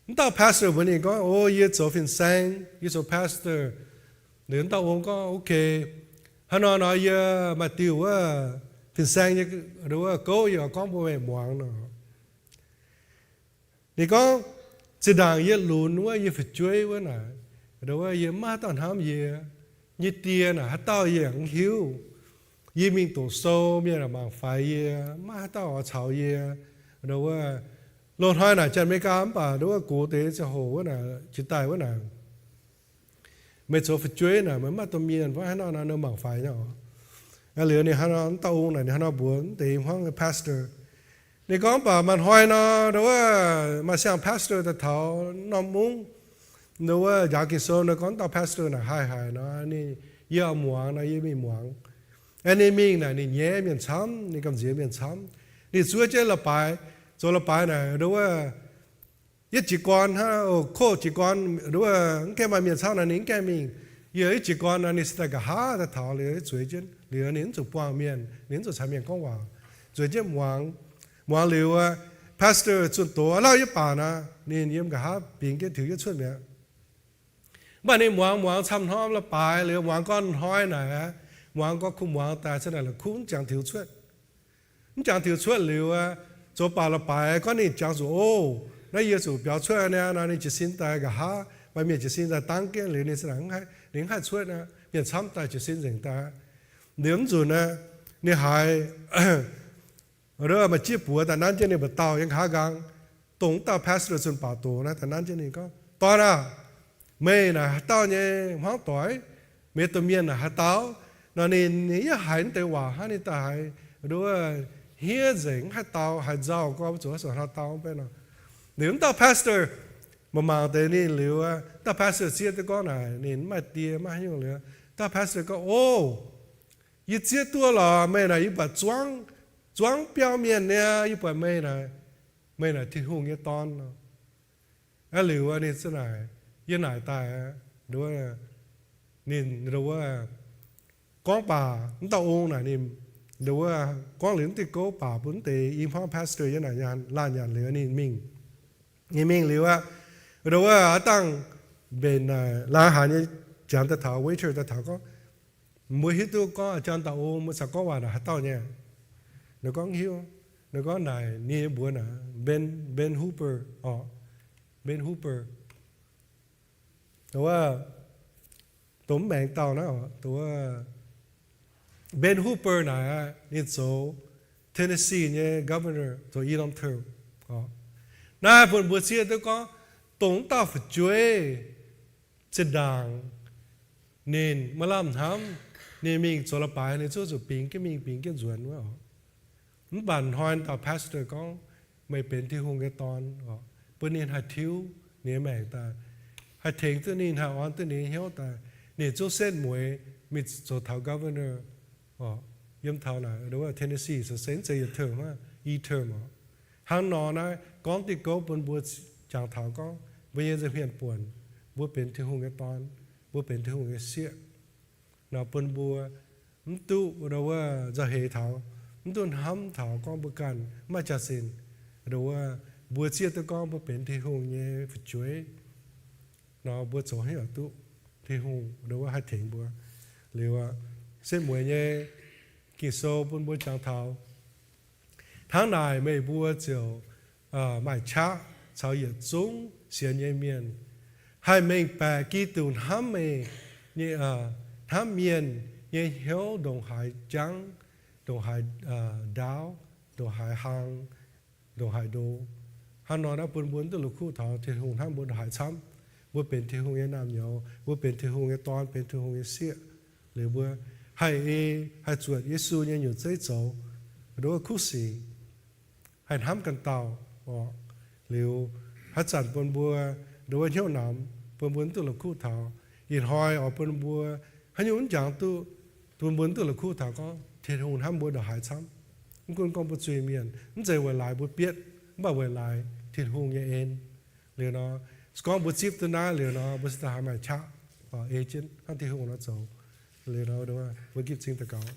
Wuov dauh pastor mbuox ninh gorngv, O, yie zoux fin-saeng, yie zoux pastor. Liuz wuov dauh ong gorngv, Ok, hnangv nor nor yie maaih diuh wuov fin-saeng nyei wuov gouv yie oix gorngv bun meih muangx nor. Ninh gorngv, Zinh ndaangc yie lunx wuov, yie fu'jueiv wuov naaic, nduov, yie mv maaih haaix dauh hnamv yie. Yie die naaic haaix dauh yie yaac mv hiuv. Yie mingh doqc sou, mienh yaac mangc faix yie, mv maaih haaix dauh oix caux yie. Nduov, loz-hnoi naaic janx America mv baac nduov gox deix ziangh hoc wuov naaic, jiex daaih wuov naaic, meih zoux fu'jueiv naaic, meih mv maaih domh mienh, mv baac haaix nor nor ninh mangc faix nyei oc. Liuz ninh hnangv nor, wuov dauh ong naaic ninh hnangv nor mbuox wuov deix hmuangv nyei pastor. Ninh gorngv, Mv baac maaih hnoi nor, nduov, maaih siang pastor daaih taux norm mungv, nduov, njaaux Ging-Sou, ninh gorngv dauh pastor naaic haih haic nor, ninh, yie oix muangx nor, yie mingh muangx. Aeqv, ninh mingh naaic ninh nyaiv mienh camv, ninh gamh nziex mienh camv. Ninh zuov jienv la'baaix, zoux la'baaix naaic, nduov, yietv jiez gorn hnangv, koqv jiez gorn, nduov, mv gaengh maaih mienh camv nor ninh mv gaengh mingh. Yie yietv jiez gorn nor ninh se daaih nqa'haav daaih taux liuz, zueiz jienv liuz ninh mv zuqc buangh mienh, ninh mv zuqc caux mienh gorngv waac, zueiz jienv muangx. Muangx liuz, pastor zunh doz lauh yietv baac nor, ninh yiem nqa'haav bingx jienv tiux yietv cuotv mi'aqv. Mv baac ninh muangx, muangx camv hnoi la'baaix liuz, muangx gorngv hnoi naaic aqv, muangx gorngv kuv muangx daaih, se naaic la'kuqv mv jangx tiux cuotv. Mv jangx tiux cuotv liuz aqv, zoux baac la'baaix gorngv ninh jangx zuqc, o, naaiv yie zuqc biaux cuotv aqv nor, ninh jiez sin daaih nqa'haav, maaih mienh jiez sin daaih dangv jienv liuz, ninh se naaic ninh mv haih cuotv aqv, mienh camv daaih jiez sin nzengc daaih. Liuz mv nzunc aqv, ninh haiz maaih jieqv buoz daaih nanv jienv ninh mbuo dauh yiem nqa'haav nqaang, dongh wuov dauh pastor zunh baac doz naaiv daaih nanv jienv ninh gorngv, Dorn aah, meih naaic haaix dauh nyei hmuangv doic? Meih domh mienh naaic haaix dauh? Nor ninh, ninh yaac haiz naaiv deix waac hnangv, ninh daaih haiz nduov hniev nzengc, mv haih dau, haiz nzauh gorngv zuqc haaix zanc hnangv dau mv bei nor. Liuz wuov dauh pastor mangc mangc deix ninh liuz, dauh pastor zieqv duqv gorngv naaic ninh mv maaih die maiv haaix nyungc liuz, dauh pastor gorngv, O, yie zieqv duqv lorqc. Meih naaic yie buatc zuangv, zuangv biauv mienh niaa, yie buatc meih naaic, meih naaic Tin-Hungh nyei Dorn nor. Aqv liuz ninh za'naaic, yie naaic daaih, nduov, ninh nduov gorngv baac mv dauh ong naaic ninh nduov gorngv liuz mv diuh gouv baac bun mv deix i hmuangv pastor yiem naaic laanh nyanc liuz ninh mingh. Ninh mingh liuz aqv, nduov aav dangh mbenc naaic laangz haaix nyei janx daaih taux, waiter daaih taux gorngv, Mbuo hiuv duqv gorngv a'jang dauh ong, mbuo caux gorngv waac naaic haaix dauh nyei? Ninh gorngv, Hiuv. Ninh gorngv, Naaic ninh nyei mbuox naaic Ben, Ben Hooper oc, Ben Hooper. Wuov, dongh mv maengx dauh naaiv, Ben Hooper naaic ninh zoux Tennessee nyei governor zoux i norm term oc. Naaiv bun mbuo zieqv duqv gorngv dongh wuov dauh fu'jueiv zinh ndaangc ninh maaih lamh hnamv, ninh mingh zoux la'baaix ninh zungv zuqc bingx jienv mingh bingx jienv nzuonx wuov oc. Mv baac hnoi dauh pastor gorngv, Meih benx Tin-Hungh nyei Dorn oc, bun ninh haih tiuv ninh nyei maengc daaih, haih tengx duqv ninh, haih orn duqv ninh nyei hnyouv daaih, ninh zungv setv mueiz mingh zoux taux governor oc. Yiem taux naaic Tennessee se se zeiz yietc term hnangv, i term oc. Hnangv nor naaiv gorngv diuh gouv bun mbuo jangx taux gorngv mbuo nyei nza'hmien buonc, mbuo benx Tin-Hungh nyei dorn, mbuo benx Tin-Hungh nyei sieqv. Nor bun mbuo mv duqv wuov nzauh heix taux, mv duqv hnamv taux gorngv mbuo ganh mv maaih jaax-zinh, wuov mbuo zieqv duqv gorngv mbuo benx Tin-Hungh nyei fu'jueiv. Nor mbuo zoux haaix nyungc duqv Tin-Hungh wuov haih tengx mbuo. Liuz, setv mueiz nyei Ging-Sou bun mbuo jangx taux, Hnangv naaic meih mbuo ziouc maaih qaqv caux yietc zungv sienx nyei mienh, haih mengh baeqc Giduc hnamv meih, hnamv mienh nyei hnyouv ndongc haaix jangv, ndongc haaix ndaauv, ndongc haaix hlang, ndongc haaix ndo. Hnangv nor naaiv bun mbuo duqv la'kuqv taux Tin-Hungh hnamv mbuo ndongc haaix camv. Mbuo benx Tin-Hungh nyei naamh nyouz, mbuo benx Tin-Hungh nyei dorn, benx Tin-Hungh nyei sieqv. Liuz mbuo haih ei, haih zuotc Yesu nyei nyutc zeiv zoux, nduov kuv sic, haih hnamv ganh dauh oc. Liuz haaix zanc bun mbuo nduov hnyouv namx, bun mbuo duqv la'kuqv taux. Ih hnoi oix bun mbuo haaix nyungc mv jangx duqv, bun mbuo duqv la'kuqv taux gorngv Tin-Hungh hnamv mbuo ndongc haaix camv. Mv gunv gorngv mbuo zuiz-mienh, mv zeiz weic laaix mbuo bietv, mv baac weic laaix Tin-Hungh nyei en. Liuz nor, se gorngv mbuo zipv duqv naaiv liuz nor, mbuo se daaih haih maaih qaqv ei jienv hnangv Tin-Hungh nor zoux. Liuz nor, mbuo gipv cing daux gaux.